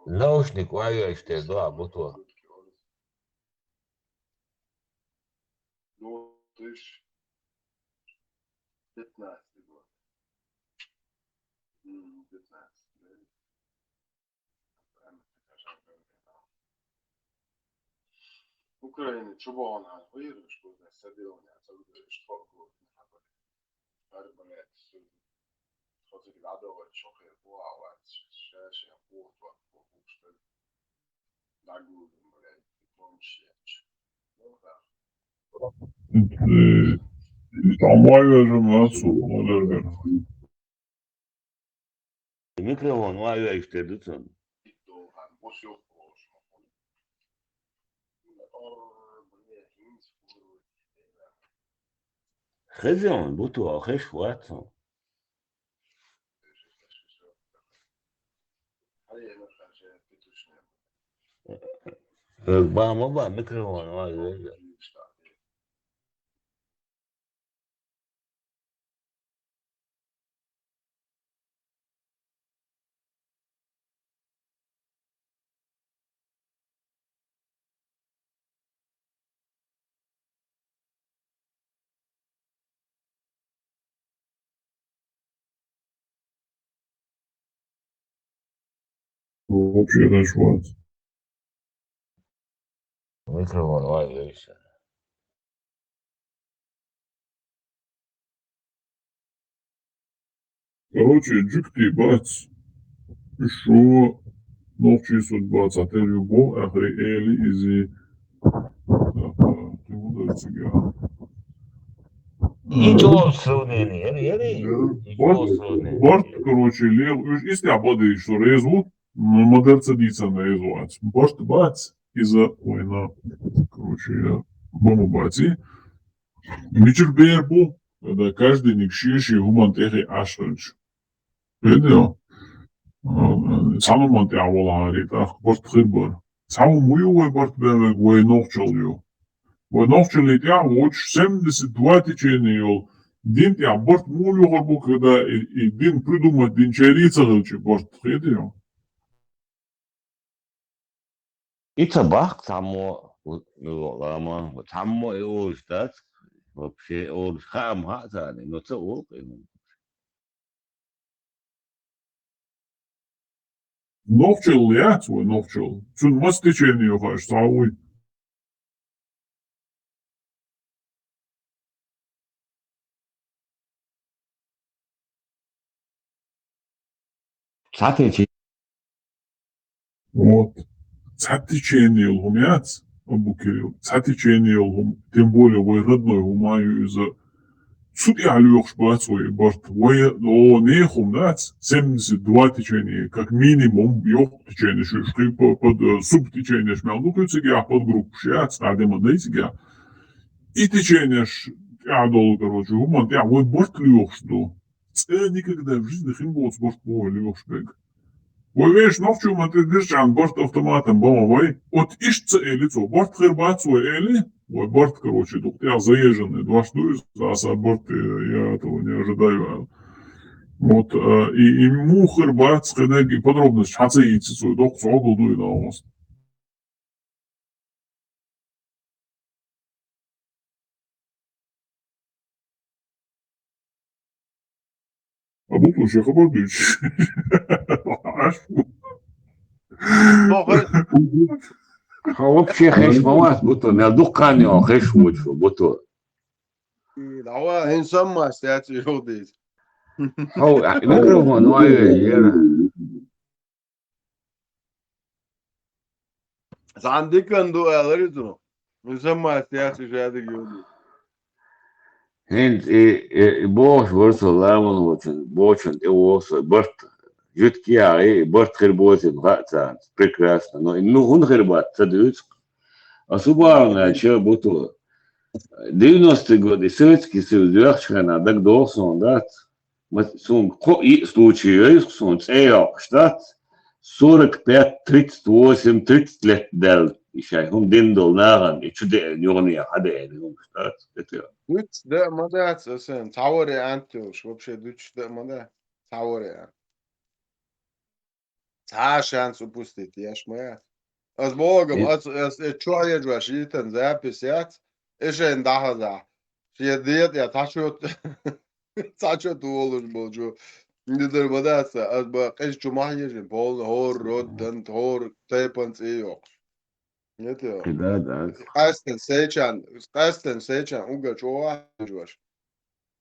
Наушник вай веш те, да, Буту. Украина чу богӀун хьан гӀийраш гурдаш стадионе, ца гурдаш тхо гурдаш хьабали. Арбалет, хозиг дӀадовар шохир бу авац, шаша бу тот бу бу штал. ДӀагурдун, блядь, помощь яч. Ну да. Э, там вай вежа масу, вай вежа. Микрофон вай веш те дуцун. Хезий хьуна, Буту, хезаш вац хьуна? Э, ба ма ба, микрофон вай веш. Вообще даже вот. Микрофон вай веш. Короче, жугтий бац. Шо нохчий саг бац, а тел ю бо, ахри эли изи. Ахри, ты удар цига. Ничего сравнения, яри, яри. Да. Ничего сравнения. Барт, короче, лел, уж истя бади, что резу, но модерца дица на резу ац. Барт бац, иза война. Короче, я бому баци. Мичир бер бу, да каждый ник ши-ши хӀуман тӀехи ашхалч. Видео. Цхьа хӀуман тӀехь волхьари, тӀаккха барт хир бара. Цхьа хӀума ю вай барт бевлаг, вай нохчалла ю. Вай нохчалли тӀехь вочу семьдесят два течения йолу дин тӀехь барт муха лоьхур бу, когда и, и дин придумать динчаьрий ца хилча барт, хетий? И ца бахка цхьаммо, лама, цхьаммо и олуш дац, вообще олуш хаам хаьа царна, но ца олу-кх и хӀума. Нохчалла яц вай, нохчалла? Цуьнан маса течение ю хьаьжча, цхьа вуй? Цхьа течение. Вот. Цхьа течение йолу хӀума яц, Абу Кирилл. Цхьа течение йолу хӀума. Тем более, вай родной хӀума ю иза. Цу тӀехь лоьхуш бац вай барт. Вай, о, нехан хӀума дац. Семьдесят два течение, как минимум, йоккха течение, шу, шу, по, по, э, субтечениеш мел ду кхуьйцигехь, подгруппаш яц, къадема дайцигехь. И течениеш тӀехь долу, короче, хӀуманна тӀехь вай барт лоьхуш ду. ЦӀа никогда в жизни хин боцу барт боху лоьхуш берг. Вай вешан нохчо ма тӀе дирчхьана барт автоматом бан вай. Вот иштта ца эли цо, барт хир бац вай эли, вай барт, короче, дукха тӀехь заезженный дош ду иза, аса барт, э, я этого не ожидаю. Вот, э, и, и муха хир бац, кхидерг и подробность хьан ца йийци цо, доккха цхьогал ду и нахаста. А бу шу хабар дуьйцуш. Хьо вообще хезаш ма вац, Буту, мел дукха хан ю хезаш воцуш, Буту. Давай, хӀинца саммас яц йоху дийца. Хьо, а, микрофон вай вай, яра. Цхьана диканна ду алари цо. Муьлхха ма ас яхча шадерг йоду. ХӀинца и, и, и бохуш вара со ламан вочун, бочун тӀе вогӀу со барт. Жуьгтий яхьий, и барт хир боцийла хаьа царна. Прекрасно. Но и ну хӀунда хир бац, ца дуьйцу-кх. Ас хӀун бахьана аьлча, Буту, девяностые годы, Советский Союз йоьхначу хенахь дагадогӀу суна, дац? Ма, суна кхо-йиъ случай йойзу-кх суна, цӀе йоккхуш дац. сорок пять, тридцать восемь, тридцать лет даьлла, и шайн хӀума дина долу нахана, и чу деана юханехьа деана хӀумаш дац, это. Дуьтта де а ма дац, аса, цхьа вариант йолуш, вообще дуьтта де а ма дац, цхьа вариант. Цхьа шанс упустить еш ма яц. Ас боху, ас, ас, ас чохь ежош йитан запись яц, и шайна дӀахазахь. Шен дета я цхьа чот, цхьа чот волуш болчу. Нидер ма дац, ас ба къиза чу ма хьежина, полный хӀора роддан, хӀора тайпан цӀе йоккхуш. Нет, я. Да, да. Къаьстина сайчан, къаьстина сайчан угар чу вахьа хьежош.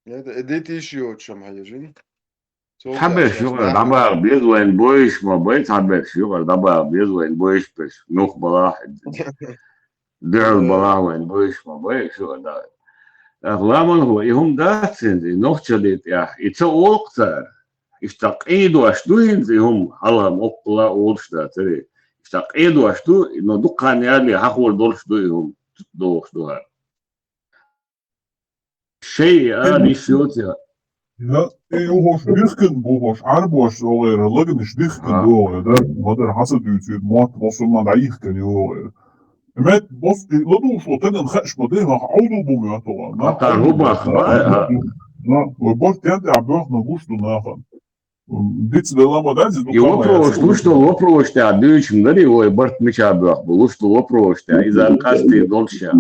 Нет, и дитиш йоцу шам хьежина. Цхьаберш юкъара дӀабаха беза вайн бойуш ма бай, цхьаберш юкъара дӀабаха беза вайн бойуш берш. Нух балахь, дуьхьал балахь вайн бойуш ма бай, шу а да. ТӀаккха ламан хӀу, и хӀума дац хӀинца, и нохчаллий тӀехь, и ца олу-кх цара. Иштта къийдош ду хӀинца и хӀума, хьалхам оккхула а олуш дацаре. Иштта къийдош ду, но дукха хан ялале хьахор долуш ду и хӀума, дохуш ду хӀара. Шай а, диш йоцу я. Да, и юхош бихкан бу хӀорш, Ӏарбош олу гӀера, лаганаш дихкан бу олу гӀера, да? Ма-дарра хьан ца дуьйцуьйту, мотт бусурман дӀайихкан ю олу гӀера. Мет бос, и ладугӀуш, о, таган хаьаш ма дай, маха Ӏовдал бу моьтту гӀан. Ма тар хӀу бах, ма, а. На, вай барт тен тӀехь боьхна гуш ду нахана. Диц делла ма дац, и И дукха ма вопросаш, яц. Луш долу вопросаш тӀехь дуьйцуш ма дарий, вай барт мича боьхна бу, луш долу вопросаш тӀехь, иза къастий долуш я.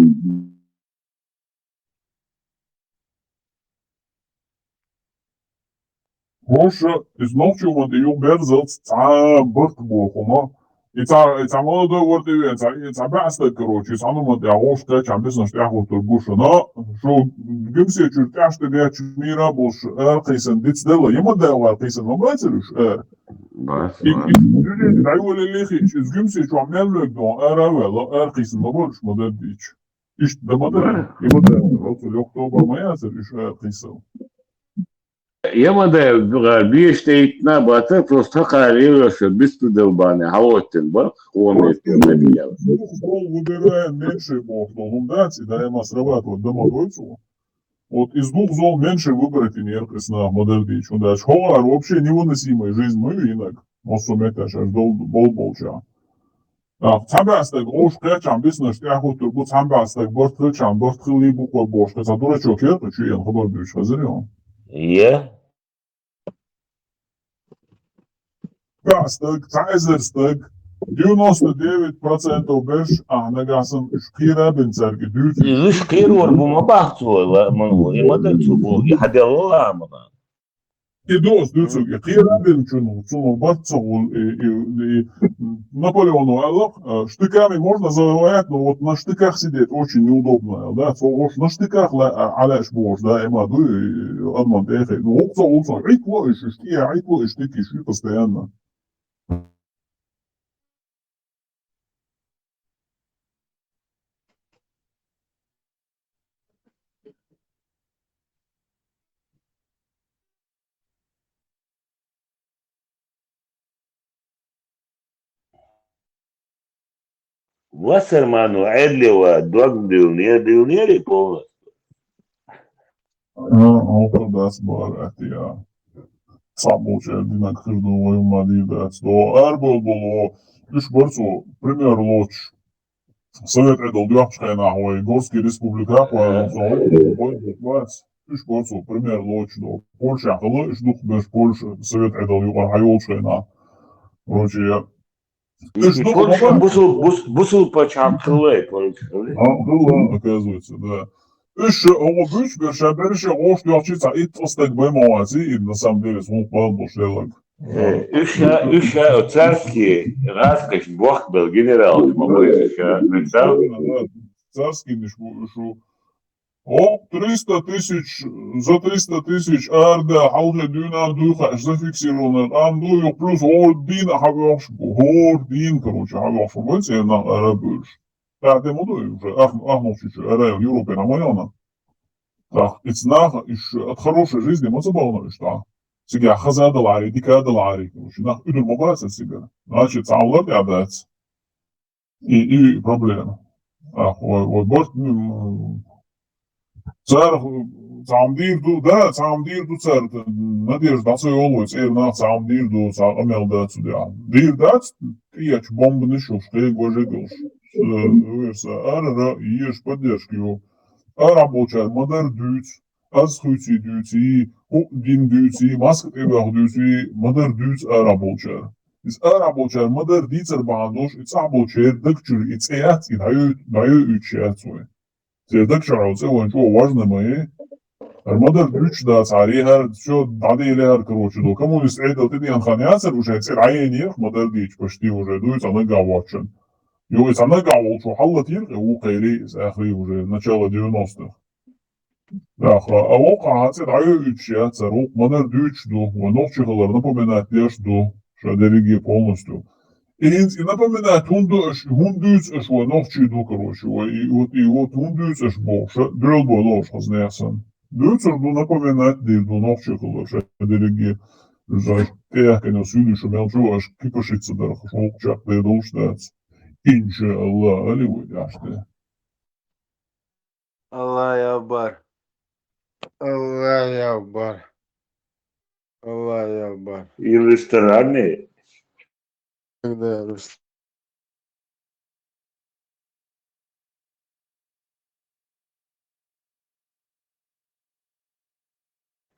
ХӀорш, иза нохчо ма тӀе юха берзалц цхьа барт боху хӀума. И цхьа, и цхьа молодой вара тӀе веана, цхьа, и цхьа баьа стаг, короче, иза хьан ма тӀе хӀорш кхечхьана бисанаш тӀехь хӀуттур бу шуна. Шу Гимсечуьра тӀаьш тӀе бетташ мийра болуш ара кхийсан диц делла, я ма даьлла кхийсан, ма бацара уьш ара? Бац, и, бац. И дуьнен дӀайолаллехь, иза Гимсечохь мел лоьгу дон ара а ваьлла, ара кхийсан ма бара уьш ма дара дийча. Иштта дан ма дара, и ма дара, оцу лёгто бан ма яцара уьш ара кхийсал. Я ма дара, беша тӀе йиттина а бацара, просто хӀокхара лелош бисту делбане, хьалоттина бара, хӀума Просто выбираем меньше боху, хӀума дац, и даима срабатывать дан ма дойцу. Вот из двух зол меньше выбрать и нерк и снах ма дара дийча, хӀунда аьлча хӀокхара вообще невыносимая жизнь ма ю йинаг. Массо а метташ аш дол-, бол болча. А, цхьа баьа стаг, ош кхечхьана бисанаш тӀехь хӀуттур бу, цхьа баьа стаг барт хилчхьана барт хилли бу кхо бохуш, кхин цхьа дурачок яра, кху чу ена хабар дуьйцуш хезира ю. Е? Баьа стаг, цхьа эзар стаг, девяносто девять процентов берш, а, нагахь санна уьш кхера а бина цаьрга дуьйцуш. Иза уьш кхерор бу ма баха цо, ла-, ма, и ма дай цо бу, и хьаделла ламана. И доза дуьйцург, и кхера а бина чунах, цунах барт ца гӀулла, и, и, и Наполеону аьлла, а, штыками можно завоевать, но вот на штыках сидеть очень неудобно, аьлла, да? Цо гӀош на штыках ла-, а, Ӏалаьш бохуш даима ду, и адаман тӀехь. Ну, гӀуллакх ца гӀуллакх, Ӏитло иш, иш, тӀе Ӏитло иш, тӀе иш, постоянно. Вассерману Ӏедале ва дог дилнера, дилнера полностью. А, оха дас бара атта, я. Цхьаъ болчу динаг хир ду, вай ма дийр дац. До арбол болу, уьш бар цо, пример лоцуш. Совет Ӏедал доьхкучу хенахь вай Горский республика, вай, вай, вай, вай, уьш бар цо, пример лоцуш до. Польша хала, уьш дукха берш Польша, Совет Ӏедал юкъара хьайолчу хенахь. Короче, я, И, уьш и ду Польша хӀума бусул-, бус-, бусул пачхьалкх хилла и Польша, хилла? А, хилла, оказывается, да. Уьш ша оха буьйцу берш, ша берш ша гӀош доьхчи цхьа итт стаг бай ма ваций, и на самом деле, хӀунда бал болуш леллаг. Э, уьш ша, уьш ша царский гӀазкхаш бохк бел генералаш ма бой, уьш ша, уьш ша. Царский ниш бу, уьш у. О, триста тысяч, за триста тысяч арда, хьалхе дуьйна дуй хаьаш, зафиксированный къам ду, юха плюс гӀор дийна хьавоьхуш бу, гӀор дийна, короче, хьавоьхуш бу, цӀена нах ара буьлуш. ТӀаккха де ма ду, уже ах-, ахмолчу ара Европе нах ма йона. Так, ица наха, иш от хорошей жизни ма ца бахана уьш тӀа. Цига хаза далари, дика далари, короче, нах уьдур ма баца цига. Значит, цхьа лар тӀе дац. И, и проблема. А, вай, вай барт, м, Цар цхьамма дийр ду, да, цхьамма дийр ду цар, надежда дӀа ца йолу вай цӀера нах, цхьамма дийр ду, цхьа къамел дац цу тӀехь. Дийр дац, тӀечу бомбанаш йолуш, кхегожиг йолуш. Э, вирса арара еш поддержка ю. Арахь болчара ма-дарра дуьйцу, аз хуьйций дуьйций, хӀуъ дина дуьйций, маска тӀебоьхна дуьйций, ма-дарра дуьйцу арахь болчара. Иза арахь болчара ма-дарра дийцар бахьана долуш, и цӀахь болчеран даг чуьра и цӀе яц, и дӀайо-, дӀайоуьйтуш яц вай. Церан даг чохь йолу цӀе вайн чӀогӀа важна ма ю. ХӀара ма-дарра дуьйцуш дац хьара, и хӀара, всё, дӀаделира хӀара, короче, ду. Коммунист Ӏедал тӀедеана хан яцара, уже цӀе дӀаенера, ма-дарра дийцча, почти уже дуй цхьа наггахь воцчунна. Юха и цхьа наггахь волчо хьаллатийра, и вукху хьерий, иза ахрий уже, начало девяностых. Даха, а вукху хьан цӀе дӀайоуьйтуш яцара, вукху ма-дарра дуьйцуш ду, вайн нохчи хилар напоминать деш ду, ша дерриге полностью. И хӀинца и напоминать хӀунда ду аша, хӀунда дуьйцу аша вай нохчий ду, короче, вай и вот, и вот хӀунда дуьйцу аша бохуш, дуьрал бой лоруш хаза нехан санна. Дуьйцур ду, напоминать дийр ду нохчий хилар, ша дерриге, знаешь, тӀеяхкина суьйлуьйш мел чу аша кипашица дарх, шовкъ чекхдер долуш дац. Иншаалла, али вай, яште. Аллаху акбар. Аллаху акбар. Аллаху акбар. Ирлистан арни? Да, Рус.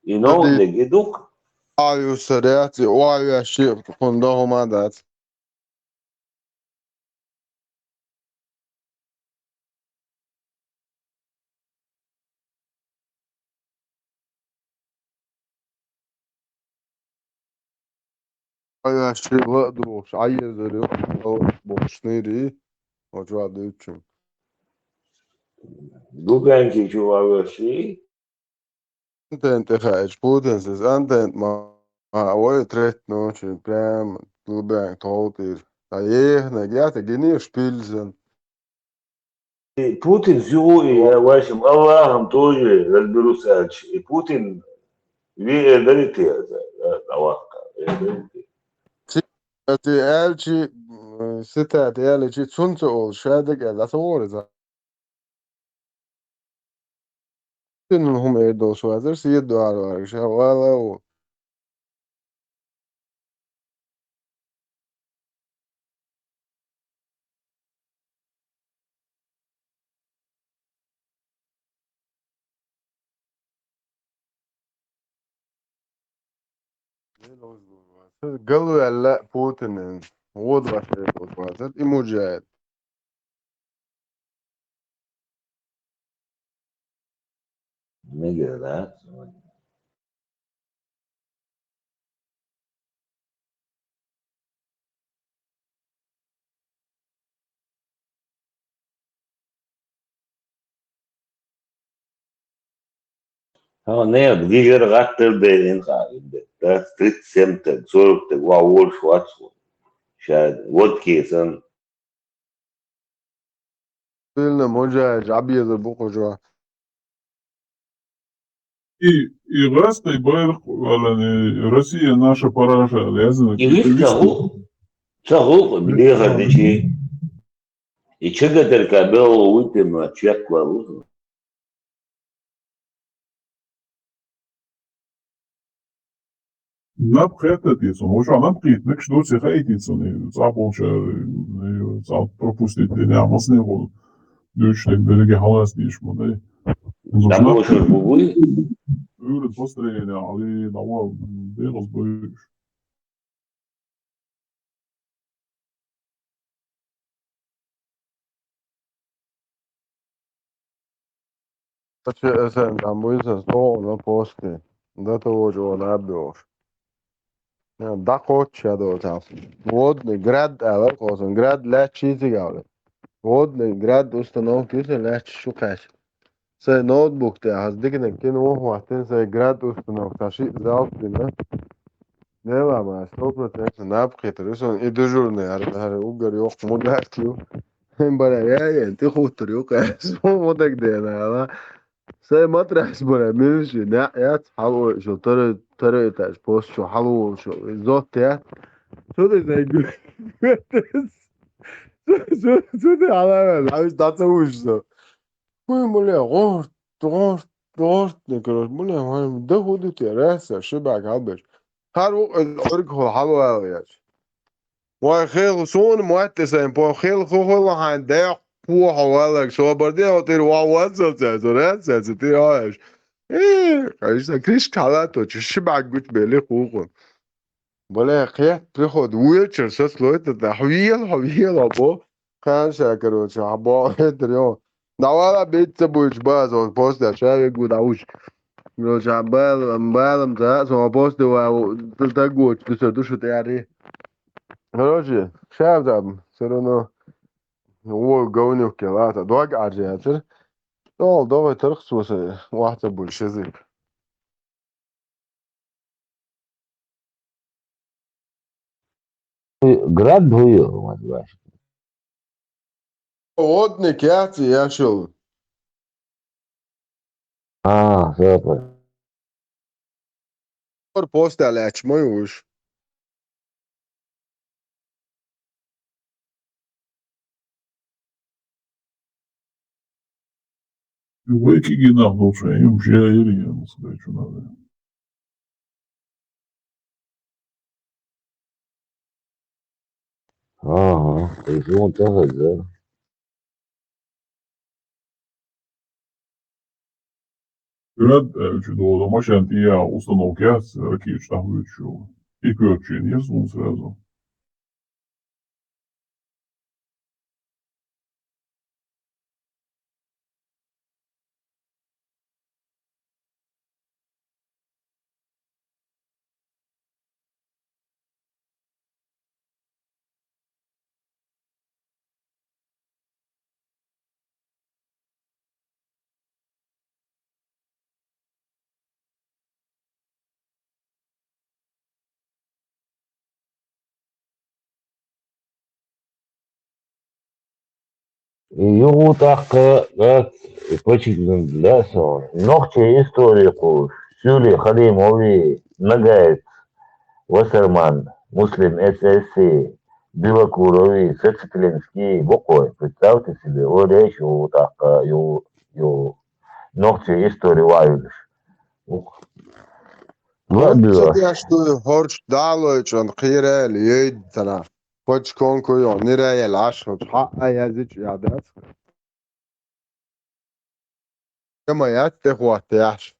И нову Ди- дег и ду-кх? Аюсаряц, и оавеш ши хӀунда хӀума дац. Аяши ла а духуш, Ӏайезар ю, бохуш нийри, вачу а дуьйцу. Дубенки чу валаши? Антенна тӀе хаьча Путинс иза антенна ма, ма вай третта ночи, прямо Дубенки тховтийра. Ткъа ехнаг, я те гинеш пильзан. И Путин зугу и, я, в общем, Аллахом тоже разберусь аьлча. И Путин веер дари те, э, Аллах, э, дари те. Ци-, ци аьлчи, м, ситат аьлчи, цунца олу шадак аьлла, аса вора иза. Цуьнан хӀума эр долуш вацара, седа дуьхьал варгаш, вала ву. Галваьлла Путинан, гӀо дош эр долуш вацара, и мужаид. Мегар дац. Хьо, не, гижар гӀаттар бен ин хаа, ин бен. Дац тридцать семь таг, сорок таг, ва волуш вац вон. Ша водке сан. Сильно мужаид жабьеза бу кху жо. И, и гӀаскхий байракх, валани, Россия наша параша, лезна. И вист ца гӀулкъ, ца гӀулкъ, бехар дичи. И чагатарка белгӀу вуьтина чекхвалла. Наб хетта те цунна. Вуша наб кхийтта, мегаш доций хаийти цунна, и цӀа болча, и цӀа пропустить дина, масне гӀо дуьйцуш дерг берриге хьалаца дийш ма дай. Наб вошуш бу буй? Уьйрат построение, али, дава, бегӀаз буьйш. Ача эсен там буьйса стогӀана пости. Да то вочу вон аббиош. Да коча до там. Водный град ала косан. Град лячи цигавле. Водный град установки юса лячи шукаш. Сайн ноутбук тӀехь аса диканиг кина вон хӀоттина, сайн град установка, сан шиъ залп дина. Дела ма, сто процентов наб кхетар ю сан, и дежурный, хӀара, хӀара уггар йоккха мудак ю. Хин бара, я, я, ти хуттар ю, кхаьс, мо даг дена, ала. Сайн матрас бара, милши, неӀ яц, хьалуой, шо тара, тара этаж, пост шо хьалуой, шо, зот яц. Цу де сайн гу-, цу, цу, цу де хьалавел, хьавис даца уж со. Хуй муле, гӀорт. догӀорт, догӀорт, короче, бу, нах, хьайн да хӀу ду те, раьсса, ши бӀаьг хьалбеш. Хьар ву, э, Ӏург хьо хьалвала яц. Вай хел, суна мотт сайн по, хел ху хула хьайн дехь похьа валаг, собар де, хьо тир ва ваззал цаьцу, раьсса цаьцу, тир хьаеш. Э, конечно, кришка хьалато, чу ши бӀаьг гучбели хухун. Бля, кхет, приход, вечер, со слой-то, да, хьвел, хьвел, або. Ханша, короче, або, это, ё. Давала бить ца будешь, баз, вот, после, а человек гуд, а уж. Короче, а бал, балом, да, со после, ва, ты так гуд, ты со душу ты ари. Короче, сейчас там, все равно, о, говнюк, ладно, дог аржи, а ты, то, давай, трых, слушай, вахта будешь, язык. Град буйу, мать вашу. Одни кяци яшул. А, супер. Ор постал ач мой уж. Вайки гинах душай, им же ир, я не знаю, что надо. Ага, и он тоже, да. Град, э, чудо, машан тия установка, ракетчик, там, чё. И короче, не сразу. И югъу тӀаккха, да, и почитнун для со. Нохчий история кхуш, Сюли Халимови, Нагаев, Вассерман, Муслим эс эс си, Белокурови, Сацитленский, бокъой, представьте себе, о, речь, югъу тӀаккха, ю, ю, нохчий история ваюлуш. Ух. Ладно. Ца деш ду, хӀорш далой чӀан кхийрал йойд тана. Хоч конку йо, нираял Ӏаш, хоч хьа а язич ядац. Кама яц те хват яш.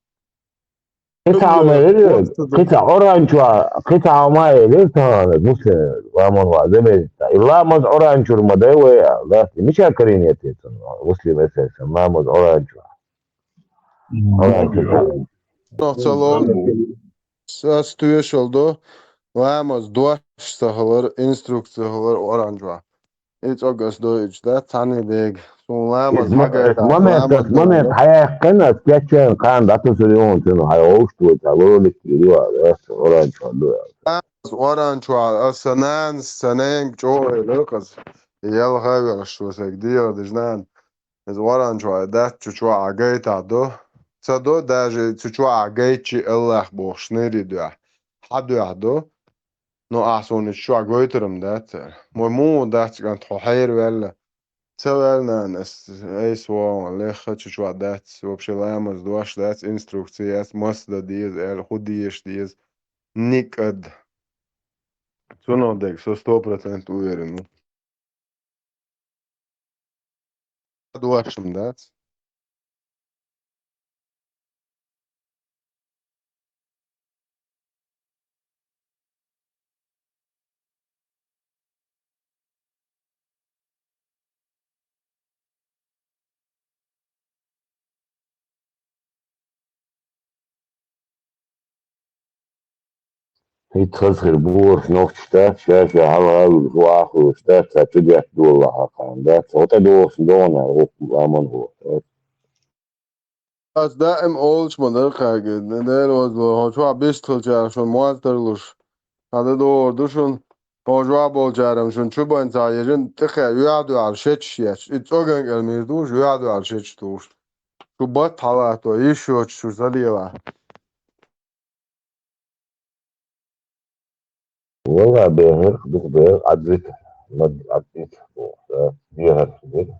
Кица Ӏамайрир, кица оранчва, кица Ӏамайрир тана, Муслим, ламан ва, демезита. Илла маз оранчур мадай вай, да, мича карин ятецан, Муслим эсэсэн, ламаз оранчва. М, Оранчур. Ца ло. Сас туешал до, ламаз дош сахалар, инструкция халар оранжва. И цӀогас доич, да, цани дег. Сун ламаз Ма-, магайта, момент, ламаз момент, магайта. Хьаяхкана, скетчен, кан, дату сулион, чуну, хьай оуш туй, та, лолик, юа, да, оранжва, да. Ламаз оранжва, а санан, санен, чо, локас. Ял хавер, что саг, дио, дежнан. Из оранжва, да, чучва, агайта, до. Ца до, даже чучва, агайчи, Аллах, бог, шныри, да. Хадуя, до. Ну, а сон иш чуа гойтарам дац. Мой му дац, кӀант, хьо хьайр ваьлла. Ца ваьлла, нан, эс, эс вон, леха чу чуа дац. Вообще ламаз дош дац, инструкция яц, мас да диез, эл ху диеш диез. Никад. Цуно дег, со сто процент уверен. Дош дац. ХӀинца хазхир борш нохчаш дац, ша-ша хьалхавуьлуш вахалуш дац, цхьа чудетта дола хьакхан дац, хӀотӀа дохуш догӀана гӀуллакх аман гӀо. Ас даим олуш ма дара кхаьга, Дела вазло, хьо чохь бистхилчара шун моз тарлуш, хьан дан догӀур ду шун, хьо жоа болчарам шун чубан ца ежин, тӀехе юьхьа дуьхьал шечаш еш, и цӀоган кӀел мийр душ, юьхьа дуьхьал шечаш душ. Шу бат хьалато, йиш йоцуш шу залела. Валла, бехар, дух бехар, Ӏадвита, мад Ӏадвита, да, бехар хилира.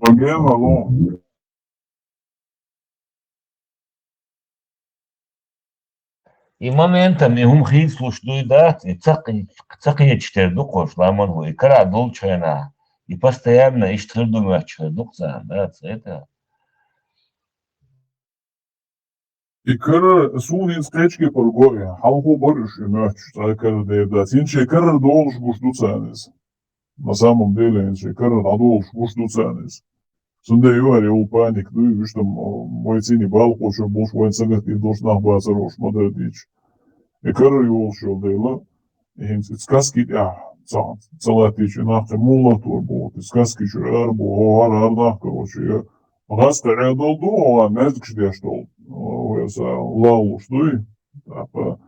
Проблема, ну. И моментом, и хӀума хийцалуш дуй дац, и ца, ца кхеташ тера ду кхош ламан хӀу, и кара долчу хенахь, и постоянно иштта хир ду моьттуш хир ду-кх царна, дац, это. И карара, суна хӀинца кхечу кепара го и, хьалхо бара уьш и моьттуш, цкъа карара дер дац. ХӀинца шайн карара долуш гуш ду царна иза. На самом деле, хӀинца шайн карара дӀадолуш гуш ду царна иза. Цундела ю аьлла, и паника дуй, уьш там, вай цӀийне балхочуьра болуш, вайн сагатдийр долуш нах бацар уьш ма-дарра дийцча. И карара йолуш йолу дела, и хӀинца и сказки тӀехь ца, ца латтийча, и нах кхин муха латтор боху, и сказки чуьра ара боху, хӀара, хӀара нах, короче, я гӀазкхи Ӏедал ду, хӀара маьждигаш деш долу, вай аса лалуш дуй. ТӀаккха,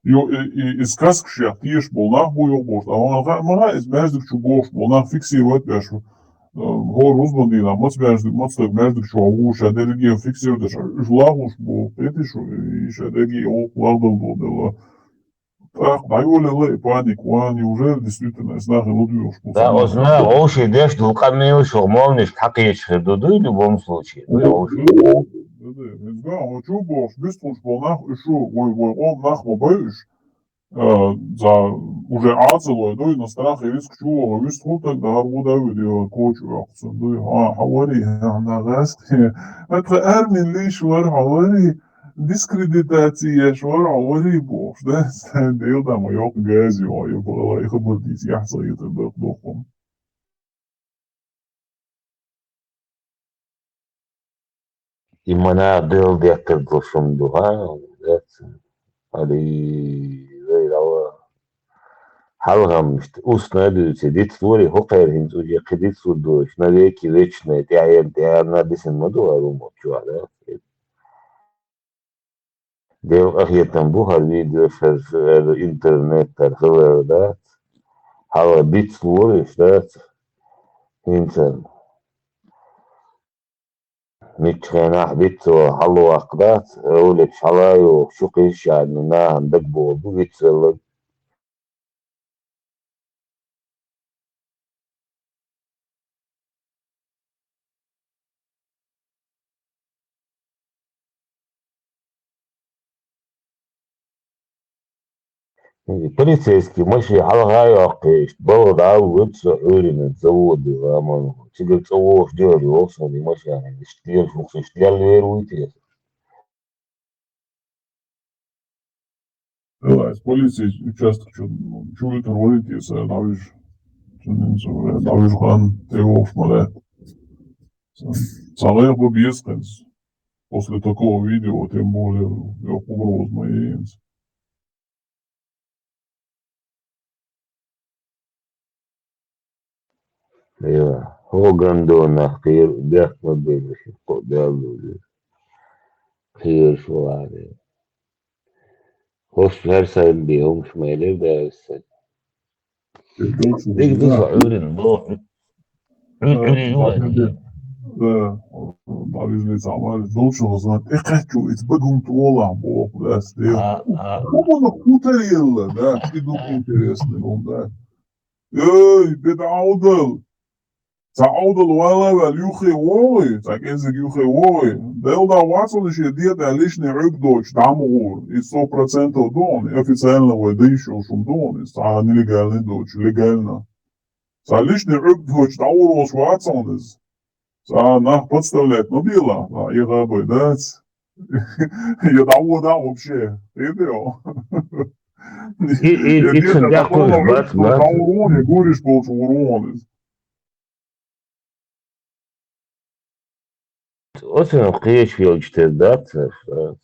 ю, и, и, и сказкаш яхь тешаш болу нах бу юха бохуш, ткъа хӀара хаьа ма хаьа, иза маьждиг чу бохуш болу нах фиксировать беш, э, хӀора рузбан дийнахь маца маьждиг, маца стаг маьждиг чохь ву, ша дерриге а фиксировать деш, уьш лалуш бу, кхетий шу, и ша дерриге а гӀуллакх лагӀдала бу дела. ТӀаккха дӀайолаелла и паника, ван, неужели действительно иза нах луьйш бу? Да, оцу наха вовшийн деш долу къамелаш хӀокху молнишка хьакхечаш хир ду, дуй, в любом случае, дуй, вовшийн. Да, да, иза, хӀо чу бохуш, бистхуьлуш болу нах уьш шу, вай, вай къоман нах ма бай уьш. А, за, уже Ӏацалой дуй, на страх и риск чу ваха вистхуьлу, так, да, гӀур гу да, видео, коча оьхуцун дуй, хьан, хьан вари, хьан гӀаьст, хьан тхан армин лиш вара, хьан вари, дискредитация еш вара, хьан вари бохуш, да, Дела да, ма йоккха газа йогӀу, я бала, и хабар дийца, яхь ца хетар дакъа доху. И ма наха Дела деттар долуш хӀума ду, хьа? Дац. Али, вай, рава. Хьалхам иштта устно а дуьйций, дицлур и хӀокхеран хӀинца уже кхин дицлур ду, иштта навеки вечные, тӀаьхьенна, тӀаьхьенна дисина ма ду хӀара хӀума чохь, да? Дела къахетам бу хӀара видео, хӀара, хӀара интернет, хӀара хилар дац. Хьала дицлур иш дац. ХӀинца. Мичча хенахь вицвала хьалаваккха дац, Ӏуьллуш хьала а йохуш, шу кхийсичарна нахана дагабовла ду вицвелларг. Полицейский машен хьалха а йоккхуш, балха дӀа а вуьту со Ӏуьйранна заводе, ламан. Цигара цӀа вогӀуш дера йоху суна и машен, иштта лелаш ву-кх, иштта лелла вер вуй те? Аса полицейский участок чу, чу вуьтур варий те сан дӀавижа? Цуьнан ца вара дӀавижа хан тӀе вогӀуш ма лаьтта. Сан гӀайгӀа бан беза хӀинца. После такого видео, тем более, йоккха угроза ма яйинца. Я, хӀокху гандонах кхера, бехк ма бевлла, кхо бел ду. Кхераш ву гӀаре. ХӀорш хӀара сайна бен хӀумаш ма элира Дала сан. Дика ду со Ӏуьйранна боху. Ӏуьйр-, Ӏуьйр ю вайн. Да, дӀавижлий цхьа мара. Долчух знак тӀекхаьччо, иза бага хӀума тӀе волахь боху, ас дела. А, а. ХӀуманах хӀун таръелла, да, и ду интересный хӀума, да. Эй, беда Ӏовдал! Цхьа Ӏовдал вала а ваьлла юххе вогӀий, цхьа кӀеззиг юххе вогӀий. Делла вацалла шен дегӀ тӀехь личный Ӏуьрг доцуш дӀа ма гӀура. Иза сто процентов ду хьуна, официально вай дайшо шуна ду хьуна, иза цхьа нелегальный доцуш, легально. Цхьа личный Ӏуьрг доцуш дӀагӀур волуш вац хьуна иза. Цхьа нах подставлять ма бела, цхьа и гӀабай дац. Я дӀагӀо дӀа вообще. Хьедео. И, и, я и деза цуьнан дӀакхуьйсуш бац, бац. ДӀагӀур ву хьуна, я гуриш болчу гӀур ву хьуна иза. Оцунах кхечу хилча тера дац аса.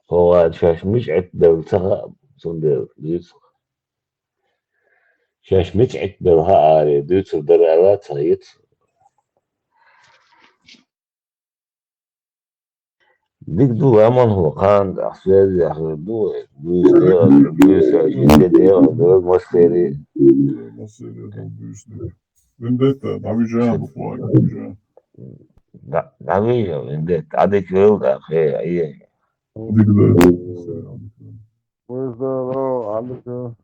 ХӀокхара шаьш мича Ӏиттабелла ца хаьа, цундела дуьйцу. Шаьш мича Ӏиттабелла хаьа аре, дуьйцур дара аьлла ца хета. Дика ду, ламан хӀума, кхана тӀехь связехь хир ду вай. Буьйса дегӀан, буьйса, шен де дегӀан, дерг массерий. Массерий ду буьйса дерг. Вендетта, дӀавижа, буквально, дӀавижа. ДӀа-, дӀавижа, Вендетта, дӀадика вел, дӀа, хе, айе. Дика ду. Везда, алло, алло.